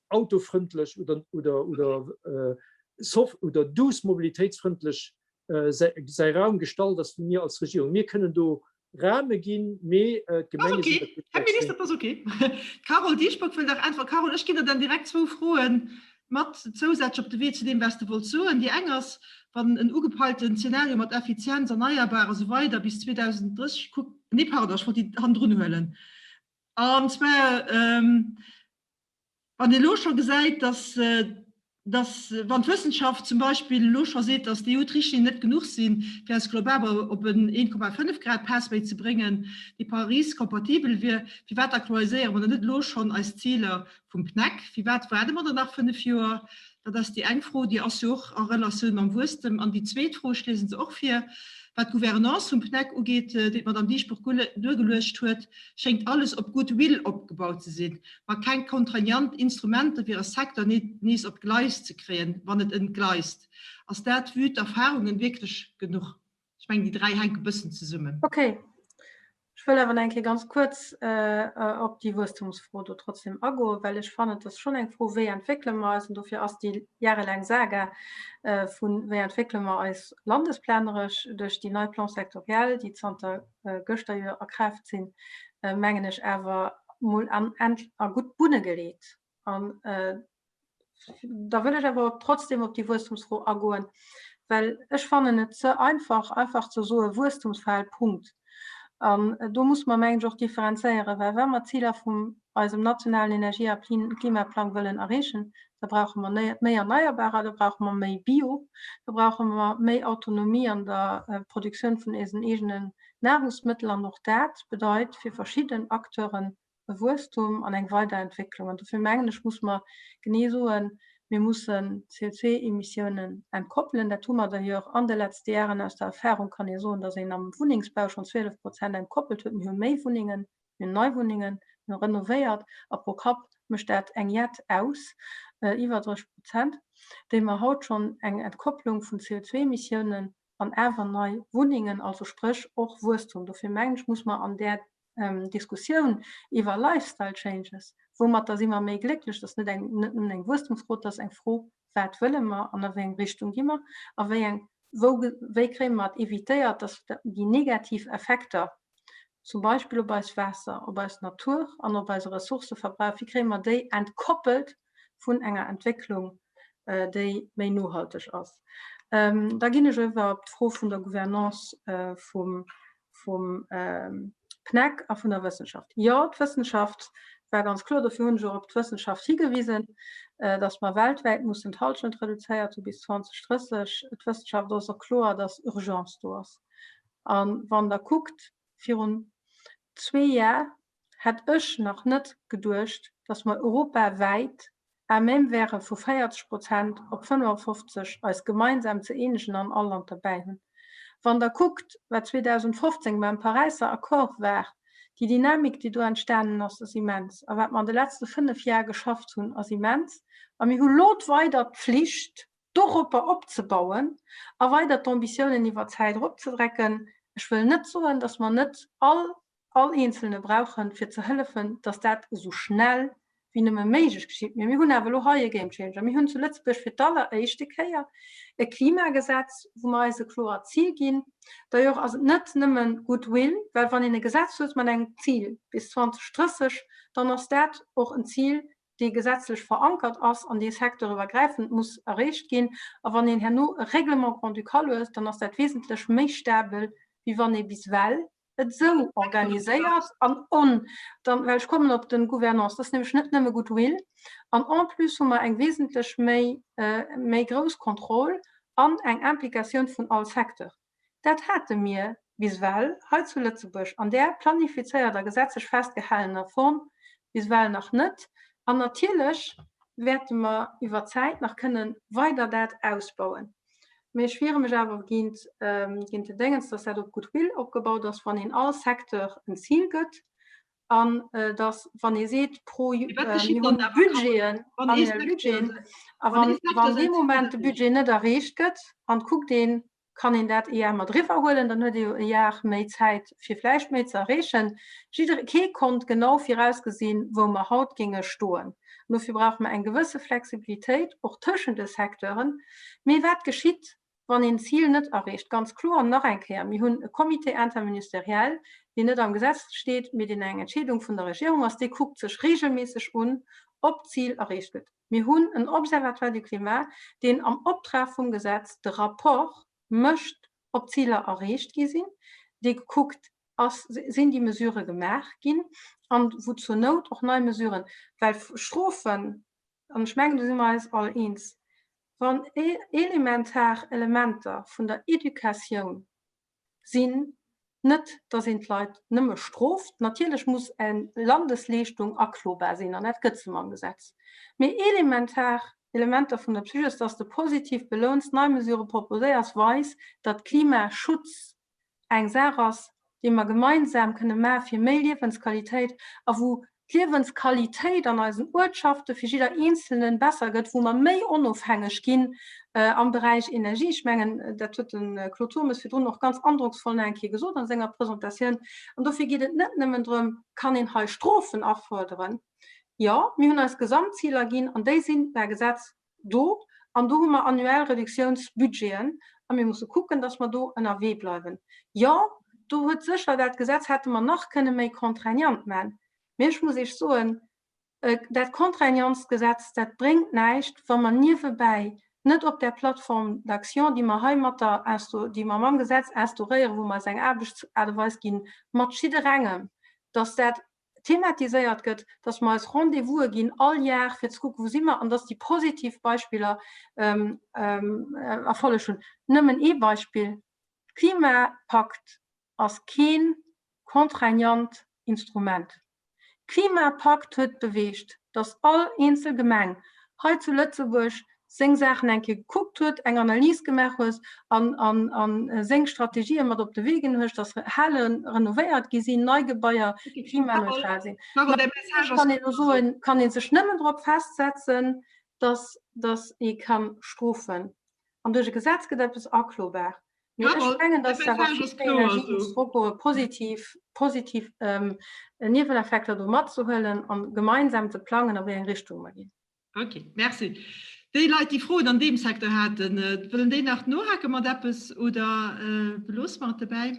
autofrëndlech oder oder oder soft oder douce mobilitéitsfrëndlech säi Raum gestalt ass wéi mir als Regierung. Mir kënnen do Rahme ginn, mee d'Gemenge sinn dat. Här Minister, dat ass ok. D'Carole Dieschbourg wëll nach äntweren. Carole, ech ginn der dann direkt zwou Froen mat zousätzlech op de Wee zu deem, wat s de wollts soen. Déi eng ass, wann en ugepeilten Zeenario mat Effizienz, erneierbar a sou weider bis 2030 kuckt, nee, pardon, ech wollt déi hannendrun huelen, an zwar, wann een elo scho gesäit, dass. Dass, wann d'Wëssenschaft zum Beispill elo scho seet, dass d'EU-Richtlinien net genuch sinn, fir eis global op en 1,5 Grad Pathway ze bréngen, dee Paris-kompatibel wier, firwat aktualiséiere mer dann net elo schonn eis Ziler vum PNEC? Firwat waarde mer dann nach 5 Joer? Dat ass déi eng Fro, déi ass jo och a Relatioun mam Wuesstem. An déi zweet Fro, ech liese se och vir, Wat d'Gouvernance vum PNEC ugeet, déi d'Madame Dieschbourg duergeluecht huet, schéngt alles op Goodwill opgebaut ze sinn, ma keng contraignant Instrumenter fir e Secteur nees op d'Gleis ze kréien, wann et entgleist. Ass dat, vue d'Erfahrungen, wierklech genuch? Ech mengen, déi 3 hänke bëssen zesummen. Ok. Ech wëll awer nach eng Kéier ganz kuerz op déi Wuesstumsfro do trotzdem agoen, well ech fannen, et ass schonn eng Fro, wéi entwéckele mer eis? An dofir ass déi jarelaang Saga vu wéi entwéckele mer eis landesplaneresch duerch déi nei Plans sectoriels, déi zanter gëschter jo a Kraaft sinn, mengen ech awer mol an a gutt Bunne geleet. An da wëll ech awer trotzdem op déi Wuesstumsfro agoen, well ech fannen et ze einfach, einfach ze soe Wuesstumsfal, Punkt. An do muss mer, mengen ech, och differenzéieren, well wa mer d'Ziler vum eisem nationalen Energie a Klimaplang wëllen erreechen, da brauche mer méi Erneierbarer, da brauche mer méi Bio, da brauche mer méi Autonomie an der Produktioun vun eisen eegenen Nahrungsmëttel. An och dat bedeit fir verschidden Acteuren e Wuesstum an eng Weiderentwécklung. An dofir mengen ech, muss mer genee soen, mir mussen d'CO2-Emissiounen entkoppelen. Dat hu mer d'ailleurs an de letzte Jaren, aus der Erfahrung kann ee soen, datt een am Wunnengsbau schonn 12 Prozent entkoppelt huet. Mir hu méi Wunnengen, mir hunn nei Wunnengen, mir hu renovéiert a pro Kapp mécht dat eng Jett aus, iwwer 30 Prozent, déi mer haut schonn eng Entkopplung vun CO2-Emissiounen an awer nei Wunnengen, also spréch och Wuesstum. Dofir mengen ech, muss mer an där Diskussioun iwwer Lifestyle Changes, woumatter si mer méi glécklech, dat ass net eng, net nëmmen eng Wuesstumsfro, dat ass eng Fro, wat wëlle mer an a wéi eng Richtung gi mer a wéi eng, wou, wéi kréie mer et évitéiert, dass déi negativ Effekter, zum Beispill op eist Waasser, op eis Natur an op eise Ressourcëverbrauch, wéi kréie mer déi entkoppelt vun enger Entwécklung, déi méi nohalteg ass. Da ginn ech iwwer op d'Fro vun der Gouvernance vum, vum PNEC a vun der Wëssenschaft. Jo, d'Wëssenschaft war ganz kloer, dofir hunn ech och op d'Wëssenschaft higewisen, datt mer weltwäit mussen d'Hallschent reduzéiert hu bis 2030. D'Wëssenschaft ass och kloer, datt Urgence do ass. A wann Der kuckt, virun zwee Jar hätt ech nach net geduecht, datt mer europawäit à même wäre vu 40 Prozent op 55 eis gemeinsam ze eenegen an all Land derbäi hunn. Wann Der kuckt, wat 2015 beim Paräisser Accord war, déi Dynamik, déi do entstanen ass, ass immens. A wat mer an de letzte fënnf Jar geschafft hunn, ass immens. A mir hu lot weider d'Pflicht, doropper opzebauen a weider d'Ambitiounen iwwer d'Zäit eropzedrecken. Ech wëll net soen, dass mer net all all Eenzelne brauchen, fir ze hëllefen, dass dat esou schnell wéi nëmme méiglech geschitt. Mee mir hunn awer elo hei e Game Changer. Mir hunn zu Lëtzebuerg fir d'alleréischte Kéier e Klimagesetz, wou mer eis e kloert Zil ginn. D'ailleurs ass et net nëmme Goodwill, well wann een e Gesetz huet mat engem Zil bis 2030, dann ass dat och en Zil, dee gesetzlech verankert ass an dee secteuriwwergräifend muss erreecht ginn. A wann een herno e Règlement grand-ducal huet, dann ass dat wesentlech méi stabel, wéi wann ee bis ewell et esou organiséiert an on dann, well ech kommen op den Gouvernance, dat ass nämlech net nëmme Goodwill, an en plus hu mer eng wesentlech méi méi grouss Kontroll an eng Implikatioun vun all Secteur. Dat hate mir bis ewell hei zu Lëtzebuerg an där planifizéierter a gesetzlech festgehalener Form bis ewell nach net. An natierlech wäerte mer iwwer d'Zäit nach kënnen weider dat ausbauen. Mee ech wiere mech awer géint, géint den Déngens, dass dat op Goodwill opgebaut ass, wann een all Secteur en Zil gëtt an dass, wann ee seet, pro, mir hunn Budgeten, annuell Budgeten, a wann, wann dee Moment de Budget net erreecht gëtt an et kuckt een, kann een dat ee Jar mat eriwwer huelen, dann huet ee jo e Jar méi Zäit, fir vläicht méi ze erreechen. Jidder, kee konnt genau virausgesinn, wou mer haut géinge stoen. An dofir brauche mer eng gewësse Flexibilitéit, och tëschent de Secteuren. Mee wat geschitt, wann een d'Zil net erreecht? Ganz kloer nach eng Kéier, Mir hunn e Comité interministériel, deen net am Gesetz steet, mee deen eng Entscheedung vun der Regierung ass. Dee kuckt sech regelméisseg un, ob d'Zil erreecht gëtt. Mir hunn en Observatoire du climat, deen am Optrag vum Gesetz de Rapport mécht, ob d'Ziler erreecht gi sinn, dee gekuckt ass, sinn déi Mesurë gemaach ginn an wou zur Nout och nei Mesuren, well Strofen, an ech mengen do si mer eis all eens. Wann elementar Elementer vun der Educatioun sinn net, dass een d'Leit nëmme strooft. Natierlech muss eng Landesleeschtung aklobar sinn, an dat gëtt se mam Gesetz. Mee elementar Elementer vun der Psyche ass, dass de positiv belouns, nei Mesurë proposéiers, weis, datt Klimaschutz eng Saach ass, déi mer gemeinsam kënne maache fir méi Liewensqualitéit a wou d'Liewensqualitéit an eisen Uertschafte fir jidder Eenzelne besser gëtt, wou mer méi onofhängeg ginn am Beräich Energie. Ech mengen, dat huet de Claude Turmes virdrun och ganz androcksvoll nach eng Kéier gesot a senger Presentatioun. An dofir geet et net nëmmen drëm, kann een hei Strofen afuerderen. Jo, mir hunn eis Gesamtziler ginn an déi sinn per Gesetz do an do hu mer annuell Reduktiounsbudgeten a mir musse kucken, dass mer do ënnerwee bleiwen. Jo, do huet sécher dat Gesetz hätte mer nach kënne méi contraignant man, mee ech muss Iech soen, dat contraignantst Gesetz, dat bréngt näischt, wa mer niewebäi net op där Plateforme d'action, déi mer hei mat der, déi mer mam Gesetz instauréieren, wou mer eis eng Aarbechtsaart a Weis ginn, mat jidderengem, dass dat thematiséiert gëtt, dass mer eis Rendez-vouse ginn all Jar fir ze kucken, wou si mer, an dass déi positiv Beispiller Erfolleg hunn. Nëmmen ee Beispill, Klimapakt ass kee contraignant Instrument. Klimapakt huet beweegt, dass all eenzel Gemeng hei zu Lëtzebuerg seng Saachen eng Kéier gekuckt huet, eng Analys gemaach hues an an seng Strategië mat op de Wee ginn hues, dass Hale renovéiert gi sinn, nei Gebaier klimaneutral sinn. Kann een elo soen, kann ee sech nëmmen drop festsetzen, dass dass ee ka strofen. An duerch e Gesetz gëtt eppes aklobar. Mee ech mengen, dass awer vill méi Energie muss drogoe positiv positiv Nieweneffekter do matzehuelen an gemeinsam ze plangen, a wéi eng Richtung mer ginn. Ok, merci. Déi Leit, déi Froen an deem Secteur haten, wëllen déi nach nohake mat eppes oder beloosse mer et dobäi?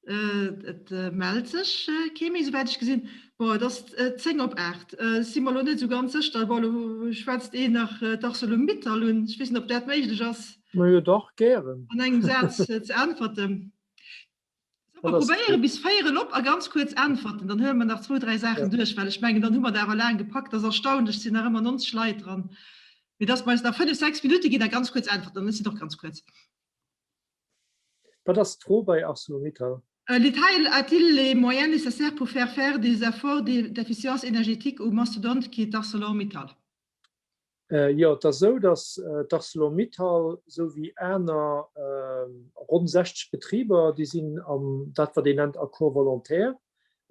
Et mellt sech kee méi, souwäit ech gesinn. Bon, et ass 10 op 8. Ech si mer elo net esou ganz sécher. Bon, elo schwätzt een nach d'Arcelor-Mittal un. Ech weess net, ob dat méiglech ass. Majo dach, gären. An engem Saz ze äntwerten. Solle mer probéiere bis véierel op a ganz kuerz äntwerten, dann huele mer nach zwou, dräi Saachen duerch, well ech mengen, dann hu mer et awer laang gepackt. Dat ass erstaunlech, et sinn nach ëmmer 90 Leit dran. Mee dass mer eis nach fënnef, sechs Minutte ginn a ganz kuerz äntwerten, dann ech sinn och ganz kuerz. Wat ass d'Fro bei ArcelorMittal? L'État a-t-il les moyens nécessaires pour faire faire des efforts d'efficience énergétique au mastodonte qu'est ArcelorMittal? Jo, et ass esou, datt d'Arcelor-Mittal, esou wéi aner ronn 60 Betriber, déi sinn an dat, wat een nennt Accord volontaire.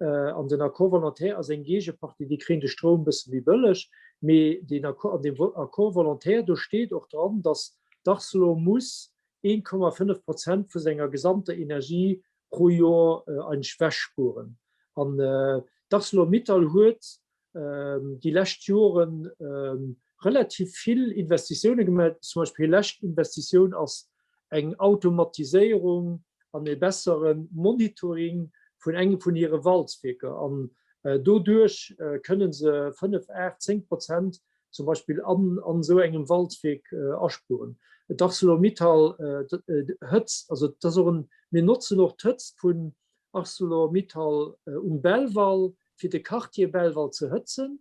An den Accord volontaire ass eng Géigepartie, déi kréien de Stroum e bësse méi bëlleg. Mee deen Accord, an deem Accord volontaire, do steet och dran, datt d'Arcelor muss 1,5 Prozent vu senger gesamter Energie pro Joer eigentlech wechspueren. An d'Arcelor-Mittal huet déi lescht Jore relativ vill Investitioune gemaach. Zum Beispill hir lescht Investitioun ass eng Automatiséierung an e bessere Monitoring vun engem vun hire Walzwierker. An doduerch kënne se 5, 8, 10 Prozent zum Beispill an esou engem Walzwierk aspueren. D'Arcelor-Mittal Hëtzt, also et ass och en, mir notzen och d'Hëtzt vun Arcelor-Mittal um Belval, fir de Quartier Belval ze hëtzen.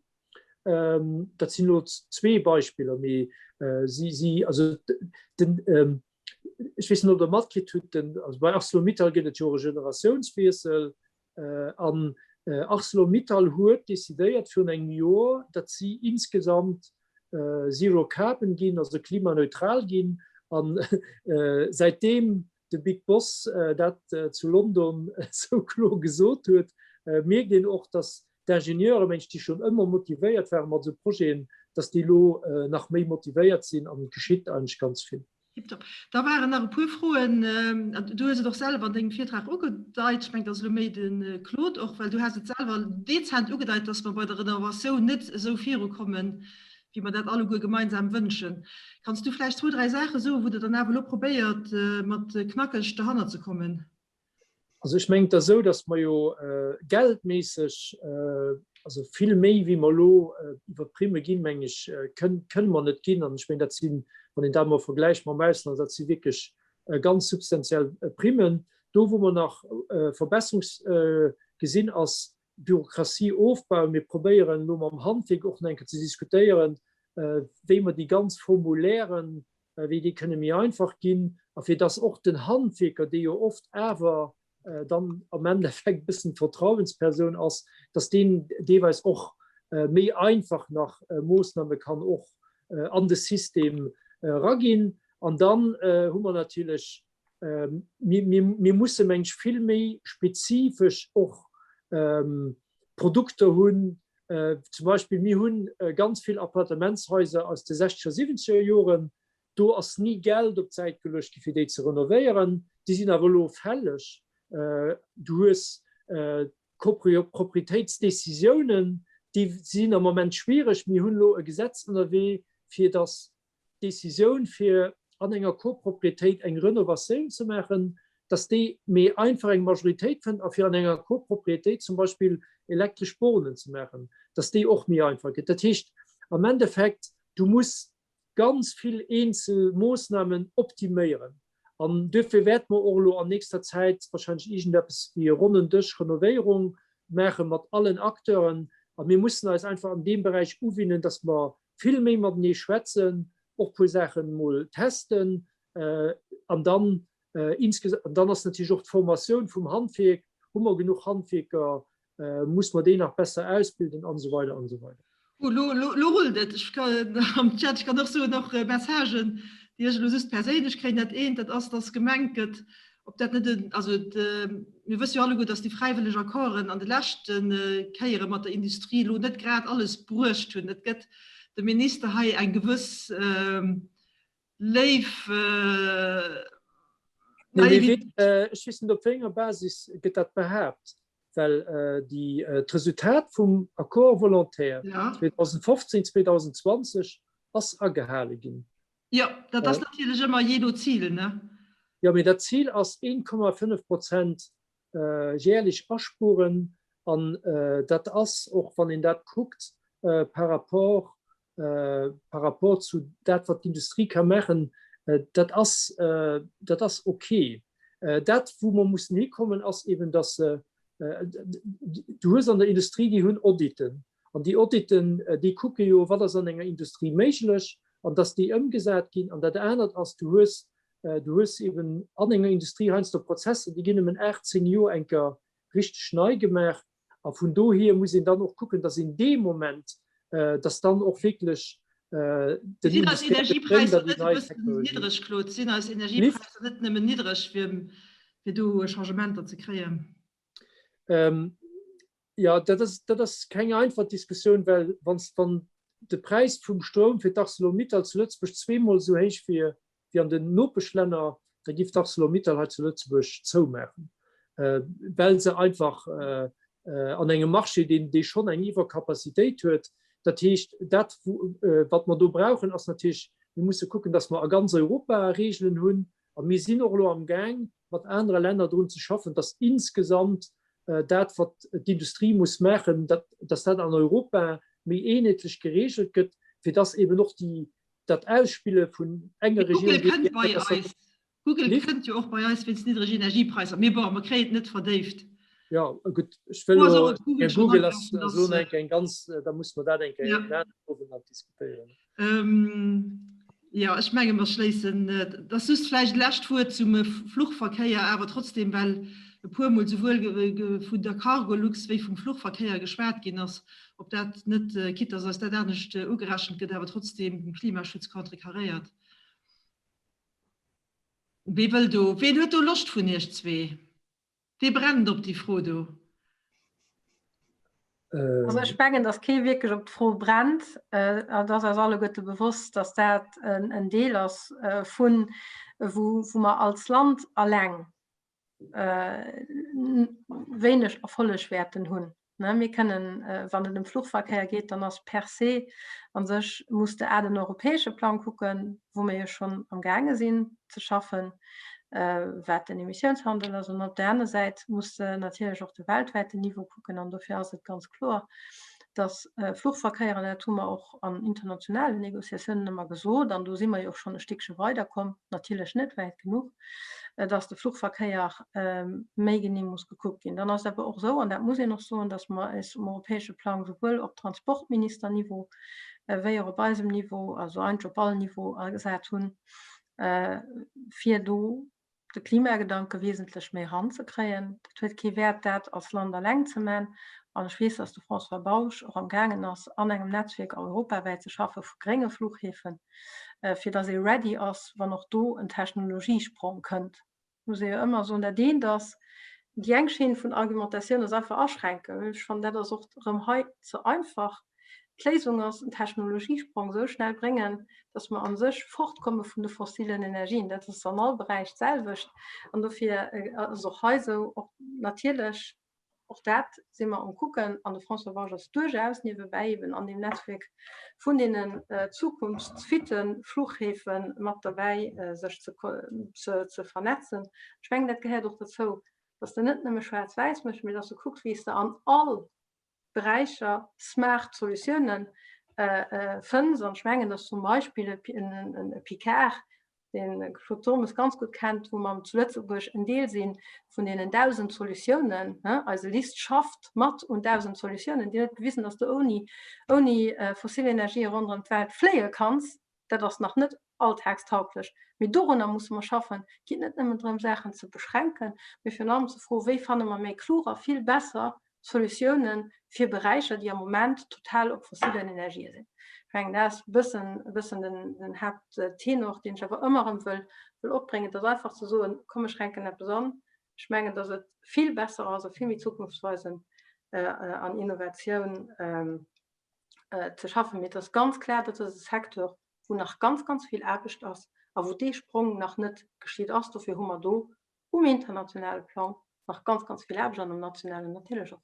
Dat sinn elo zwee Beispiller, mee si, si, also den, ech weess net, ob Der matkritt hutt, den, also bei Arcelor-Mittal gëtt et jo och e Generatiounswiessel an Arcelor-Mittal huet decidéiert virun engem Joer, datt si insgesamt Zero Carbon ginn, also klimaneutral ginn. An säitdeem de Big Boss dat zu London esou kloer gesot huet, mierkt een och, datt d'Ingenieure, mengen ech, déi schonn ëmmer motivéiert ware mat esou Projeten, datt déi elo nach méi motivéiert sinn an et geschitt eigentlech ganz vill. Tiptop. Da waren nach e puer Froen, du hues et och selwer an dengem Virtrag ugedeit, ech mengen, dat ass elo méi de Claude och, well du has et selwer dezent ugedeit, datt mer bei der Renovatioun net esou virukommen, wéi mer dat alleguer gemeinsam wënschen. Kanns du vläicht zwou, dräi Saache soen, wou Der dann awer elo probéiert, mat knackeg derhanner ze kommen? Also ech mengen, et ass esou, datt mer jo geldméisseg, also vill méi wéi mer elo iwwer d'Primme ginn, meng ech, kënne mer net ginn. An ech mengen, dat sinn, wann een dat emol vergläicht mam Ausland, dat si wierklech ganz substantiell Primmen. Do wou mer nach Verbesserungs gesinn, ass Bürokratie ofbauen. Mir probéieren elo mam Handwierk och nach eng Kéier ze diskutéieren. wéi mer déi ganz Formulairen, wéi déi kënne méi einfach ginn a fir dass och den Handwierker, dee jo oft awer dann am Endeffekt e bëssen d'Vertrauenspersoun ass, dass deen deelweis och méi einfach nach Moossname kann och an de System eraginn. An dann hu mer natierlech, mir musse meng ech vill méi spezifesch och Produkter hunn. Zum Beispill mir hu ganz vill Appartementshaiser aus de sechzeger, siwwenzeger Joren, Do ass ni Geld op d'Säit geluecht gi fir déi ze renovéieren. Déi sinn awer elo fälleg. Du hues d'Copropriétéitsdécisiounen, déi sinn am Moment schwiereg. Mir hunn elo e Gesetz ënnerwee, fir datt d'Décisioun fir an enger Copropriétéit eng Renovatioun ze maachen, datt déi méi einfach eng Majoritéit fënnt a fir an enger Copropriétéit zum Beispill elektresch Bornen ze maachen, datt déi och méi einfach gëtt. Dat heescht am Endeffekt, du muss ganz vill eenzel Moossnamen optiméieren. An duerfir wäerte mer och elo an nächster Zäit wahrscheinlech iergendeppes wéi e ronnen Dësch Renovéierung maache mat allen Acteuren. A mir mussen eis einfach an deem Beräich uwinnen, dass mer vill méi matenee schwätzen, och e puer Saachen emol testen an dann insgesamt, an dann ass natierlech och d'Formatioun vum Handwierk, hu mer genuch Handwierker, Muss mer déi nach besser ausbilden an esou weider an esou weider. Oh, lo, lo, lo rullt et. Ech kann am Chat, ech kann och soen, och Messagen, déi ech elo just perséinlech kréien. Dat eent, dat ass, dass gemengt gëtt, ob dat net en, also mir wësse jo alleguer, dass déi fräiwëlleg Accorden an de leschte Kéiere mat der Industrie elo net grad alles bruecht hunn. Et gëtt dem Minister hei eng gewëss léif Naivitéit. Ech weess net, op wéi enger Basis gëtt dat behaapt, well d'Resultat vum Accord volontaire 2015, 2020 ass agehale ginn. Jo, dat ass natierlech ëmmer jee no Zil, ne? Jo, mee dat Zil ass 1,5 Prozent jährlech aspueren an dat ass och, wann een dat kuckt par rapport par rapport zu dat wat d'Industrie ka maachen, dat ass dat ass ok. Dat wou mer mussen hikommen ass eben, datt se, du hues an der Industrie, déi hunn Auditen an déi Auditen déi kucke jo wat ass an enger Industrie méiglech an datt déi ëmgesat ginn. An dat anert ass, du hues du hues eben an enger Industrie heiansdo Prozesser, déi ginn nëmmen 8, 10 Joer eng Kéier richteg nei gemaach. A vun dohier muss een dann och kucken, dass een dee Moment, dass dann och wierklech den Sinn eis Energiepräisser net e bëssen niddreg, Claude? Sinn eis Energiepräisser net nëmmen niddreg, fir do Changementer ze kréien? Jo, dat ass, dat ass keng einfach Diskussioun, well wann s, wann de Präis vum Stroum fir d'Arcelor-Mittal zu Lëtzebuerg zweemol esou héich wier wéi an den Nopeschlänner, da giff d'Arcelor-Mittal hei zu Lëtzebuerg zoumaachen, well se einfach an engem Marché, deen dee schonn eng Iwwercapacitéit huet. Dat heescht, dat wat mer do brauchen, ass natierlech, mir musse kucken, datt mer a ganz Europa Regeln hunn. A mir sinn och elo amgaang, mat anere Länner drun ze schaffen, datt insgesamt dat, wat d'Industrie muss maachen, datt dat an Europa méi eenheetlech geregelt gëtt, fir datt eben och déi dat Ausspille vun enger Regierung Google kënnt bei eis. Google kënnt jo och bei eis wéinst niddreg Energiepräisser. Mee bon, mer kréien et net verdéift. Jo, gutt, ech wëll elo, Google ass elo eng Kéier eng ganz, da musse mer dat eng Kéier en aneren Owend nach diskutéieren. Jo, ech menge mer schléissen, et ass just vläicht e lescht Wuert zum Fluchverkéier, awer trotzdem, well e puermol souwuel vun der Cargolux wéi vum Fluchverkéier geschwat ginn ass, ob dat net, quitte dass eis dat anescht ugerechent gëtt, awer trotzdem dem Klimaschutz contrecarréiert. Wee wëll do, ween huet do Loscht vun Iech zwee? Wee brennt op déi Fro do? Also ech mengen, datt kee wierklech op d'Fro brennt. Et ass eis alleguerte bewosst, datt dat en Deel ass vun, wou mer als Land alleng wéineg Erfolleg wäerten hunn. Mir kënnen, wann et ëm Fluchverkéier geet, dann ass per se a sech, muss de a den europäesche Plang kucken, wou mir jo schonn amgaange sinn ze schaffen, wat den Emissiounshandel ass. An op där aner Säit muss de natierlech och de weltwäiten Niveau kucken. An dofir ass et ganz kloer, dass Fluchverkéier, an dat hu mer och an internationalen Négociatiounen ëmmer gesot, an do si mer jo och schonn e Stéckche weiderkomm, natierlech net wäit genuch, dass de Fluchverkéier méi genee muss gekuckt ginn. Dann ass et awer och esou, an dat muss een och soen, dass mer eis um europäesche Plang souwuel op Transportministerniveau. wéi och op eisem Niveau, also eigentlech op all Niveau agesat hunn, fir do de Klimagedanke wesentlech méi eranzekréien. Dat huet kee Wäert, dat als Land alleng ze man. An ech weess, dass de François Bausch och am gaangen ass, an engem Netzwierk europawäit ze schaffe vu grénge Fluchhäfen, fir dass ee ready ass, wann och do en Technologiesprong kënnt. Muss ee jo ëmmer soen, dat eent ass, déi eng Schinn vun Argumentatioun ass einfach aschränken. Ech fannen, dat ass och erëm hei ze einfach. D'Léisung ass en Technologiesprong esou schnell bréngen, datt mer a sech fortkomme vun de fossilen Energien. Dat ass an all Beräich d'selwecht. An dofir ass och hei esou, och natierlech, och dat si mer um Kucken. An de François Bausch ass duerchaus niewebäi eben an deem Netzwierk vun deenen zukunftsfitte Fluchhäfe mat derbäi, sech ze vernetzen. Ech mengen, dat gehéiert och dozou, datt s de net nëmme schwaarz-wäiss méchs, mee datt s de kucks, wéi s de an all Beräicher smart Solutiounen fënns. An ech mengen, dass zum Beispill e Picard, deen Claude Turmes ganz gutt kennt, wou mer zu Lëtzebuerg en Deel si vun deenen 1.000 Solutiounen, eise LIST schafft mat un 1.000 Solutiounen, deen huet bewisen, dass de ouni, ouni fossil Energië ronderëm d'Welt fléie kanns. Dat ass nach net alltagstauglech, mee dorunner musse mer schaffen. Et geet net nëmmen drëm, Saachen ze beschränken, mee virun allem ze froen, wéi fanne mer méi klug a vill besser Solutiounen fir Beräicher, déi am Moment total op fossilen Energië sinn. Ech mengen, dat ass e bëssen, e bëssen den, den Haapttenor, deen ech awer ëmmer erëm wëll, wëll opbréngen, et ass einfach ze soen, komm mir schränken eppes an. Ech mengen, dass et vill besser ass a vill méi zukunftsweisend an Innovatioun ze schaffen. Mee et ass ganz klar, dat ass e Secteur, wou nach ganz, ganz vill Aarbecht ass a wou dee Sprong nach net geschitt ass. Dofir hu mer do um internationale Plang nach ganz, ganz vill Aarbecht an um nationalen natierlech och.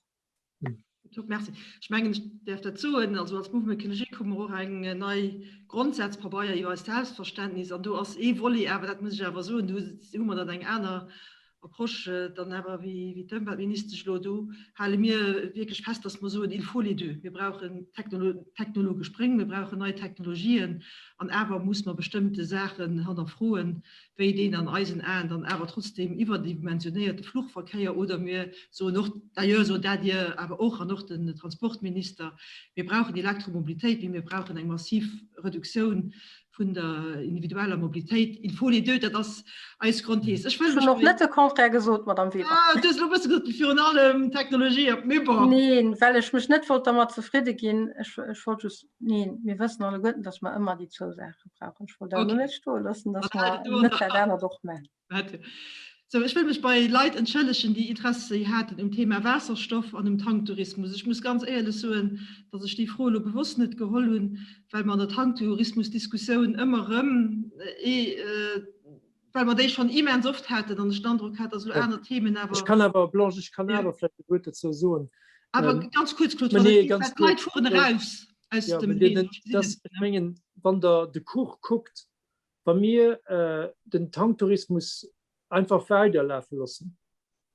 Top, merci. Ech mengen, ech däerf dat soen, also als Mouvement écologique hu mer och eng nei Grondsatzpabeier iwwer eist Selbstverständnis an do ass ee Volet awer, dat muss ech awer soen, do hu mer dann eng aner Approche dann awer wéi d'Ëmweltministesch elo. Do hale mir wierklech fest, dass mer soen, il faut les deux. Mir brauchen technologesch Spréng, mir brauchen nei Technologien an awer muss mer bestëmmte Saachen hannerfroen, wéi deen an eisen Aen dann awer trotzdem iwwerdimensionéierte Fluchverkéier oder mir soen och, d'ailleurs sot dat Dir awer och an och den Transportminister, mir brauchen Elektromobilitéit, mee mir brauchen eng massiv Reduktioun vun der individueller Mobilitéit. Il faut les deux, dat ass eis Grondthees. Ech wëll mech. Ech hunn och net de Contraire gesot, Madame Weber. Ah, du hues elo e bësse gesot, virun allem Technologie, mee bon. Neen, well ech mech net wollt dermat zefridde ginn. Ech wollt just Neen, mir wëssen alleguerten, dass mer ëmmer déi zwou Saache brauchen. Ech wollt awer okay. net stoe loossen, dass mer net dat anert och maachen. So, ech wëll mech bei Leit entschëllegen, déi Interessi haten um Thema Waasserstoff an um Tanktourismus. Ech muss ganz éierlech soen, dass ech déi Fro elo bewosst net geholl hunn, well mer an der Tanktourismusdiskussioun ëmmer erëm ee well mer déi schonn immens oft haten an ech den Androck hat, dass elo aner Themen awer. Ech kann awer, Blanche, ech kann awer vläicht e Wuert dozou soen. Awer ganz kuerz, Claude, well et geet, d'Leit fueren eraus aus dem Deel. Ech mengen, wann Der de Cours kuckt, wa mir den Tanktourismus einfach weiderlafe loossen,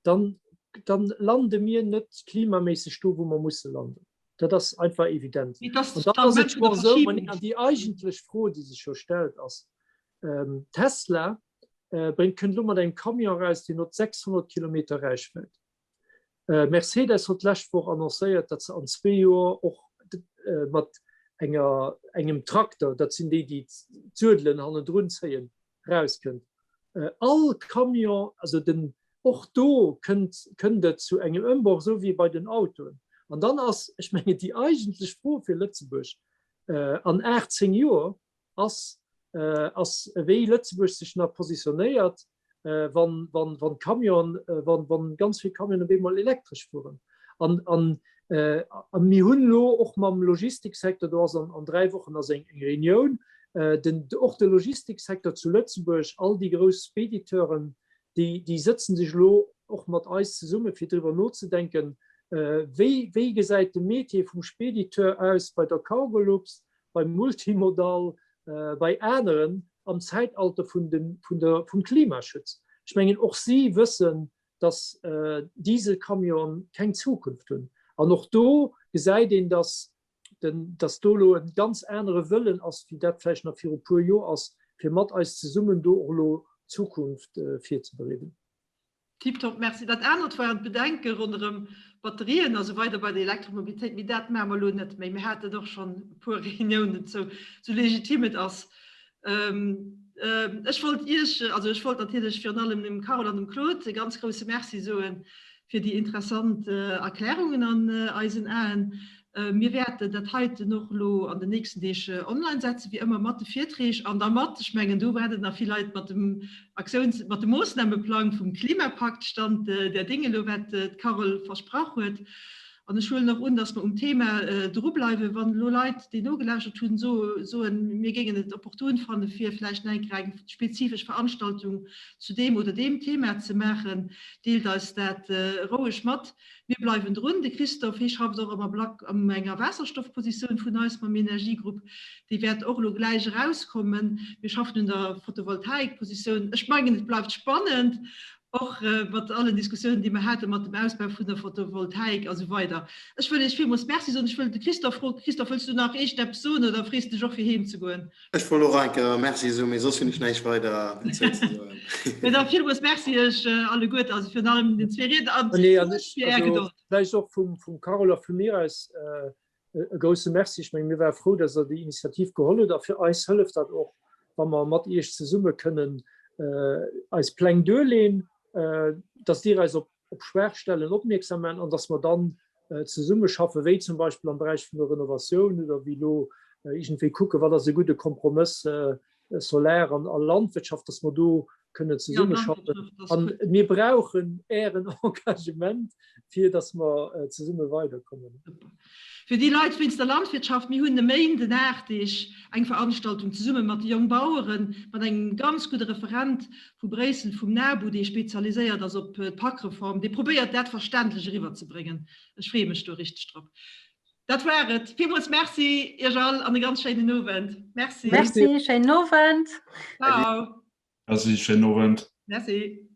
dann, dann lande mir net klimaméisseg do, wou mer musse landen. Dat ass einfach evident. An dann ass et jo esou, an déi eigentlech Fro, déi sech jo stellt, ass, Tesla bréngt, kënnt elo mat engem Camion eraus, deen huet 600 Kilometer Räichwäit. Mercedes huet d'lescht Woch annoncéiert, datt se an zwee Joer och mat enger, engem Trakter, dat sinn déi, déi d'Suedelen hannendrun zéien, erauskënnt. All Camion, also den, och do kënnt, kënnt et zu engem Ëmbroch, esou wéi bei den Autoen. An dann ass, ech mengen, déi eigentlech Fro fir Lëtzebuerg an 18 Joer, ass, ass wéi Lëtzebuerg sech nach positionéiert, wann, wann, wann Camion, wann, wann ganz vill Camionen op eemol elektresch fueren. An, an, a mir hunn elo och mam Logistiksecteur, do ass an, an 3 Wochen ass eng, eng Reunioun, den, och de Logistiksecteur zu Lëtzebuerg, all déi grouss Spediteuren, déi, déi sëtzen sech elo och mat eis zesumme fir driwwer nozedenken, wéi, wéi gesäit de Métier vum Spediteur aus bei der Cargolux, beim Multimodal, bei aneren am Zäitalter vun den, vun der, vum Klimaschutz. Ech mengen, och si wëssen, dass Dieselcamionen keng Zukunft hunn. An och do gesäit een, dass den, dass do elo e ganz anere Wëllen ass, wéi dat vläicht nach viru puer Joer ass, fir mat eis zesummen do och elo d'Zukunft virzebereeden. Tiptop, merci. Dat anert waren d'Bedenke ronderëm Batterien a sou weider bei der Elektromobilitéit, mee dat maache mer elo net méi. Mir haten och schonn e puer Reuniounen dozou, sou legitim et ass. Ech wollt Iech, also ech wollt natierlech virun allem dem Carole an dem Claude e ganz grouse Merci soe fir déi interessant Erklärungen an eisen Aen. Mir wäerten dat heiten och elo an den nächsten Deeg online setzen, wéi ëmmer mat de Virträg an da mat, ech mengen do waarden nach vill Leit, mat dem Aktiouns-, mat dem Moossnameplang vum Klimapakt, Stand der Dinge elo, wat d'Carole versprach huet. An ech huelen och un, dass mer um Thema drubleiwen. Wann elo Leit, déi nogelauschtert hunn, soen, mir géingen et opportun fannen, fir vläicht nach eng Kéier eng spezifesch Veranstaltung zu deem oder deem Thema ze maachen, deelt eis dat roueg mat. Mir bleiwen drun. De Christophe, hie schafft och am Ablack an enger Waasserstoffpositioun vun eis mam Energiegrupp. Déi wäert och elo gläich erauskommen. Mir schaffen un der Photovoltaikpositioun. Ech mengen, et bleift spannend, och mat allen Diskussiounen, déi mer hate mat dem Ausbau vun der Photovoltaik a sou weider. Ech wëll Iech villmools Merci soen. Ech wëll de Christophe froen. Christophe, wëlls du nach iergendeppes soen oder frees de dech och fir heem ze goen? Ech wollt och eng Kéier Merci soen, mee soss hunn ech näischt weider dozou ze soen. Mee da villmools Merci Iech alleguerten, also virun allem den zwee Riedner an Nee, an ech, fir Är also Gedold. vläicht och vum, vum Carole a vu mir aus e grouse Merci. Ech menge mir ware frou, datt Der déi Initiativ geholl hutt a fir eis hëlleft dat och, wa mer mat Iech zesumme kënnen eis Pläng duerleen, datt Dir eis op op Schwaachstellen opmierksam maachen an dass mer dann zesummeschaffen, wéi zum Beispill am Beräich vun der Renovatioun oder wéi elo iergendwéi kucken, wat ass e gudde Kompromëss Solar an a Landwirtschaft, dass mer do kënnen zesummeschaffen. An mir brauchen Ären Engagement, fir dass mer zesumme weiderkommen. Fir déi Leit wéinst der Landwirtschaft, mir hunn e Méinden 8 Deeg eng Veranstaltung zesumme mat de Jongbaueren, mat engem ganz gudde Referent vu Bréissel, vum NABU, dee spezialiséiert ass op d'PAC-Reform, dee probéiert dat verständlech eriwwerzebréngen. Ech freeë mech do richteg drop. Dat war et. Villmools Merci Iech all an e ganz schéinen Owend. Merci. Merci, schéinen Owend. Ciao. Merci, schéinen Owend. Merci.